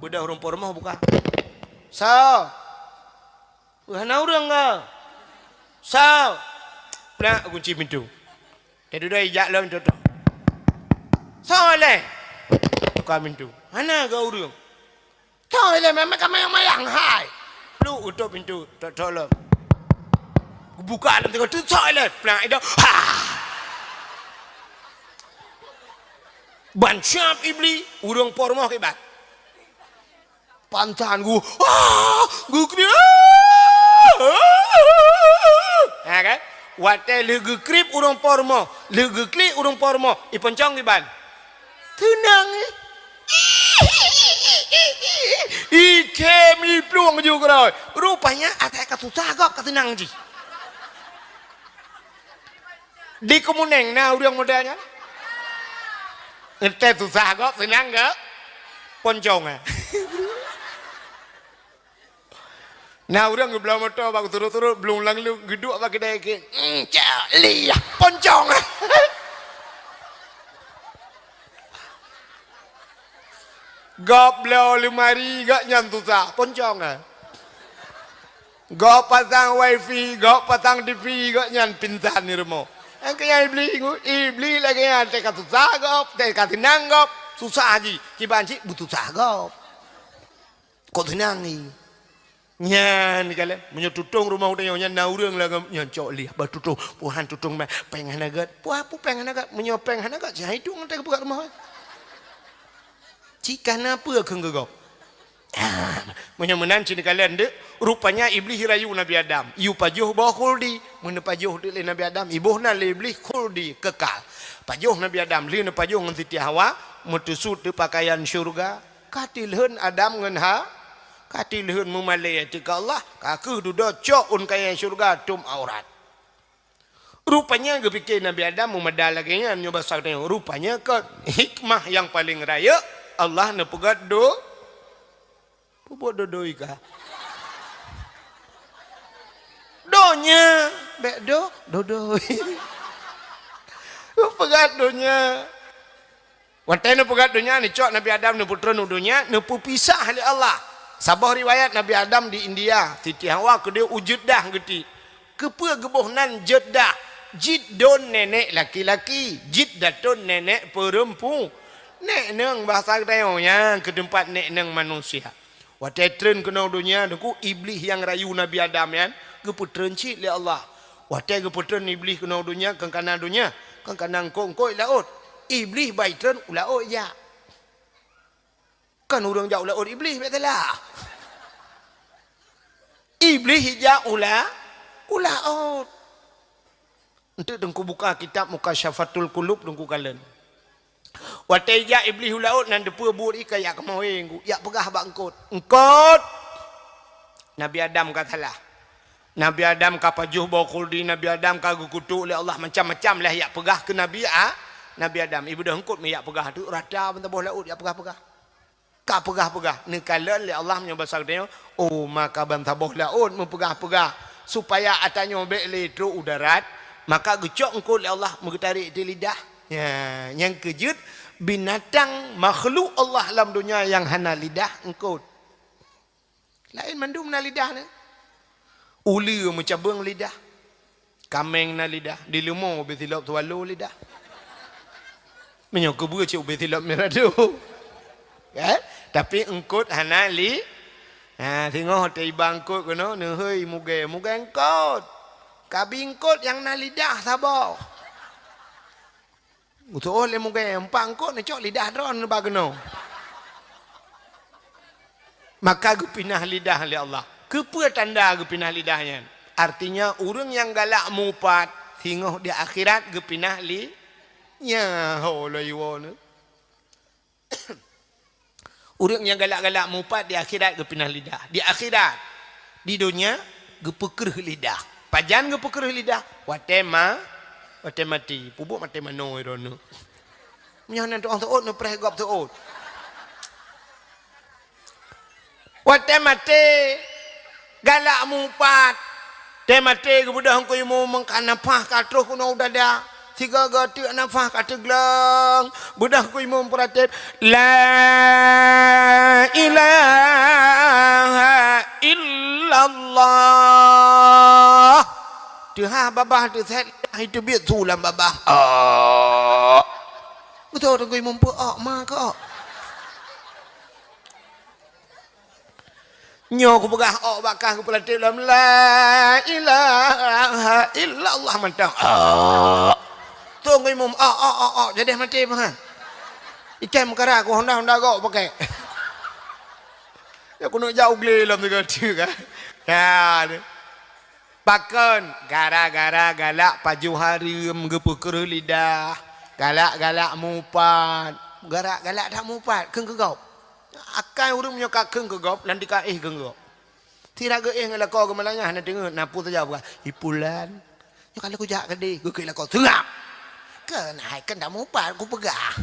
Beudôh rumpok rumoh buka. Soe? Hana ureueng ka. Soe? Plak gunci pintoe. Teududoe ijak lom tok-tok. Soe lé? Buka pintoe. Hana ka ureueng. Soe lé, memang ka mayang-mayang hai. Pluk utok pintoe, tok-tok lom. Buka lam tengah tu, soi lé. Plang idong. Ha! Ban siap Iblis, ureuëng po rumoh kiban. Pantan gu, ah, geukriek. Ha, kan? Watée lheueh geukriek ureuëng po rumoh, lheueh geukriek ureuëng po rumoh, iponcong kiban. Teunang, eh. Ikhem iplueng ju keurôi. Rupanya asai ka susah gob ka teunang jih. Di Kemuneng na ureuëng model nyan. Entée susah gob, seunang gob. Poncong, eh. Na ureuëng geubloe moto bak turot-turot, blung lam lu, geuduek bak keudai keuh. Hmm, cak liah, poncong, eh. Gob bloe leumari, gobnyan susah, poncong, eh. Gob pasang wifi, gob pasang TV, gobnyan pingsan di rumoh. Nyang keu nyan Iblis, Iblis lagée nyan, teuka susah gob, teuka seunang gob, susah jih, kiban cit beususah gob. Kok seunang ni? Nyan kalon, meunyoe tutong rumoh tanyoe nyan na ureuëng lagée nyan cok liah, bah tutong, puhan tutong mah, péng hana gét, puah pu péng hana gét, meunyoe péng hana gét, siha hidung teuka beukat rumoh. Cit kana peue kheun geugob. Ah, meunyoe meunan cit kalon deuk, rupanya Iblis rayu Nabi Adam. Yue pajoh boh khuldi, meuneupajoh deuk lé Nabi Adam, iboh nan lé Iblis khuldi kekal. Pajoh Nabi Adam, lheueh neupajoh ngon Siti Hawa, meuteusut deuk pakaian syeuruga. Ka tilheun Adam ngon Ha, ka tilheun meumalée teuka Allah, ka kheueh dudoe cok ôn kayée syeuruga tom aurat. Rupanya geupike Nabi Adam meumada lagée nyan nyoe basa geutanyoe. Rupanya kon hikmah nyang paleng rayeuk Allah neupeugét do, peubuet dodoi ka. Donya, bék do, dodoi. Peugét donya. Watée neupeugét donya, neucok Nabi Adam neupeutreun u donya, neupeupisah lé Allah. Saboh riwayat Nabi Adam di India, Siti Hawa keudeh u Jeddah geutiek. Keupeue geuboh nan Jeddah? Jiddon nenek laki-laki, jiddatun nenek peurempu. Nek neng bahasa geutanyoe nyang keu teumpat nek neng manusia. Watée treun keunoe donya, Teungku, Iblih nyang rayu Nabi Adam nyan geupeutreun cit lé Allah. Watée geupeutreun Iblih keunoe donya, kon kana donya, kon kana eungkot-eungkot laôt. Iblih bai treun u laôt jak. Kon ureuëng jak u laôt Iblih, bék salah. Iblih jak u la-, u laôt. Enteuk Teungku buka kitab Mukasyafatul Qulub, Teungku kalon. Watée jak Iblih u laôt nan, teupeue buet ié ka jak keumoe, jak peugah bak eungkot, "Eungkot, Nabi Adam ka salah. Nabi Adam ka pajoh boh khuldi, Nabi Adam ka geukutok lé Allah, macam-macam lah jak peugah keu Nabi A-, Nabi Adam." Ibeudôh eungkot meujak peugah tu rata ban saboh laôt jak peugah-peugah. Ka peugah-peugah, neukalon lé Allah meunyoe basa geutanyoe, oh, maka ban saboh laôt meupeugah-peugah, supaya ata nyoe bék lé trok u darat, maka geucok eungkot lé Allah meugeutarek di lidah. Nya, nyang keujeuet binatang makhluk Allah lam donya nyang hana lidah eungkot. Laén mandum na lidah nyan. Uleue meucabeueng lidah. Kaméng na lidah, di leumô ubé silop swallow lidah. Meunyoe keubeue cit ubé silop mirado. Kan? Tapi eungkot hana li-, ha, singoh teuiba eungkot keunoe, neuhôi mugée, mugée eungkot. Kabi eungkot nyang na lidah saboh. Geutu'oh lé mugée, empat eungkot neucok lidah droe neuba keunoe. Maka geupinah lidah lé Allah. Keupeue tanda geupinah lidah nyan? Artinya, ureuëng nyang galak mupat, singoh di akhirat geupinah li-, nya ho lôn iwoe nyoe. Ureuëng nyang galak-galak mupat di akhirat geupinah lidah. Di akhirat, di donya geupeukreuh lidah. Pajan geupeukreuh lidah? Watée ma-, watée maté. Peubuet maté manoe droeneuh. Meunyoe na tu'oh seuôt, neupreh gob seuôt. Watée maté, galak mupat. Tée maté geubeudôh Teungku Imum, meuka nafah ka troh keunoe u dada. Sigoe-goe teuk nafah ka teugleng. Beudôh Teungku Imum peuratéb, "La ilaha illallah." Teuhah babah teusét, teuhah teubiet su lam babah. Oh. Beutôi Teungku Imum peuok, ma keuok. Nyoe kupeugah ôk bak kah, kupeulatéb lom, "La ilaha illallah," mantong. Ôk. Tông imum, ôk, ôk, ôk, ôk, jadeh maté meuhan. Ikan meukara ku honda-honda gok pakai. Ya, keuneuk jak u glé lom sigoe teuk kan. Ya, ni. Pakon? Gara-gara galak pajoh hareuem, geupeukreuh lidah, galak-galak mupat. Galak-galak that mupat, kheun keu gob. Akai ureuëng meunyoe ka kheun keu gob, nanti ka éh kheun keu gob. Sira geuéh ngon lakoe geumeulanyah, na deungoe, na peue saja peugah, "Hi pulan, nyoe ka lheueh kujak keudeh," geukheun lakoe, "Seungab!" Kheun hai kheun that mupat, kupeugah.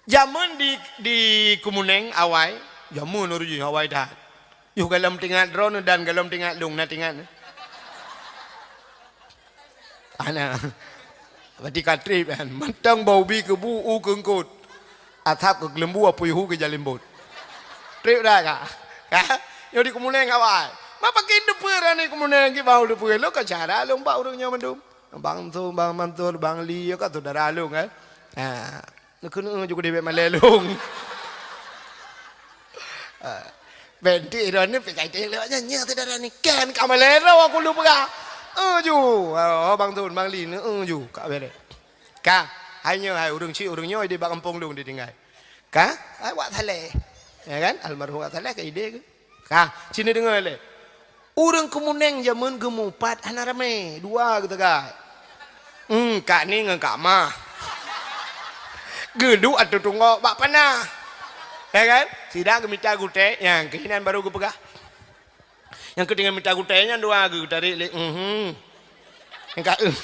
Jameun di, di Keumeunéng awai, jameun ureuëng jih awai that. Yoh gohlom teuingat droeneuh dan gohlom teuingat lôn, na teuingat? Hana. Berarti ka treb kan. Mantong bak ubi keubu u keu eungkôt. Asab keu geuleumbu, apui hu keu jalimbot. Treb dah ka? Ka? Nyoe di Keumeunéng awai. Ma pakon teupeue rani Keumeunéng, kiban teupeue. Lôn ka cara lôn bak ureuëng nyoe mandum. Bang Mansur, Bang Mansur, Bang Li, ka syedara lôn kan. Ha. Neukeuneuk ju keudeh bék malée lôn. Ah, bék nteuk droeneuh pih ka itém lewat nyan, nyan syedara ni kan ka malée droe aku lôn peugah. Eh, ju. Oh, Bang Tun, Bang Li, eh, ju. Ka bék. Ka, hai nyoe, hai ureuëng chik, ureuëng nyoe di bak gampông lôn ditinggai. Ka, hai Wak Saleh. Ya kan? Almarhum Wak Saleh ka idéh ke? Ka, sini deungoe lé. Ureuëng Keumeunéng jameun geumupat hana ramé, dua geusagai. Hmm, Kak Ni ngon Kak Mah. Geuduek ateueh tunggok bak panah. Ya kan? Sida geumita gutée, nyang keuh inan baru geupeugah. Nyang keuh teungoh mita gutée nyan dua geuh tarék lé, mhm. Nyang ka, eh.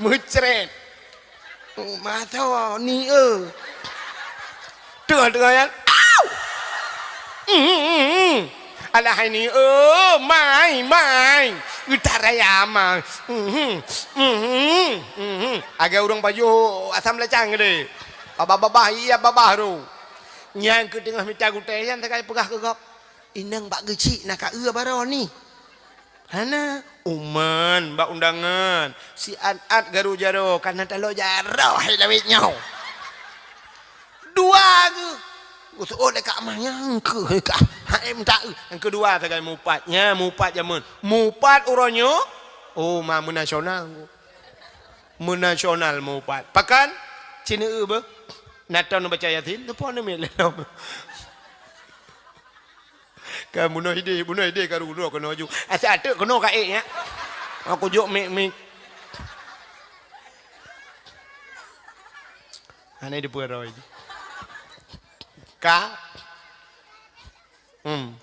Meucret. Oh, masa ni, eh. Tengah-tengah nyan, au! Mhm, mhm. Alah hai ni, eh, mai, mai. Utaraya mai. Mhm, mhm, mhm. Agak ureuëng pajoh asam lacang gede. Babah-babah, iya babah tu. Nyang keuh teungoh mita gutée nyan sagai peugah keu gob. Inong bak geuchik na ka eu baroe ni. Hana, uman bak undangan, siat-at garu jaroe, kana taloe jaroe hai lawét nyoe. Dua geuh. Geusoe lé Kak Mah nyang keuh ka. Hai mita eu. Nyang keudua sagai mupat. Nya mupat jameun. Mupat uroe nyoe. Oh, ma meunasional. Meunasional mupat. Pakon? Cina eu beuh. Na tom neubaca Yasin, teupon neumiet lé lom. Ka bunoe idéh, bunoe idéh ka rudoh keunoe ju. Asa ateuk keunoe ka ék nyan. Aku jok mik-mik. Hana dipeuroi. Ka. Hmm.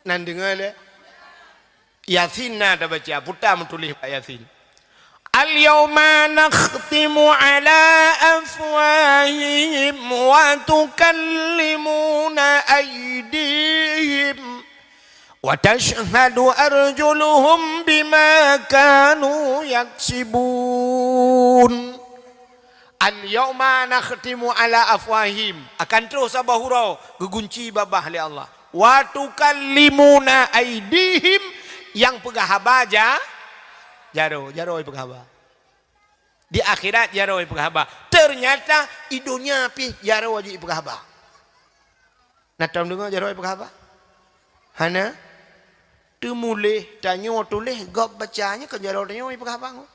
Nan deungoe lé. Yasin na tabaca, puta meutuléh bak Yasin. "Al-yauma nakhtimu ala afwahihim wa tukallimuna aydihim wa tashhadu arjuluhum bima kanu yaksibun." "Al-yauma nakhtimu ala afwahihim." Akan troh saboh uroe geugunci babah lé Allah. "Wa tukallimuna aydihim," nyang peugah haba ja-, jaroe, jaroe peugah haba. Di akhirat jaroe peugah haba. Ternyata di donya pih jaroe jipeugah haba. Na tom deungoe jaroe peugah haba? Hana? Teumuléh, tanyoe tuléh, gob baca nyoe kon jaroe tanyoe peugah haba ngon.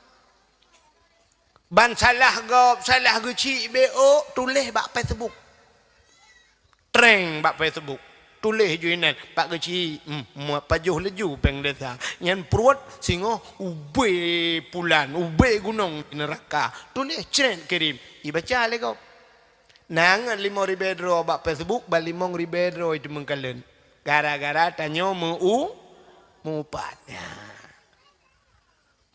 Ban salah gob, salah geuchik bék ôk, tuléh bak Facebook. Treng bak Facebook. Tuléh ju inan, Pak Geuchik, hmm, pajoh laju péng desa. Nyan pruet singoh ubé pulan, ubé gunong di neuraka. Tuléh cret kirim. Ibaca lé gob. Na ngon limong ribée droe bak Facebook, ban limong ribée droe iteumeung kalon. Gara-gara tanyoe meu-, meuupat. Ya.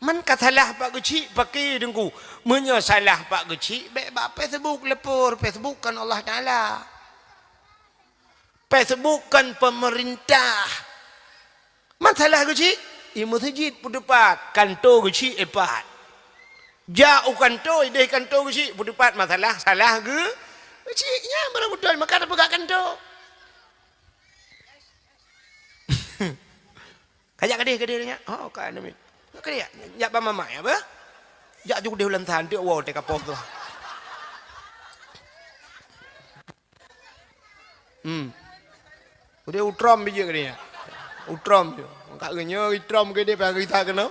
Man ka salah Pak Geuchik, pakri Teungku. Meunyoe salah Pak Geuchik, bék bak Facebook leupur. Facebook kon Allah Taala. Facebook kon peumeurintah. Man salah Geuchik, i meuseujid peuteupat, kanto Geuchik ipat. Jak u kanto, ideh kanto Geuchik peuteupat masalah, salah Geu-, Geuchik. Nyan baru beutôi, maka tapeugah kanto. Ka jak keudeh, keudeh nyan. Oh, ka namiet. Keudeh jak, jak bak mamak ya, bah? Jak ju keudeh ulang tahan, tiek woe teuka poh tu. Hmm. Udeh utrom bijék dia. Utrom je. Ka geunyoe itrom ke dia pakai kita kena.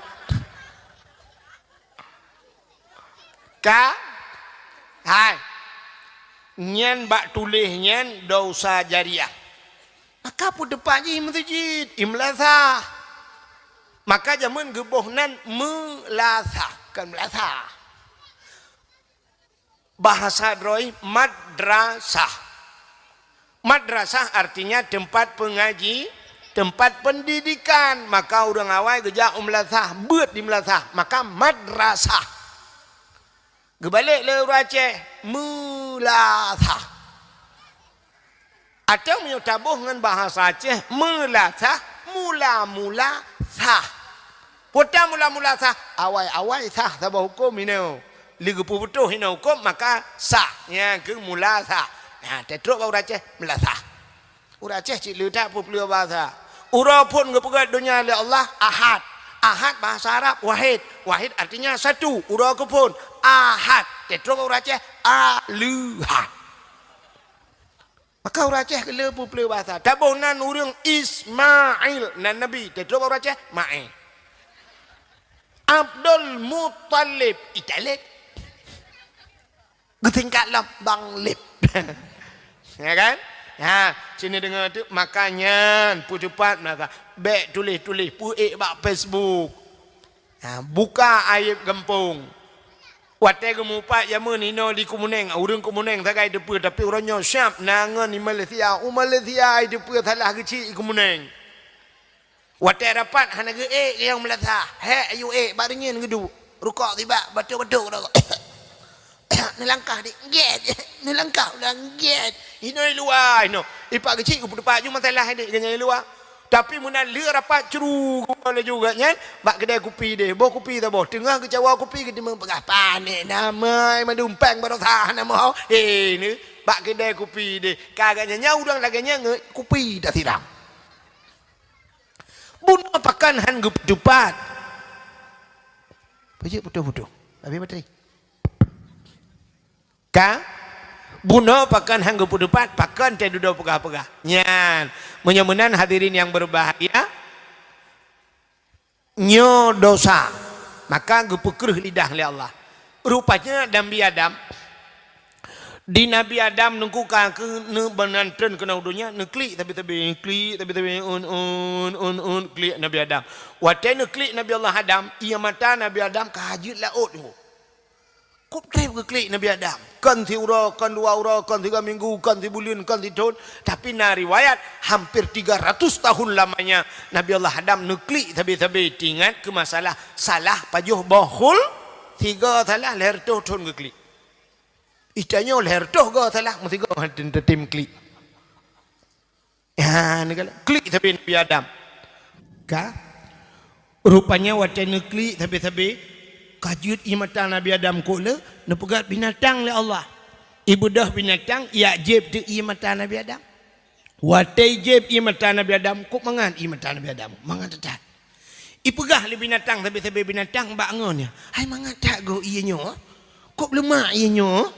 Ka? Hai. Nyan bak tuléh nyan dosa jariah. Maka peue teumpat jih meuseujid, imeulasah. Maka jameun geuboh nan meulasah, bukan meulasah. Bahasa droe madrasah. Madrasah artinya tempat pengaji, tempat pendidikan. Maka ureuëng awai geujak u meulasah, beuet di meulasah. Maka madrasah. Geubalek lé ureuëng Aceh, meulasah. Atau meunyoe taboh ngon bahasa Aceh, meulasah, mula-mula sah. Peue ta mula-mula sah, awai-awai sah saboh huköm inoe. Lé geupeubutoh inoe huköm, maka sah. Nyang keu mula sah. Nah, teutrok bak ureuëng Aceh, meulasah. Ureuëng Aceh cit le that peue-peue bahasa. Uroe phon geupeugah donya lé Allah, Ahad. Ahad bahasa Arab, wahid. Wahid artinya satu. Uroe keuphon, Ahad. Teutrok bak ureuëng Aceh, Aleuhad. Maka ureuëng Aceh keu le peue-peue bahasa. Taboh nan ureuëng Ismail, nan Nabi. Teutrok bak ureuëng Aceh, Maé. Abdul Muttalib, Italib. Geusingkat lom Bang Lib. Ya kan? Ha, sini deungoe tu, maka nyan peue teupat maka. Bék tuléh-tuléh, peuék bak Facebook. Ha, buka aib gampông. Watée geumupat jameun inoe di Kumuneng, ureuëng Kumuneng sagai teupeue, tapi uroe nyoe siab na ngon di Malaysia. U Malaysia ai teupeue salah geuchik i Kumuneng. Watée rapat hana geuék nyang meulasah. Hék, ayu ék, bak reunyeun geuduek. Rukok sibak, batuk-batuk rukok. Neulangkah di, gét. Neulangkah ulang, gét. Inoe luwa inoe. Ipak geuchik geupeuteupat ju masalah deh geunyang luwa. Tapi meunan lheueh rapat cru geuwoe laju geuh nyan bak keudè kupi deh. Boh kupi saboh. Teungoh geucawa kupi geutimeung peugah, "Panéh namai mandum péng baroesa hana meuho." He, ni bak keudè kupi deh. Ka geuh nyan, nyan ureuëng lagée nyan ngon kupi tasiram. Bunoe pakon han geupeuteupat. Pajak putôh-putôh. Habis bateri. Ka? Bunoe pakon han geupeuteupat, pakon teuh dudoe peugah-peugah. Nyan. Meunyoe meunan hadirin yang berbahagia, nyoe dosa. Maka geupeukreuh lidah lé Allah. Rupanya Nabi Adam, di Nabi Adam nungku ka keu neubeunan treun keunoe donya, neuklik sabe-sabe, klik sabe-sabe, un, un, un, un, klik Nabi Adam. Watée neuklik Nabi Allah Adam, ié mata Nabi Adam ka jeuet laôt nungku. Kop treb geuklik Nabi Adam. Kon siuroe, kon dua uroe, kon siga minggu, kon sibuleuen, kon sithon. Tapi na riwayat, hampir tiga ratus tahun lamanya Nabi Allah Adam neuklik sabe-sabe teuingat keu masalah salah pajoh boh khul-, siga salah lhée reutôh thon geuklik. Itanyoe lhée reutôh go salah, meusigo han tem-, tem klik. Ya, neugalak. Klik sabe Nabi Adam. Ka? Rupanya watée neuklik sabe-sabe, ka jeuet ié mata Nabi Adam kok le, neupeugét binatang lé Allah. Ibeudôh binatang, yak jieb teuh ié mata Nabi Adam. Watée jieb ié mata Nabi Adam, kok mangat ié mata Nabi Adam, mangat that-that. Ipeugah lé binatang sabe-sabe binatang bak ngon nyan, "Hai mangat that goe ié nyoe, kok leumak ié nyoe?"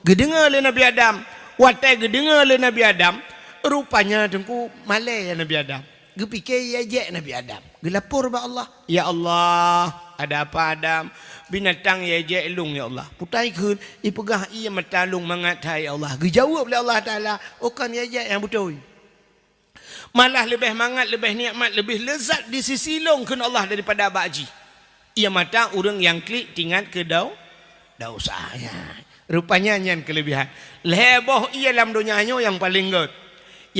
Geudeungoe lé Nabi Adam. Watée geudeungoe lé Nabi Adam, rupanya teungku malée ya Nabi Adam. Geupike ié jek Nabi Adam. Geulapor bak Allah, "Ya Allah, ada apa Adam? Binatang ié jek lôn ya Allah." Putai kheun, ipeugah ié mata lôn mangat that ya Allah. Geujaweueb lé Allah Taala, "Oh kon ié jek nyang beutôi." Malah leubeh mangat, leubeh nikmat, leubeh leuzat di sisi lôn kheun Allah daripada bak jih. Ié mata ureuëng nyang klik teuingat keu dau-, dosa. Ya. Rupanya nyan keuleubehan. Lhée boh ié lam donya nyoe nyang paleng gét.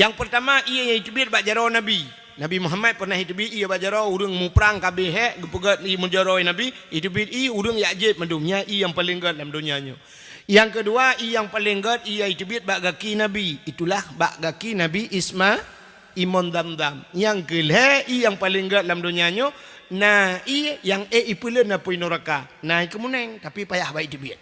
Nyang peurtama ié nyang iteubiet bak jaroe Nabi. Nabi Muhammad pernah iteubiet ié bak jaroe ureuëng muprang ka abéh hék geupeugét ié meujaroe Nabi, iteubiet ié ureuëng yak jieb mandum. Nyan ié nyang paleng gét lam donya nyoe. Nyang keudua, ié nyang paleng gét ié iteubiet bak gaki Nabi, itulah bak gaki Nabi Isma-, imon Zamzam. Nyang keulhée, ié nyang paleng gét lam donya nyoe, na ié nyang ék ipeuleuen apui nuraka, na i Keumeunéng, tapi payah bak iteubiet.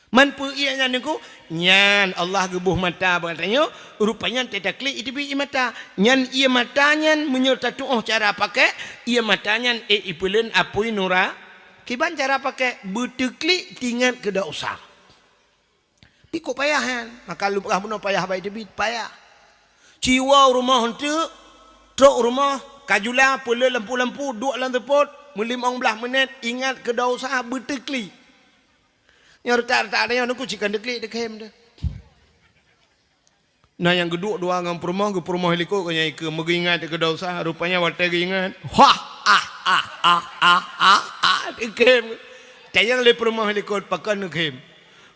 Man peue ié nyan Teungku? Nyan Allah geuboh mata bak geutanyoe, rupanya teutaklik iteubiet ié mata. Nyan ié mata nyan meunyoe tatuoh cara pakék, ié mata nyan ék ipeuleuen apui nura-, Kiban cara pakék, beuteuklik teuingat keu dosa. Pi kok payah nyan? Maka lôn peugah bunoe payah bak teubiet, payah. Ci woe u rumoh eunteuk, trok u rumoh, ka jula, peuleueh lampu-lampu, duek lam seupôt, meulimong blaih meunét, ingat keu desya, beuteuklik. Nyoe reutak-reutak nyoe, neuk cit kon teuklik, teukhem deh. Na nyang geuduek dua ngon peurumoh, geupeurumoh likot keu nyang ikeu, meugeuingat keu desya, rupanya watèe geuingat, wah, ah, ah, ah, ah, ah, ah, teukhem. Tanyong lé peurumoh likot, pakon neukhem.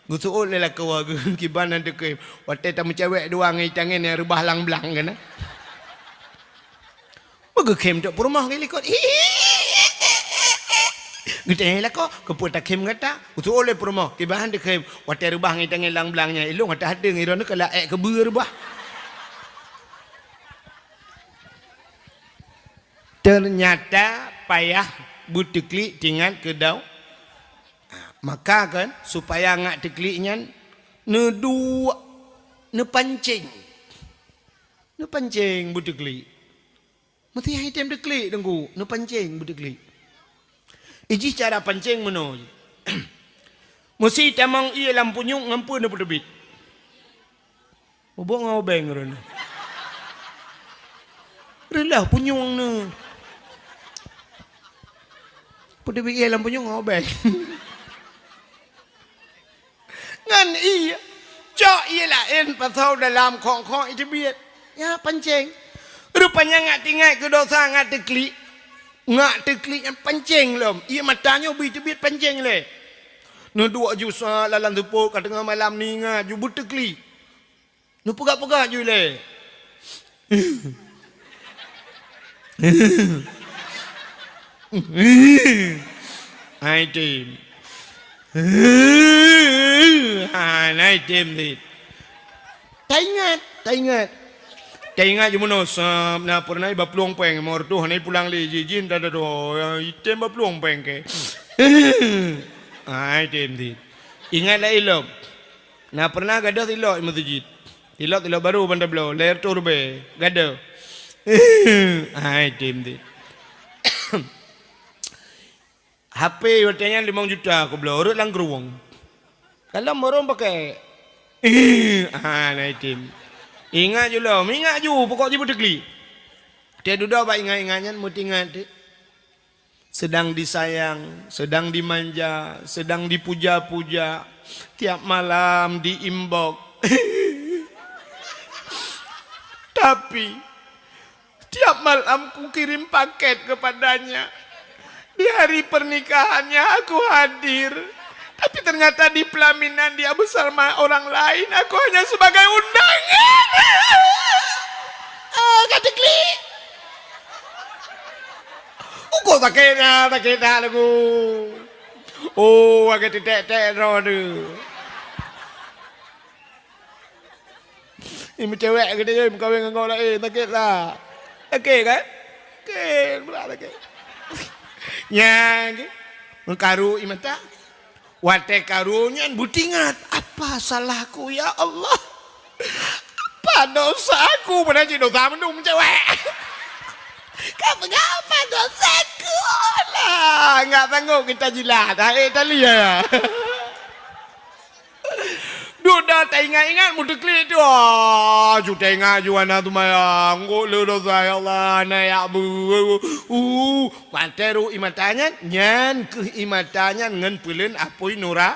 Geuseuôt lé lakoe geuh, kiban han teukhem. Watèe tameucewek dua ngon itangen nyang reubah lam blang keunan. Meugeukhem trok peurumoh geuh likot. Geutanyong lakoe, "Keupeue takhem gata?" Geuseuôt lé peurumoh, "Kiban han teukhem. Watèe reubah ngon itangen lam blang nyan, ilôn hana teuhadeng, droeneuh ka laék keubeue reubah." Teunyata payah beuteuklik teuingat keu dau. Maka kan, supaya ngat teuklik nyan, neuduek, neupancéng. Neupancéng beuteuklik. Meusti han item teuklik, Teungku, neupancéng beuteuklik. Ijih cara pancéng meunoe. Meusti tamong ié lam punyueng ngon peue neupeuteubiet. Bubok ngon obeng droeneuh. Reuloh punyueng neuh. Peuteubiet ié lam punyueng ngon obeng. Ngon ié. Cok ié laén pasoe dalam khong-khong iteubiet. Ya, pancéng. Rupanya ngat teuingat keu desya, ngat teuklik. Ngat teuklik nyan pancéng lom. Ié mata nyoe bri teubiet pancéng lé. Neuduek ju sa lam seupôt ka teungoh malam, neuingat ju beuteuklik. Neupeugah-peugah ju ilèe. Hai tem. Hai tem dit. Taingat, taingat. Taingat ju meunoe sab na peureunah bak plueng péng, mor tuh hana pulang lé jih, jih dah dah dah item bak plueng péng ke. Hai tem dit. Ingat lah ilom. Na peureunah gadôh tilok i meuseujid. Tilok-tilok barô ban tabloe, lhèe reutôh ribèe. Gadôh. Hai tem dit. H P watèe nyan limong juta kubloe, rhot lam krueng. Kalon barô pakèk. Ah, na item. Ingat ju lom, ingat ju, pokok jih beuteuklik. Teududoe bak ingat-ingat nyan, meuteuingat teuk. Sedang disayang, sedang dimanja, sedang dipuja-puja, tiap malam di-inbox. Tapi, tiap malam kukirim paket kepadanya. Di hari pernikahannya aku hadir. Tapi ternyata di pelaminan dia bersama orang lain. Aku hanya sebagai undangan. Ah, ka teuklik. Ukoe sakét na, sakét that lagu. Oh, lagèe teutek-tek droe tu. Ni meucewek geutanyoe meukawen ngon gob laén, sakét lah. Sakét kan? Sakét, pula sakét. Nyan, meukaru i mata. Watèe karu nyan beuteuingat, "Apa salahku, ya Allah? Apa dosaku?" Padahai cit dosa mandum cewek. Ka peugah, "Apa dosaku?" Lah, nggak sanggup kita jilat. Hai, tali ya. Dudoe taingat-ingat meuteuklik tu. Ah, ju taingat ju hana seumayang. Ngok le dosa, ya Allah, hana yak bu. Uh, Watèe rhot i mata nyan, nyan kheueh i mata nyan ngon peuleuen apui nura-,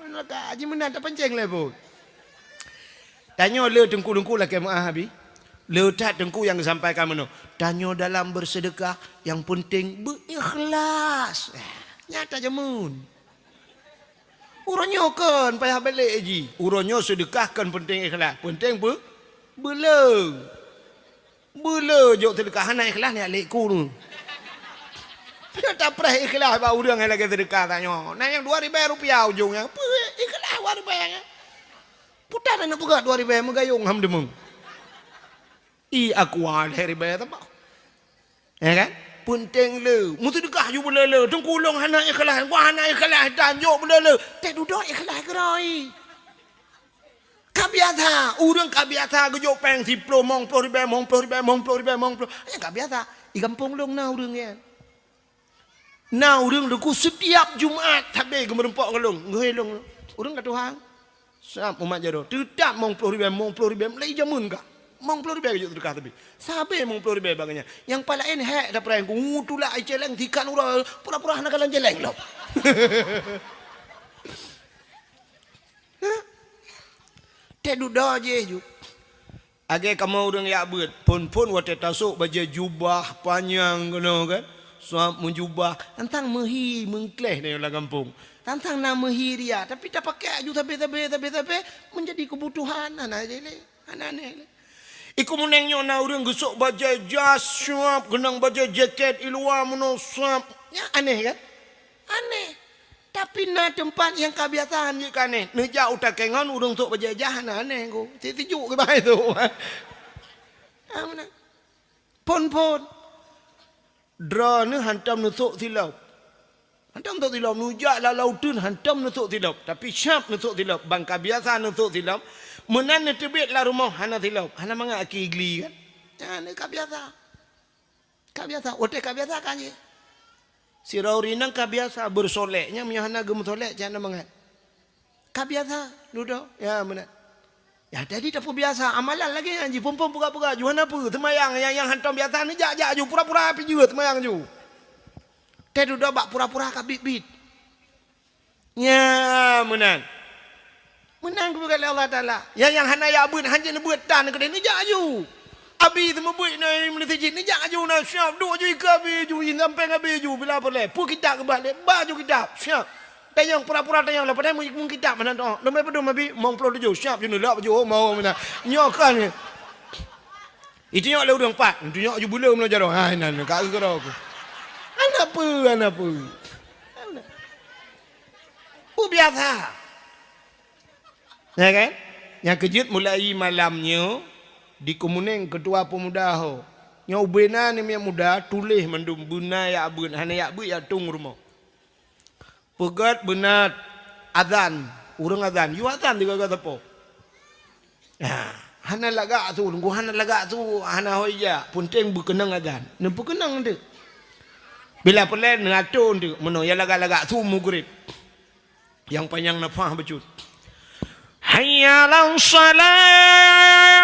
nuraka. Haji meunan tapancéng lé buet. Tanyoe le teungku-teungku lakèe meu'ah abi. Le that teungku nyang geusampaikan meunoe. Tanyoe dalam beuseudeukah, nyang peunteng beu-ikhlas. Nyan tajameun. Uroe nyoe kon payah balek jih. Uroe nyoe seudeukah kon peunteng ikhlas. Peunteng beu-, beuleu. Beuleu jok seudeukah hana ikhlas nyak lé ku tu. Tapreh ikhlas bak ureueng nyang lagèe seudeukah tanyoe. Na nyang dua ribèe rupiah ujong nyan. Peue ikhlas dua ribèe nyan. Puta na neupeugah dua ribèe meugayong ham deungoe. I aqua lhèe ribèe teuma. Ya kan? Peunteng le. Meuseudeukah ju beuleu-leu. Teungku lôn hana ikhlas. Wah hana ikhlas. Dan jok beuleu-leu. Teududoe ikhlas keudroe. Ka biasa, ureueng ka biasa geujok péng siploh, mong ploh ribèe, mong ploh ribèe, mong ploh ribèe, mong ploh. Nyan ka biasa. Di gampông lôn na ureueng nyan. Na ureueng teungku setiap Jumat sabe geumeureumpok ngon lôn, geuhôi lôn. Ureueng ka tuha. Sab umat jaroe, teutab mong ploh ribèe, mong ploh ribèe, mulai jameun ka. Mong ploh ribèe geujok seudeukah sabe. Sabe mong ploh ribèe bak geuh nyan. Nyang paléng hék tapeureulèe, ku tulak i céléng, tikan uroe, pura-pura hana kalon céléng lom. Hah? Teududoe jih ju. Lagèe kamoe ureueng jak beuet, phôn-phôn watèe tasôk bajèe jubah panyang keunoe kan, sab meujubah, tantang meuhi meungkléh nyoe lam gampông. Tantang na meuhi ria, tapi tapakèk ju sabé-sabé, sabé-sabé, meunjadi keubutuhan, hana jih lé, hana aneh lé. Iko meuneng nyoe na ureueng geusôk bajèe jas sab, keunong bajèe jakét i luwa meunoe sab, nyan aneh kan? Aneh. Tapi na teumpat nyang ka biasa han jeuet keu aneh. Neujak u takèe ngon ureueng sôk bajèe jas hana aneh ko. Cit sijuek keubai tu. Ha, meunan. Phôn-phôn. Droeneuh hantom neusôk silop. Hantom neusôk silop. Neujak lam uteuen hantom neusôk silop. Tapi sab neusôk silop. Ban ka biasa neusôk silop. Meunan neuteubiet lam rumoh hana silop. Hana mangat aki gli kan. Nyan ka biasa. Ka biasa, watèe ka biasa ka jih. Sidroe ureueng inong ka biasa beureusolek, nyan meunyoe hana geumeusolek, cit hana mangat. Ka biasa, dudoe, ya meunan. Ya, jadi tapeubiasa, amalan lagèe nyan jih, phôn-phôn peugah-peugah, ju hana peue, seumayang nyang, nyang hantom biasa, neujak-jak ju, pura-pura pih jeuet seumayang ju. Teududoe bak pura-pura ka biet-biet. Nyan meunan. Meunan geupeugah lé Allah Taala. Nyang, nyang hana jak beuet, hanjeuet neubeuet tan keudéh, neujak aju. Abi seumeubeuet na meunasijid, neujak aju na siab, duek aju ikeue abi aju, sampéng abi aju, bila peureulèe. Peue kitab keubah lé, ba aju kitab, siab. Tanyong pura-pura tanyong lah, padahai meukitab meunan tu. Lôn bèk peudum abi, mong ploh tujoh, siab ju neulak baju, oh, mau meunan. Nyoe kan. Itunyok lé ureueng pat, itunyok ju buleuen meunyoe jaroe. Ha, inan ka keudroe ku. Hana peue, hana peue. Peue biasa. Ya kan? Nyang keujeuet mulai malam nyoe di Keumunéng Keutua Peumuda ho. Nyoe ubé na aneuk muda tuléh mandum beuna jak beuet, hana jak beuet jak tueng rumoh. Peugét beuna azan, ureueng azan, yue azan di gaga sapo. Nah, hana lagak su, teungku hana lagak su, hana ho ija, peunteng beukeunong azan. Neupeukeunong teuk. Bila peureulèe neuato teuk, meunoe ya lagak-lagak su mugrib. Nyang panyang nafah bacut. Hayya 'alas shalah.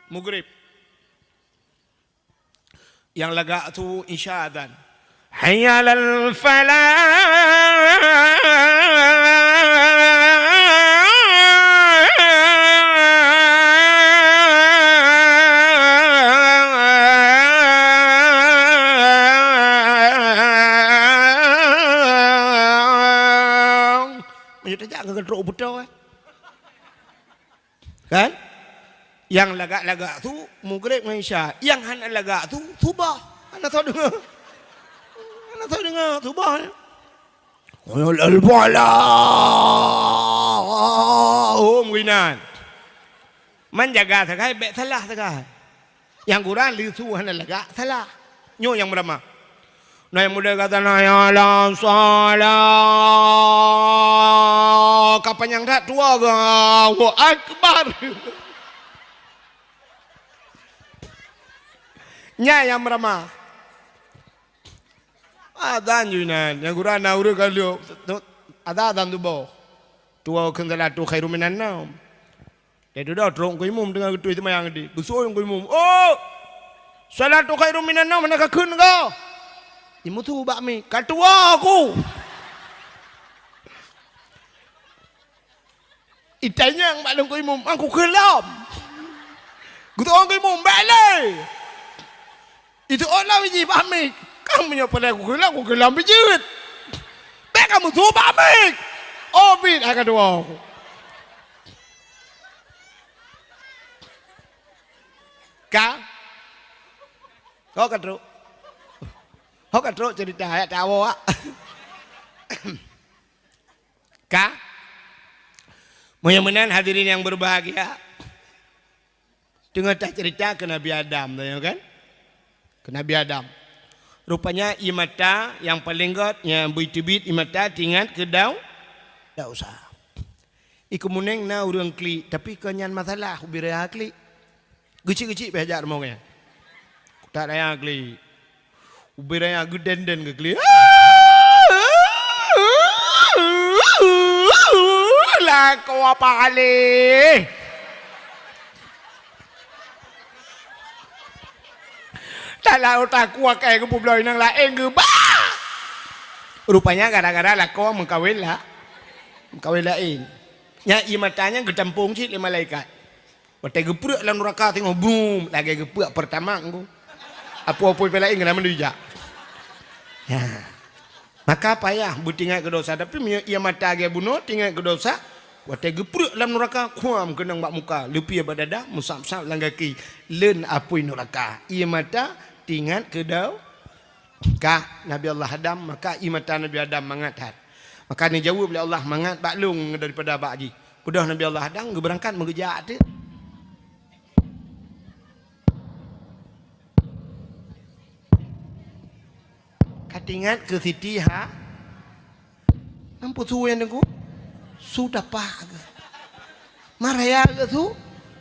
Mugrib. Nyang lagak su isya azan. Hayya 'alal falah. Meunyoe tajak keu trok beutoe. Kan? Nyang lagak-lagak su mugrib ngon isya. Nyang hana lagak su subah. Hana soe deungoe. Hana soe deungoe subah. Al-falah. Oh, meuinan. Man jaga sagai, bèk salah sagai. Nyang gura leusu hana lagak, salah. Nyoe nyang meuramah. Na nyang muda gata na ya la salah. Ka panyang that tuwoe geuh. Allahu Akbar. Nyan nyang meuramah. Azan ju inan. Nyang gura na ureueng ka lheueh. Azan, azan tuboh. Tuwoe kheun salatu khairum minan naum. Lheueh dudoe trok Teungku Imum teungoh geutuih seumayang di. Geusuet Teungku Imum, "Oh! Salatu khairum minan naum hana kakheun kah?" Imum su bak mi, "Ka tuwoe ku." Itanyong bak Teungku Imum, "Aku kheun lom." Geutuih Teungku Imum, "Bèk lé." Itu orang biji pamit. Kamu nyoe pada aku keulam, aku keulam bijit. Bèk kamu su pamit. Oh, bit akan dua. Ka? Kau ka trok? Kau ka trok cerita ayat tawa. Ka? Meunyoe meunan hadirin yang berbahagia, teungoh tacerita keu Nabi Adam, tanyong kan? Keu Nabi Adam. Rupanya ie mata nyang paleng gèt nyang beuteubiet ie mata teuingat keu Dau-, Dausa. Iko meuneng na ureueng klik, tapi kon nyan masalah ubira klik. Geuchik-geuchik pih jak rumoh nyan. Kutak raya klik. Ubé raya geuden-den geuklik. Lakoe paléh. Talau takue akai geupubloe inong laén geuba. Rupanya gara-gara lakoe meukawen la-, meukawen laén. Nyan ié mata nyan geutampong cit lé malaikat. Watée geupreuek lam nuraka singoh, brum, lagée geupreuek Pertamax ngon apui-apui pih laén keunan mandum jak. Ya. Maka payah beutingat keu dosa, tapi meunyoe ié mata lagée bunoe tingat keu dosa, watée geupreuek lam nuraka, kuam keunong bak muka, leupie bak dada, meusab-sab lam gaki, leuen apui nuraka. Ié mata tingat keu do-, Ka Nabi Allah Adam, maka ié mata Nabi Adam mangat that. Maka neujaweueb lé Allah, "Mangat bak lôn daripada bak jih." Beudôh Nabi Allah Adam geubeurangkat meugeujak teuk. Ka tingat keu Siti Ha-, Nam peue su nyang teungku? Su tapak geuh. Ma raya geuh su?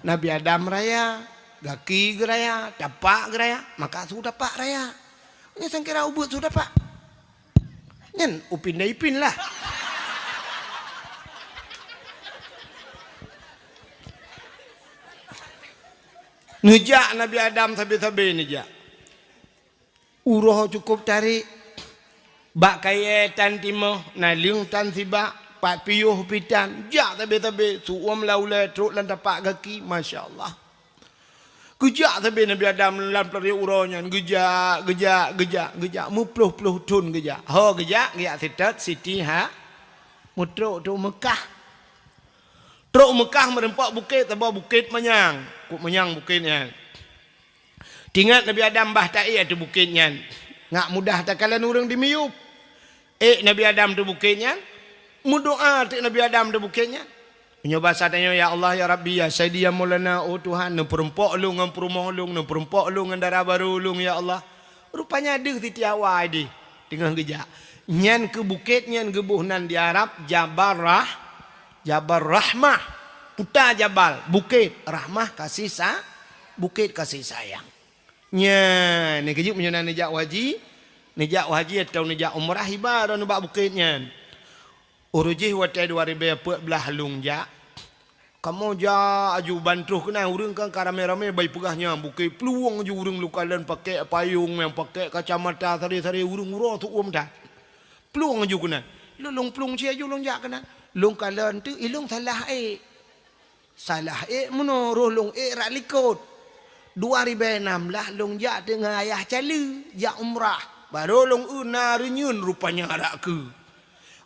Nabi Adam raya, gaki geuh raya, tapak geuh raya, maka su tapak raya. Nyoe sangkira ubeuet su tapak. Nyan upin dai pin lah. Neujak Nabi Adam sabe-sabe neujak. Uroe cukôp tarék. Bak kayée tan timoh, naleueng tan sibak, pat piôh pih tan, jak sabe-sabe, su-uem lam ulée trok lam tapak gaki, masya Allah. Geujak sabe Nabi Adam lam peuleueh uroe nyan, geujak, geujak, geujak, geujak, meuploh-ploh thon geujak. Ho geujak, geujak seutôt Siti Ha-, meutrok trok Meukah. Trok Meukah meurumpok bukét, saboh bukét manyang. Kok manyang bukét nyan. Tingat Nabi Adam bah taék ateueh bukét nyan, ngak mudah takalon ureuëng dimiyueb. Ék Nabi Adam ateueh bukét nyan, meudoá teuk Nabi Adam ateueh bukét nyan. Meunyoe basa tanyoe, "Ya Allah, ya Rabbi, ya Sayyidi, ya Maulana, oh Tuhan, neupeurumpok lôn ngon peurumoh lôn, neupeurumpok lôn ngon dara barô lôn, ya Allah." Rupanya deuh Siti Hawa ideh teungoh geujak. Nyan keu bukét nyan geuboh nan di Arab Jabal Rah-, Jabal Rahmah. Puta jabal, bukét, rahmah, kasih sa-, bukét kasih sayang. Nyan, neukeujeuet meunyoe na neujak haji, neujak haji atawa neujak umrah, iba droeneuh bak bukét nyan. Uroe jih watée dua ribée peuet blaih lôn jak, kamoe jak aju ban troh keunan ureuëng kan ka ramé-ramé bai peugah nyan bukét, plueng aju ureuëng lôn kalon pakék payong, nyang pakék kacamata, sare-sare ureuëng uroe su-uem that. Plueng aju keunan. Lôn, lôn plueng cit aju lôn jak keunan. Lôn kalon teuk, ilôn salah ék. Salah ék meunoe, roh lôn ék rak likot. Dua ribée nam blaih lôn jak teungoh ayah cali, jak umrah. Barô lôn eu na reunyeun rupanya rak keue.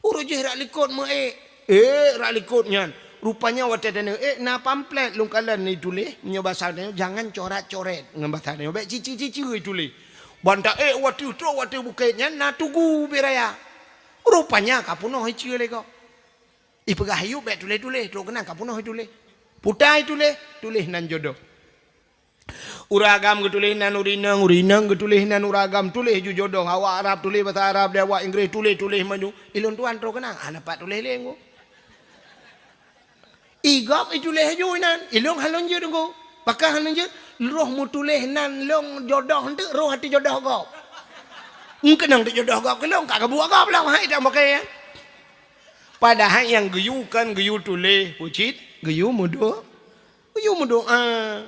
Uroe jih rak likot meu ék. Ék rak likot nyan. Rupanya watée tanyoe ék na pamflet lôn kalon ituléh, meunyoe basa tanyoe, jangan coret-coret ngon basa tanyoe. Bék cici-cici ituléh. Ban ta ék watée trok watée bukét nyan na tugu ubé raya. Rupanya ka peunoh iceue lé gob. Ipeugah yub bék tuléh-tuléh, trok keunan ka peunoh ituléh. Puta ituléh, tuléh nan jodoh. Ureuëng agam geutuléh nan ureuëng inong, ureuëng inong geutuléh nan ureuëng agam, tuléh ju jodoh, awak Arab tuléh basa Arab, di awak Inggréh tuléh-tuléh maju. Ilôn tuan trok keunan, hana pat tuléh lé ngon. I gob ituléh ju inan, ilôn hana lôn jeuet ngon. Pakon hana lôn jeuet, roh meutuléh nan lôn jodoh eunteuk roh ateueh jodoh gob. Meukeunong teuk jodoh gob keu lôn, ka geubuet gob lom, hai dak meuke. Padahai nyang geuyue kon geuyue tuléh, pucit, geuyue meudo-, geuyue meudoá.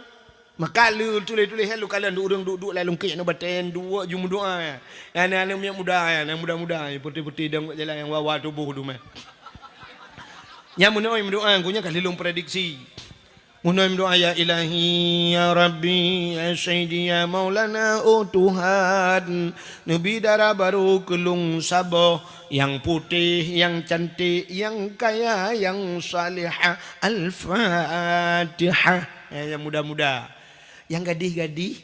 Maka lé tuléh-tuléh nyan lôn kalon ureuëng duek-duek lam lungkek nyoe batée duek ju meudoá. Aneuk-aneuk miet muda nyan, nyang muda-muda, putéh-putéh dong jalan nyang wawa tuboh dumah. Nyang meunoe meudoá, geuh nyan ka lheueh lôn prediksi. Meunoe meudoá, "Ya Ilahi, ya Rabbi, ya Sayyidi, ya Maulana, oh Tuhan, neubi dara barô keu lôn saboh, nyang putéh, nyang cantik, nyang kaya, nyang salihah." Al-Fatihah. Ya, nyang muda-muda. Nyang gadih-gadih,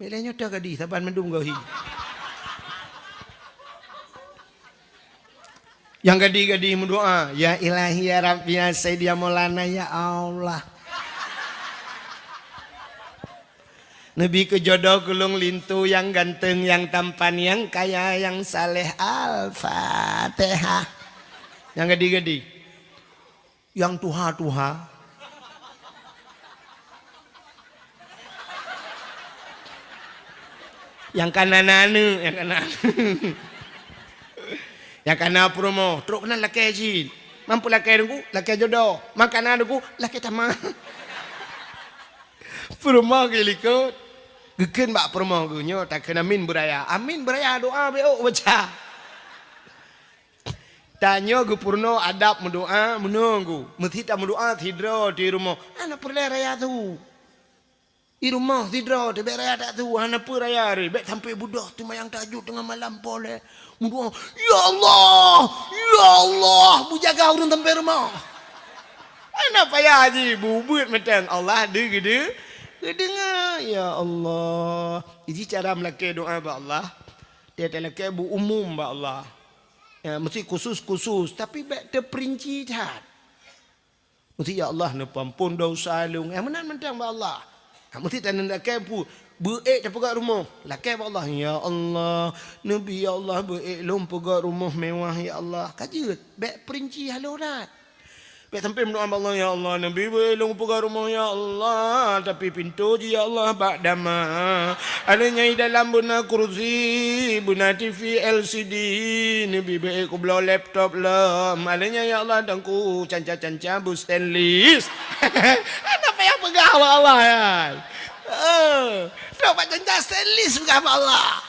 milée nyoe toh gadih, saban mandum gohi. Nyang gadih-gadih meudoá, "Ya Ilahi, ya Rabbi, ya Sayyidi, ya Maulana, ya Allah. Neubi keu jodoh keu lôn linto nyang ganteng, nyang tampan, nyang kaya, nyang saleh." Al-Fatihah. Nyang gadih-gadih. Nyang tuha-tuha. Nyang kana na aneuk, nyang kana aneuk. Nyang kana peurumoh, trok keunan lakée cit. Man peulakée Teungku, lakée jodoh. Man kana Teungku, lakée tamah. Peurumoh geulikot. Geukheun bak peurumoh geuh nyoe, takheun amin beuraya. Amin beuraya, doa beu baca. Tanyoe geupeurunoe adab meudoa meununggu. Meusti tameudoa sidroe di rumoh. Hana peureulée raya su. Di rumoh sidroe teuh bék raya that su, hana peue raya ré. Bék sampoe budôh teumayang tahajud teungoh malam poleh. Meudoa, "Ya Allah, ya Allah, beujaga ureuëng sampoe rumoh." Hana payah jih, bubeuet mantong Allah deu-, geude-, geudeungoe. Ya Allah. Jadi cara meulakée doa bak Allah, tiep-tiep lakée beu umum bak Allah. Ya, meusti khusus-khusus, tapi bék teupeurinci that. Meusti, "Ya Allah, neupeuampon desya lôn." Eh, meunan mantong bak Allah. Ha, meusti taneuk lakée pu-, beu-ék tapeugah rumoh. Lakée bak Allah, "Ya Allah, neubi, ya Allah, beu-ék lôn peugah rumoh mewah, ya Allah." Ka jeuet, bék peurinci haloe that. Bék sampoe meudoa bak Allah, "Ya Allah, neubi beu-ék lôn peugah rumoh, ya Allah, tapi pintoe jih, ya Allah, bak dama. Alèh nyan dalam beuna kursi, beuna T V L C D, neubi beu-ék kubloe laptop lom. Alèh nyan, ya Allah, Teungku, canca-canca beu stainless." Hana payah peugah bak Allah, ya. Eh, trok bak canca stainless peugah bak Allah.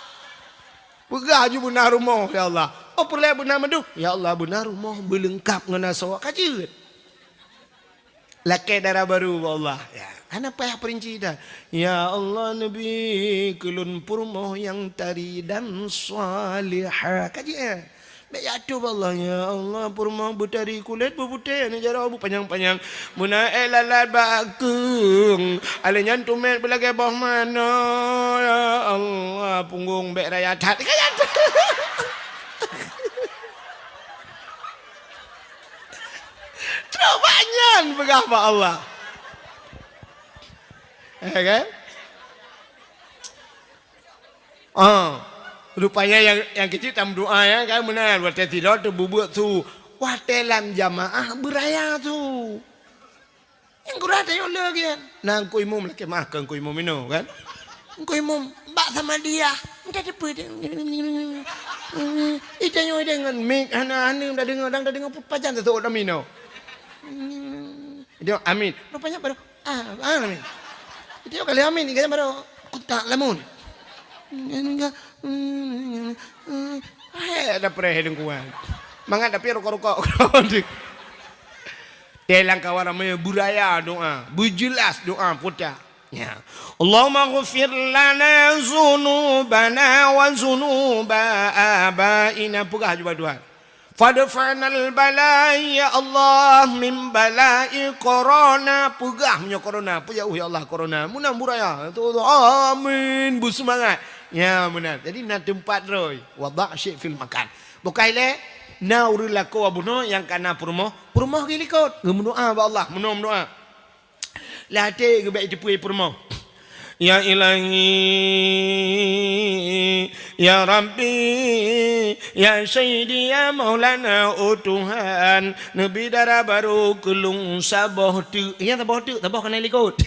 Peugah ju beuna rumoh, "Ya Allah." Oh, peureulée beuna mandum. "Ya Allah, beuna rumoh beuleungkap ngon asoe." Ka jeuet. Lakée dara barô bak Allah. Ya, hana payah peurinci that. "Ya Allah, neubi keu lôn peurumoh nyang tari dan salihah." Ka jeuet. Bék jak ateueh bak Allah, "Ya Allah, peurumoh beutari kulét beuputéh, aneuk jaroe beupanyang-panyang." Meunan ék lalat bak keueng, alèh nyan tumét beulagée boh manoe, ya Allah, punggong bék raya that. Trok bak nyan peugah bak Allah. Ya kan? Ah, rupanya nyang, nyang keuciek tameudoa nyan kan meunan, watée sidroe teububeuet su, watée lam jamaah beuraya su. Nyang gura tanyoe le gian. Na Teungku Imum, lakée meu'ah keu Teungku Imum inoe kan. Teungku Imum bak Samadiyah, minta teupeu. Itanyoe deungon mik hana, hana tadeungoe, dang tadeungoe pajan teuseuôt amin nyoe. Itu amin. Rupanya baru Ah, ah, amin. Tiap kali amin, gaya baru kutak lamun. Hai, ada pereh dengkuan. Mangat tapi rokok-rokok. Teh langkah ramai buraya doa, berjelas doa puta. Ya. Allahumma ghfir lana zunubana wa zunuba abaina. Peugah jubah Tuhan. Fadfa'nal bala, ya Allah, min bala'i korona. Peugah meunyoe korona, peujauh ya Allah korona. Meunan buraya. Amin. Beuseumangat. Ya, meunan. Jadi na teumpat roi. Wada' syai' fil makan. Bukai lé, na ureuëng lakoe bunoe nyang kana peurumoh. Peurumoh geulikot. Geumeudoa bak Allah. Meunoe meudoa. Lam até geuh bék jiteupeu peurumoh. Ya Ilahi, ya Rabbi, ya Sayyidi, ya Maulana, oh Tuhan, neubi dara barô keu lôn saboh teuk. Nyan saboh teuk, saboh kana likot.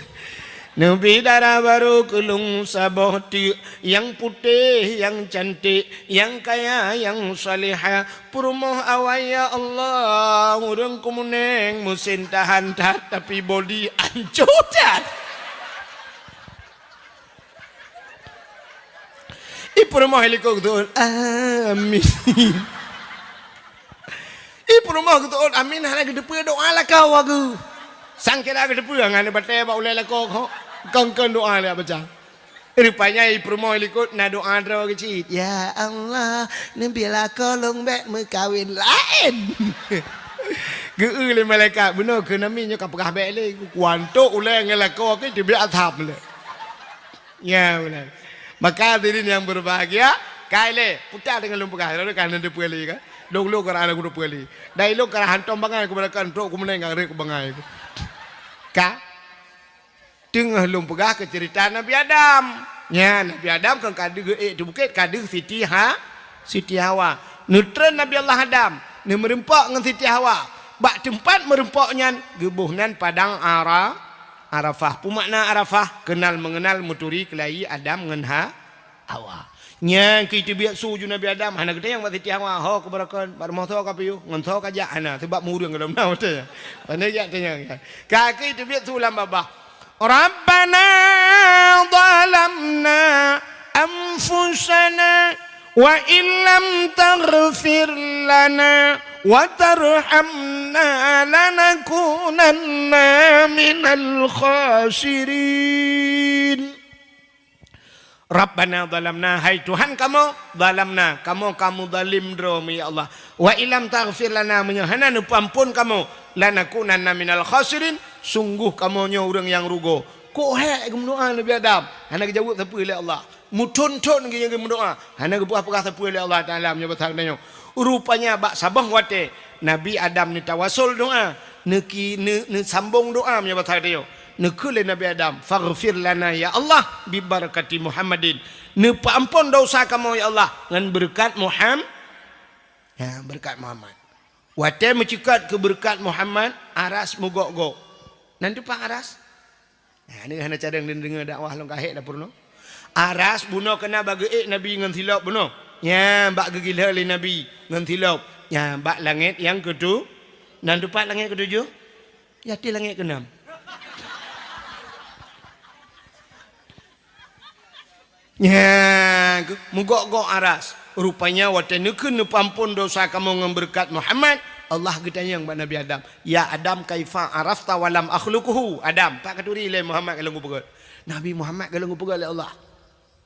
Neubi dara barô keu lôn saboh teuk, nyang putéh, nyang cantik, nyang kaya, nyang salihah, Peurumoh awai, ya Allah, ureuëng keumuneng, meusén tahan that, tapi bodi ancô that. I peurumoh likot geuteuôt, amin. I peurumoh geuteuôt, amin, hana geuteupeue doa lakoe geuh. Sangkira geuteupeue, ngon batée bak ulée lakoe kok. Kon-kon doa lé baca. Rupanya i peurumoh likot na doa droe geuh cit. Ya Allah, neubi lakoe lôn bék meukawen laén. Geu-eu lé malaikat, bunoe keu nami nyoe ka peugah bék lé. Kuantok ulée ngon lakoe keu teubiet asam lé. Ya, beuna. Maka hadirin yang berbahagia, kai lé, puta deungon lôn peugah, lôn ka neuteupeu lé kan. Dong lôn ka rasa neuteupeu lé. Dai lôn ka rasa hantom bangai keu malaikat, trok keumeuneng ka rhot keu bangai. Ka? Teungoh lôn peugah keu ceurita Nabi Adam. Nyan, Nabi Adam kon ka deuh ék teu bukét, ka deuh Siti Ha-, Siti Hawa. Neutreun Nabi Allah Adam, neumeureumpok ngon Siti Hawa. Bak teumpat meureumpok nyan, geuboh nan padang Ara-, Arafah. Peue makna Arafah? Keunal meungeunal, meuturi keulayi Adam ngon Ha-, Hawa. Nyang keu teubiet su ju Nabi Adam, hana geutanyong bak Siti Hawa, "Ho keubarakon, bak rumoh soe ka piôh, ngon soe ka jak?" Hana, sabab meureueng gohlom na watèe nyan. Hana jak tanyong. Ka keu teubiet su lam babah. Rabbana zalamna anfusana wa illam taghfir lana wa tarhamna lanakunanna minal khasirin. Rabbana zalamna, hai Tuhan kamoe, zalamna, kamoe ka meuzalim droe, ya Allah. Wa illam taghfir lana, meunyoe hana neupeuamphon kamoe, lanakunanna minal khasirin, sungguh kamoe nyoe ureuëng nyang rugoe. Kok hék geumeudoá Nabi Adam, hana geujaweueb sapeue lé Allah. Meuthon-thon geuh nyan geumeudoá, hana geupeugah-peugah sapeue lé Allah Taala meunyoe basa geutanyoe. Rupanya bak saboh watèe Nabi Adam neutawasul doá, neuki-, neu-, neusambong doá meunyoe basa geutanyoe. Neukheun lé Nabi Adam, "Faghfir lana ya Allah bi barakati Muhammadin." Neupeuamphon desya kamoe ya Allah ngon beureukat Muham-, ya, beureukat Muhammad. Watèe meuceukat keu beureukat Muhammad, aras meugok-gok. Nan teupah aras? Nah, nyoe hana cadang deungoe dakwah lôn ka hék dapur nyoe. Aras bunoe keuna bak geuék Nabi ngon silop bunoe. Nyan bak geugilhée lé Nabi ngon silop. Nyan bak langét nyang keutu-, nan teupah langét keutujoh. Yati langét keunam. Nyan, meugok-gok aras. Rupanya watèe neukheun neupeuamphon desya kamoe ngon beureukat Muhammad, Allah geutanyong bak Nabi Adam, "Ya Adam, kaifa arafta wa lam akhluquhu?" Adam, pat katuri lé Muhammad gohlom geupeugét. Nabi Muhammad gohlom geupeugét lé Allah.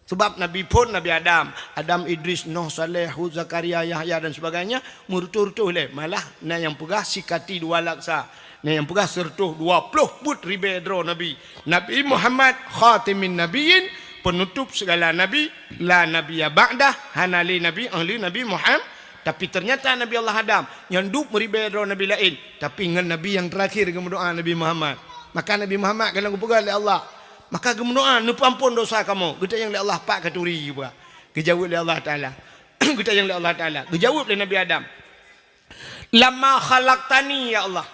Sabab Nabi phon Nabi Adam, Adam, Idris, Nuh, Saleh, Hud, Zakaria, Yahya dan sebagainya, meureutôh-reutôh lé. Malah na nyang peugah sikati dua laksa. Nah, nyang peugah sireutôh dua ploh peuet ribèe droe nabi. Nabi Muhammad khatimin nabiyyin, penutup segala nabi, la nabiyya ba'dah, hana lé nabi ahli Nabi Muhammad. Tapi ternyata Nabi Allah Adam nyan dum meuribèe droe nabi laén, tapi ngon nabi nyang teurakhir geumeudoá Nabi Muhammad. Maka Nabi Muhammad gohlom geupeugah lé Allah. Maka geumeudoá, "Neupeuamphon desya kamoe." Geutanyong lé Allah, "Pat katuri?" Geujaweueb lé Allah Taala. Geutanyong lé Allah Taala. Geujaweueb lé Nabi Adam. "Lamma khalaqtani, ya Allah."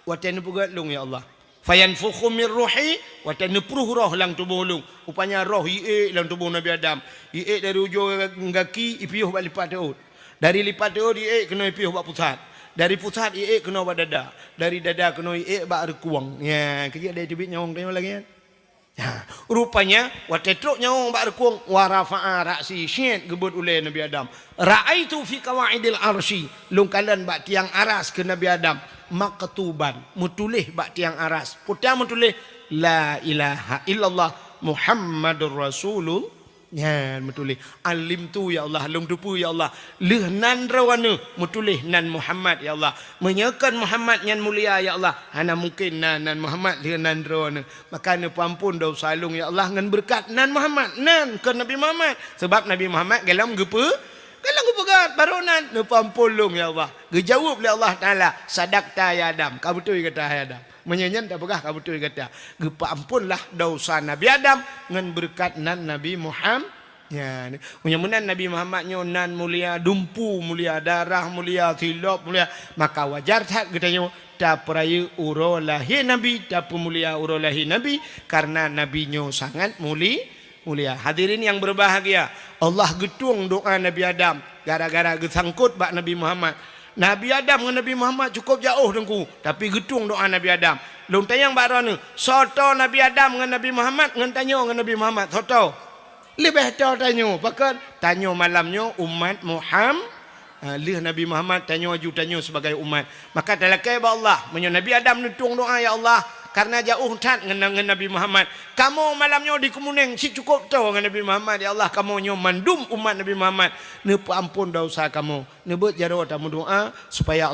Watèe neupeugét lôn, ya Allah. "Fayanfukhu min ruhi," watèe neupruh roh lam tuboh lôn. Rupanya roh iék lam tuboh Nabi Adam. Iék dari ujong gaki ipiôh bak lipat teuôt. Dari lipat teuôt iék keunoe ipiôh bak pusat. Dari pusat iék keunoe bak dada. Dari dada keunoe iék bak reukueng. Nyan, keu jeuet dai teubiet nyawöng tanyoe lagèe nyan. Ha, rupanya, watèe trok nyawöng bak reukueng, wa rafa'a ra'si, syiet geubeuet ulèe Nabi Adam. Ra'aitu fi qawaidil arsy, lôn kalon bak tiang aras keu Nabi Adam, maktuban, meutuléh bak tiang aras. Peue nyang meutuléh, "La ilaha illallah Muhammadur Rasulullah." Nyan meutuléh, "Alimtu ya Allah, lôn teupeue ya Allah." Lheueh nan droeneuh meutuléh nan Muhammad ya Allah. Meunyoe kon Muhammad nyan mulia ya Allah, hana mungken na nan Muhammad lheueh nan droeneuh. Maka neupeuamphon desya lôn ya Allah ngon beureukat nan Muhammad, nan kon Nabi Muhammad. Sabab Nabi Muhammad gohlom geupeu-, gohlom geupeugét, barô nan, "Neupeuamphon lôn ya Allah." Geujaweueb lé Allah Taala, "Sadaqta ya Adam." Ka beutôi gata hai Adam. Meunyoe nyan tapeugah ka beutôi gata. Geupeuamphonlah desya Nabi Adam ngon beureukat nan Nabi Muham-, nyan. Meunyoe meunan Nabi Muhammad nyoe nan mulia, dumpu mulia, darah mulia, silop mulia, maka wajar that geutanyoe tapeurayeuk uroe lahé Nabi, tapeumulia uroe lahé Nabi, karena Nabi nyoe sangat muli-, mulia. Hadirin yang berbahagia, Allah geutueng doá Nabi Adam gara-gara geusangkot bak Nabi Muhammad. Nabi Adam ngon Nabi Muhammad cukôp jiôh teungku, tapi geutueng doá Nabi Adam. Lôn tanyong bak droeneuh, soe toe Nabi Adam ngon Nabi Muhammad, ngon tanyoe ngon Nabi Muhammad, soe toe? Leubeh toe tanyoe, pakon? Tanyoe malam nyoe umat Muham-, ha, lheueh Nabi Muhammad, tanyoe aju tanyoe sibagai umat. Maka talakée bak Allah, meunyoe Nabi Adam neutueng doá, "Ya Allah, kareuna jiôh that ngon, ngon Nabi Muhammad, kamoe malam nyoe di Keumunéng cit cukôp toe ngon Nabi Muhammad, ya Allah, kamoe nyoe mandum umat Nabi Muhammad, neupeuamphon desya kamoe." Neubeuet jaroe tameudoá supaya